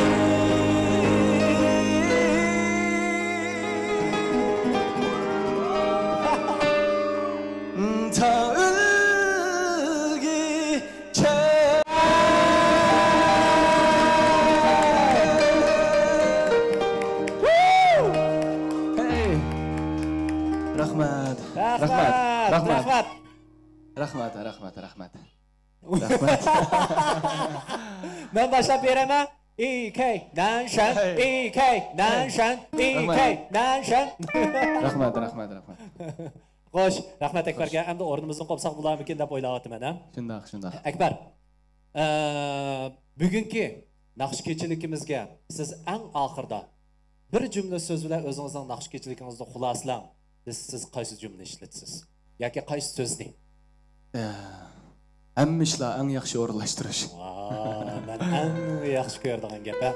تا ئۆلگۈچە. ھەي! رەھمەت. رەھمەت. رەھمەت. رەھمەت. رەھمەت، رەھمەت، رەھمەت. رەھمەت. مەن باشلاپ بېرەيمەن. ئىكەي نەنشەن، ھەي. ئىكەي نەنشەن، رەھمەت. ئىكەي نەنشەن. رەھمەت، رەھمەت، رەھمەت. خوش، رەھمەت ئەكبەرگە. ئەمدى ئورنىمىزدىن قوپساق بولارمىكىن دەپ ئويلاۋاتىمەن، ھە؟ شۇنداق، شۇنداق. ئەكبەر، ئە، بۈگۈنكى ناخشا كېچىلىكىمىزگە سىز ئەڭ ئاخىردا بىر جۈملە سۆز بىلەن ئۆزىڭىزنىڭ ناخشا كېچىلىكىڭىزنى خۇلاسىلەڭ دېسە، سىز قايسى جۈملىنى ئىشلىتىسىز؟ ياكى قايسى سۆزنى؟ ئە، ھەممە ئىشلار ئەڭ ياخشى ئورۇنلاشتۇرۇش. ۋا، مەن ئەڭ ياخشى كۆرىدىغان گەپ، ھە.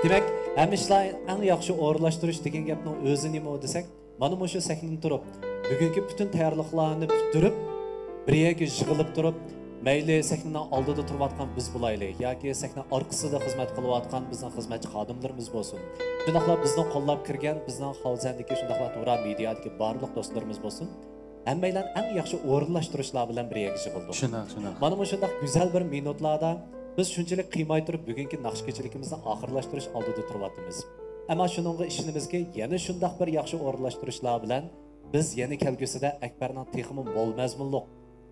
دېمەك، ھەممە ئىشلار ئەڭ ياخشى ئورۇنلاشتۇرۇش دېگەن گەپنىڭ ئۆزى نېمە دېسەك، مانا مۇشۇ سەھنىدىن تۇرۇپ، بۈگۈنكى پۈتۈن تەييارلىقلارنى پۈتتۈرۈپ، بىر يەرگە يىغىلىپ تۇرۇپ، مەيلى سەھنىنىڭ ئالدىدا تۇرۇۋاتقان بىز بولايلى ياكى سەھنە ئارقىسىدا خىزمەت قىلىۋاتقان بىزنىڭ خىزمەتچى خادىملىرىمىز بولسۇن، شۇنداقلا بىزنى قوللاپ كىرگەن بىزنىڭ خاۋزەندىكى، شۇنداقلا تۇرا مېدىيادىكى بارلىق دوستلىرىمىز بولسۇن، ھەممەيلەن ئەڭ ياخشى ئورۇنلاشتۇرۇشلار بىلەن بىر يەرگە يىغىلدۇق. شۇنداق، شۇنداق. مانا مۇشۇنداق گۈزەل بىر مىنۇتلاردا بىز شۇنچىلىك قىيماي تۇرۇپ بۈگۈنكى ناخشا كېچىلىكىمىزنى ئاخىرلاشتۇرۇش ئالدىدا تۇرۇۋاتىمىز. ئەمما شۇنىڭغا ئىشىنىمىزكى، يەنە شۇنداق بىر ياخشى ئورۇنلاشتۇرۇشلار بىلەن بىز يەنە كەلگۈسىدە ئەكبەرنىڭ تېخىمۇ مول مەزمۇنلۇق،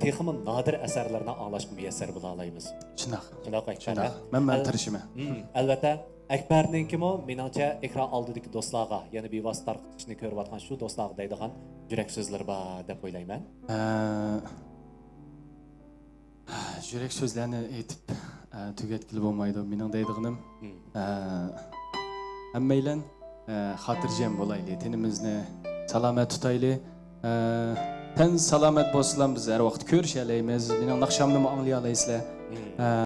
تېخىمۇ نادىر ئەسەرلىرىنى ئاڭلاشقا مۇيەسسەر بولالايمىز. شۇنداق. شۇنداققۇ، ئەكبەر؟ شۇنداق. مەن، مەن ئەل-، تىرىشىمەن. مم، ئەلۋەتتە، ئەكبەرنىڭكىمۇ، مېنىڭچە، ئېكران ئالدىدىكى دوستلارغا، يەنە بىۋاسىتە تارقىتىشنى كۆرۈۋاتقان شۇ دوستلارغا دەيدىغان يۈرەك سۆزلىرى بار دەپ ئويلايمەن. ئە، يۈرەك سۆزلەرنى ئېيتىپ، ئە، تۈگەتكىلى بولمايدۇ. مېنىڭ دەيدىغىنىم، مم. ئە، ھەممەيلەن، ئە، خاتىرجەم بولايلى، تېنىمىزنى سالامەت تۇتايلى. ئە، تەن سالامەت بولسىلا، بىز ھەر ۋاقىت كۆرۈشەلەيمىز. مېنىڭ ناخشامنىمۇ ئاڭلىيالايسىلەر. مم. ئە،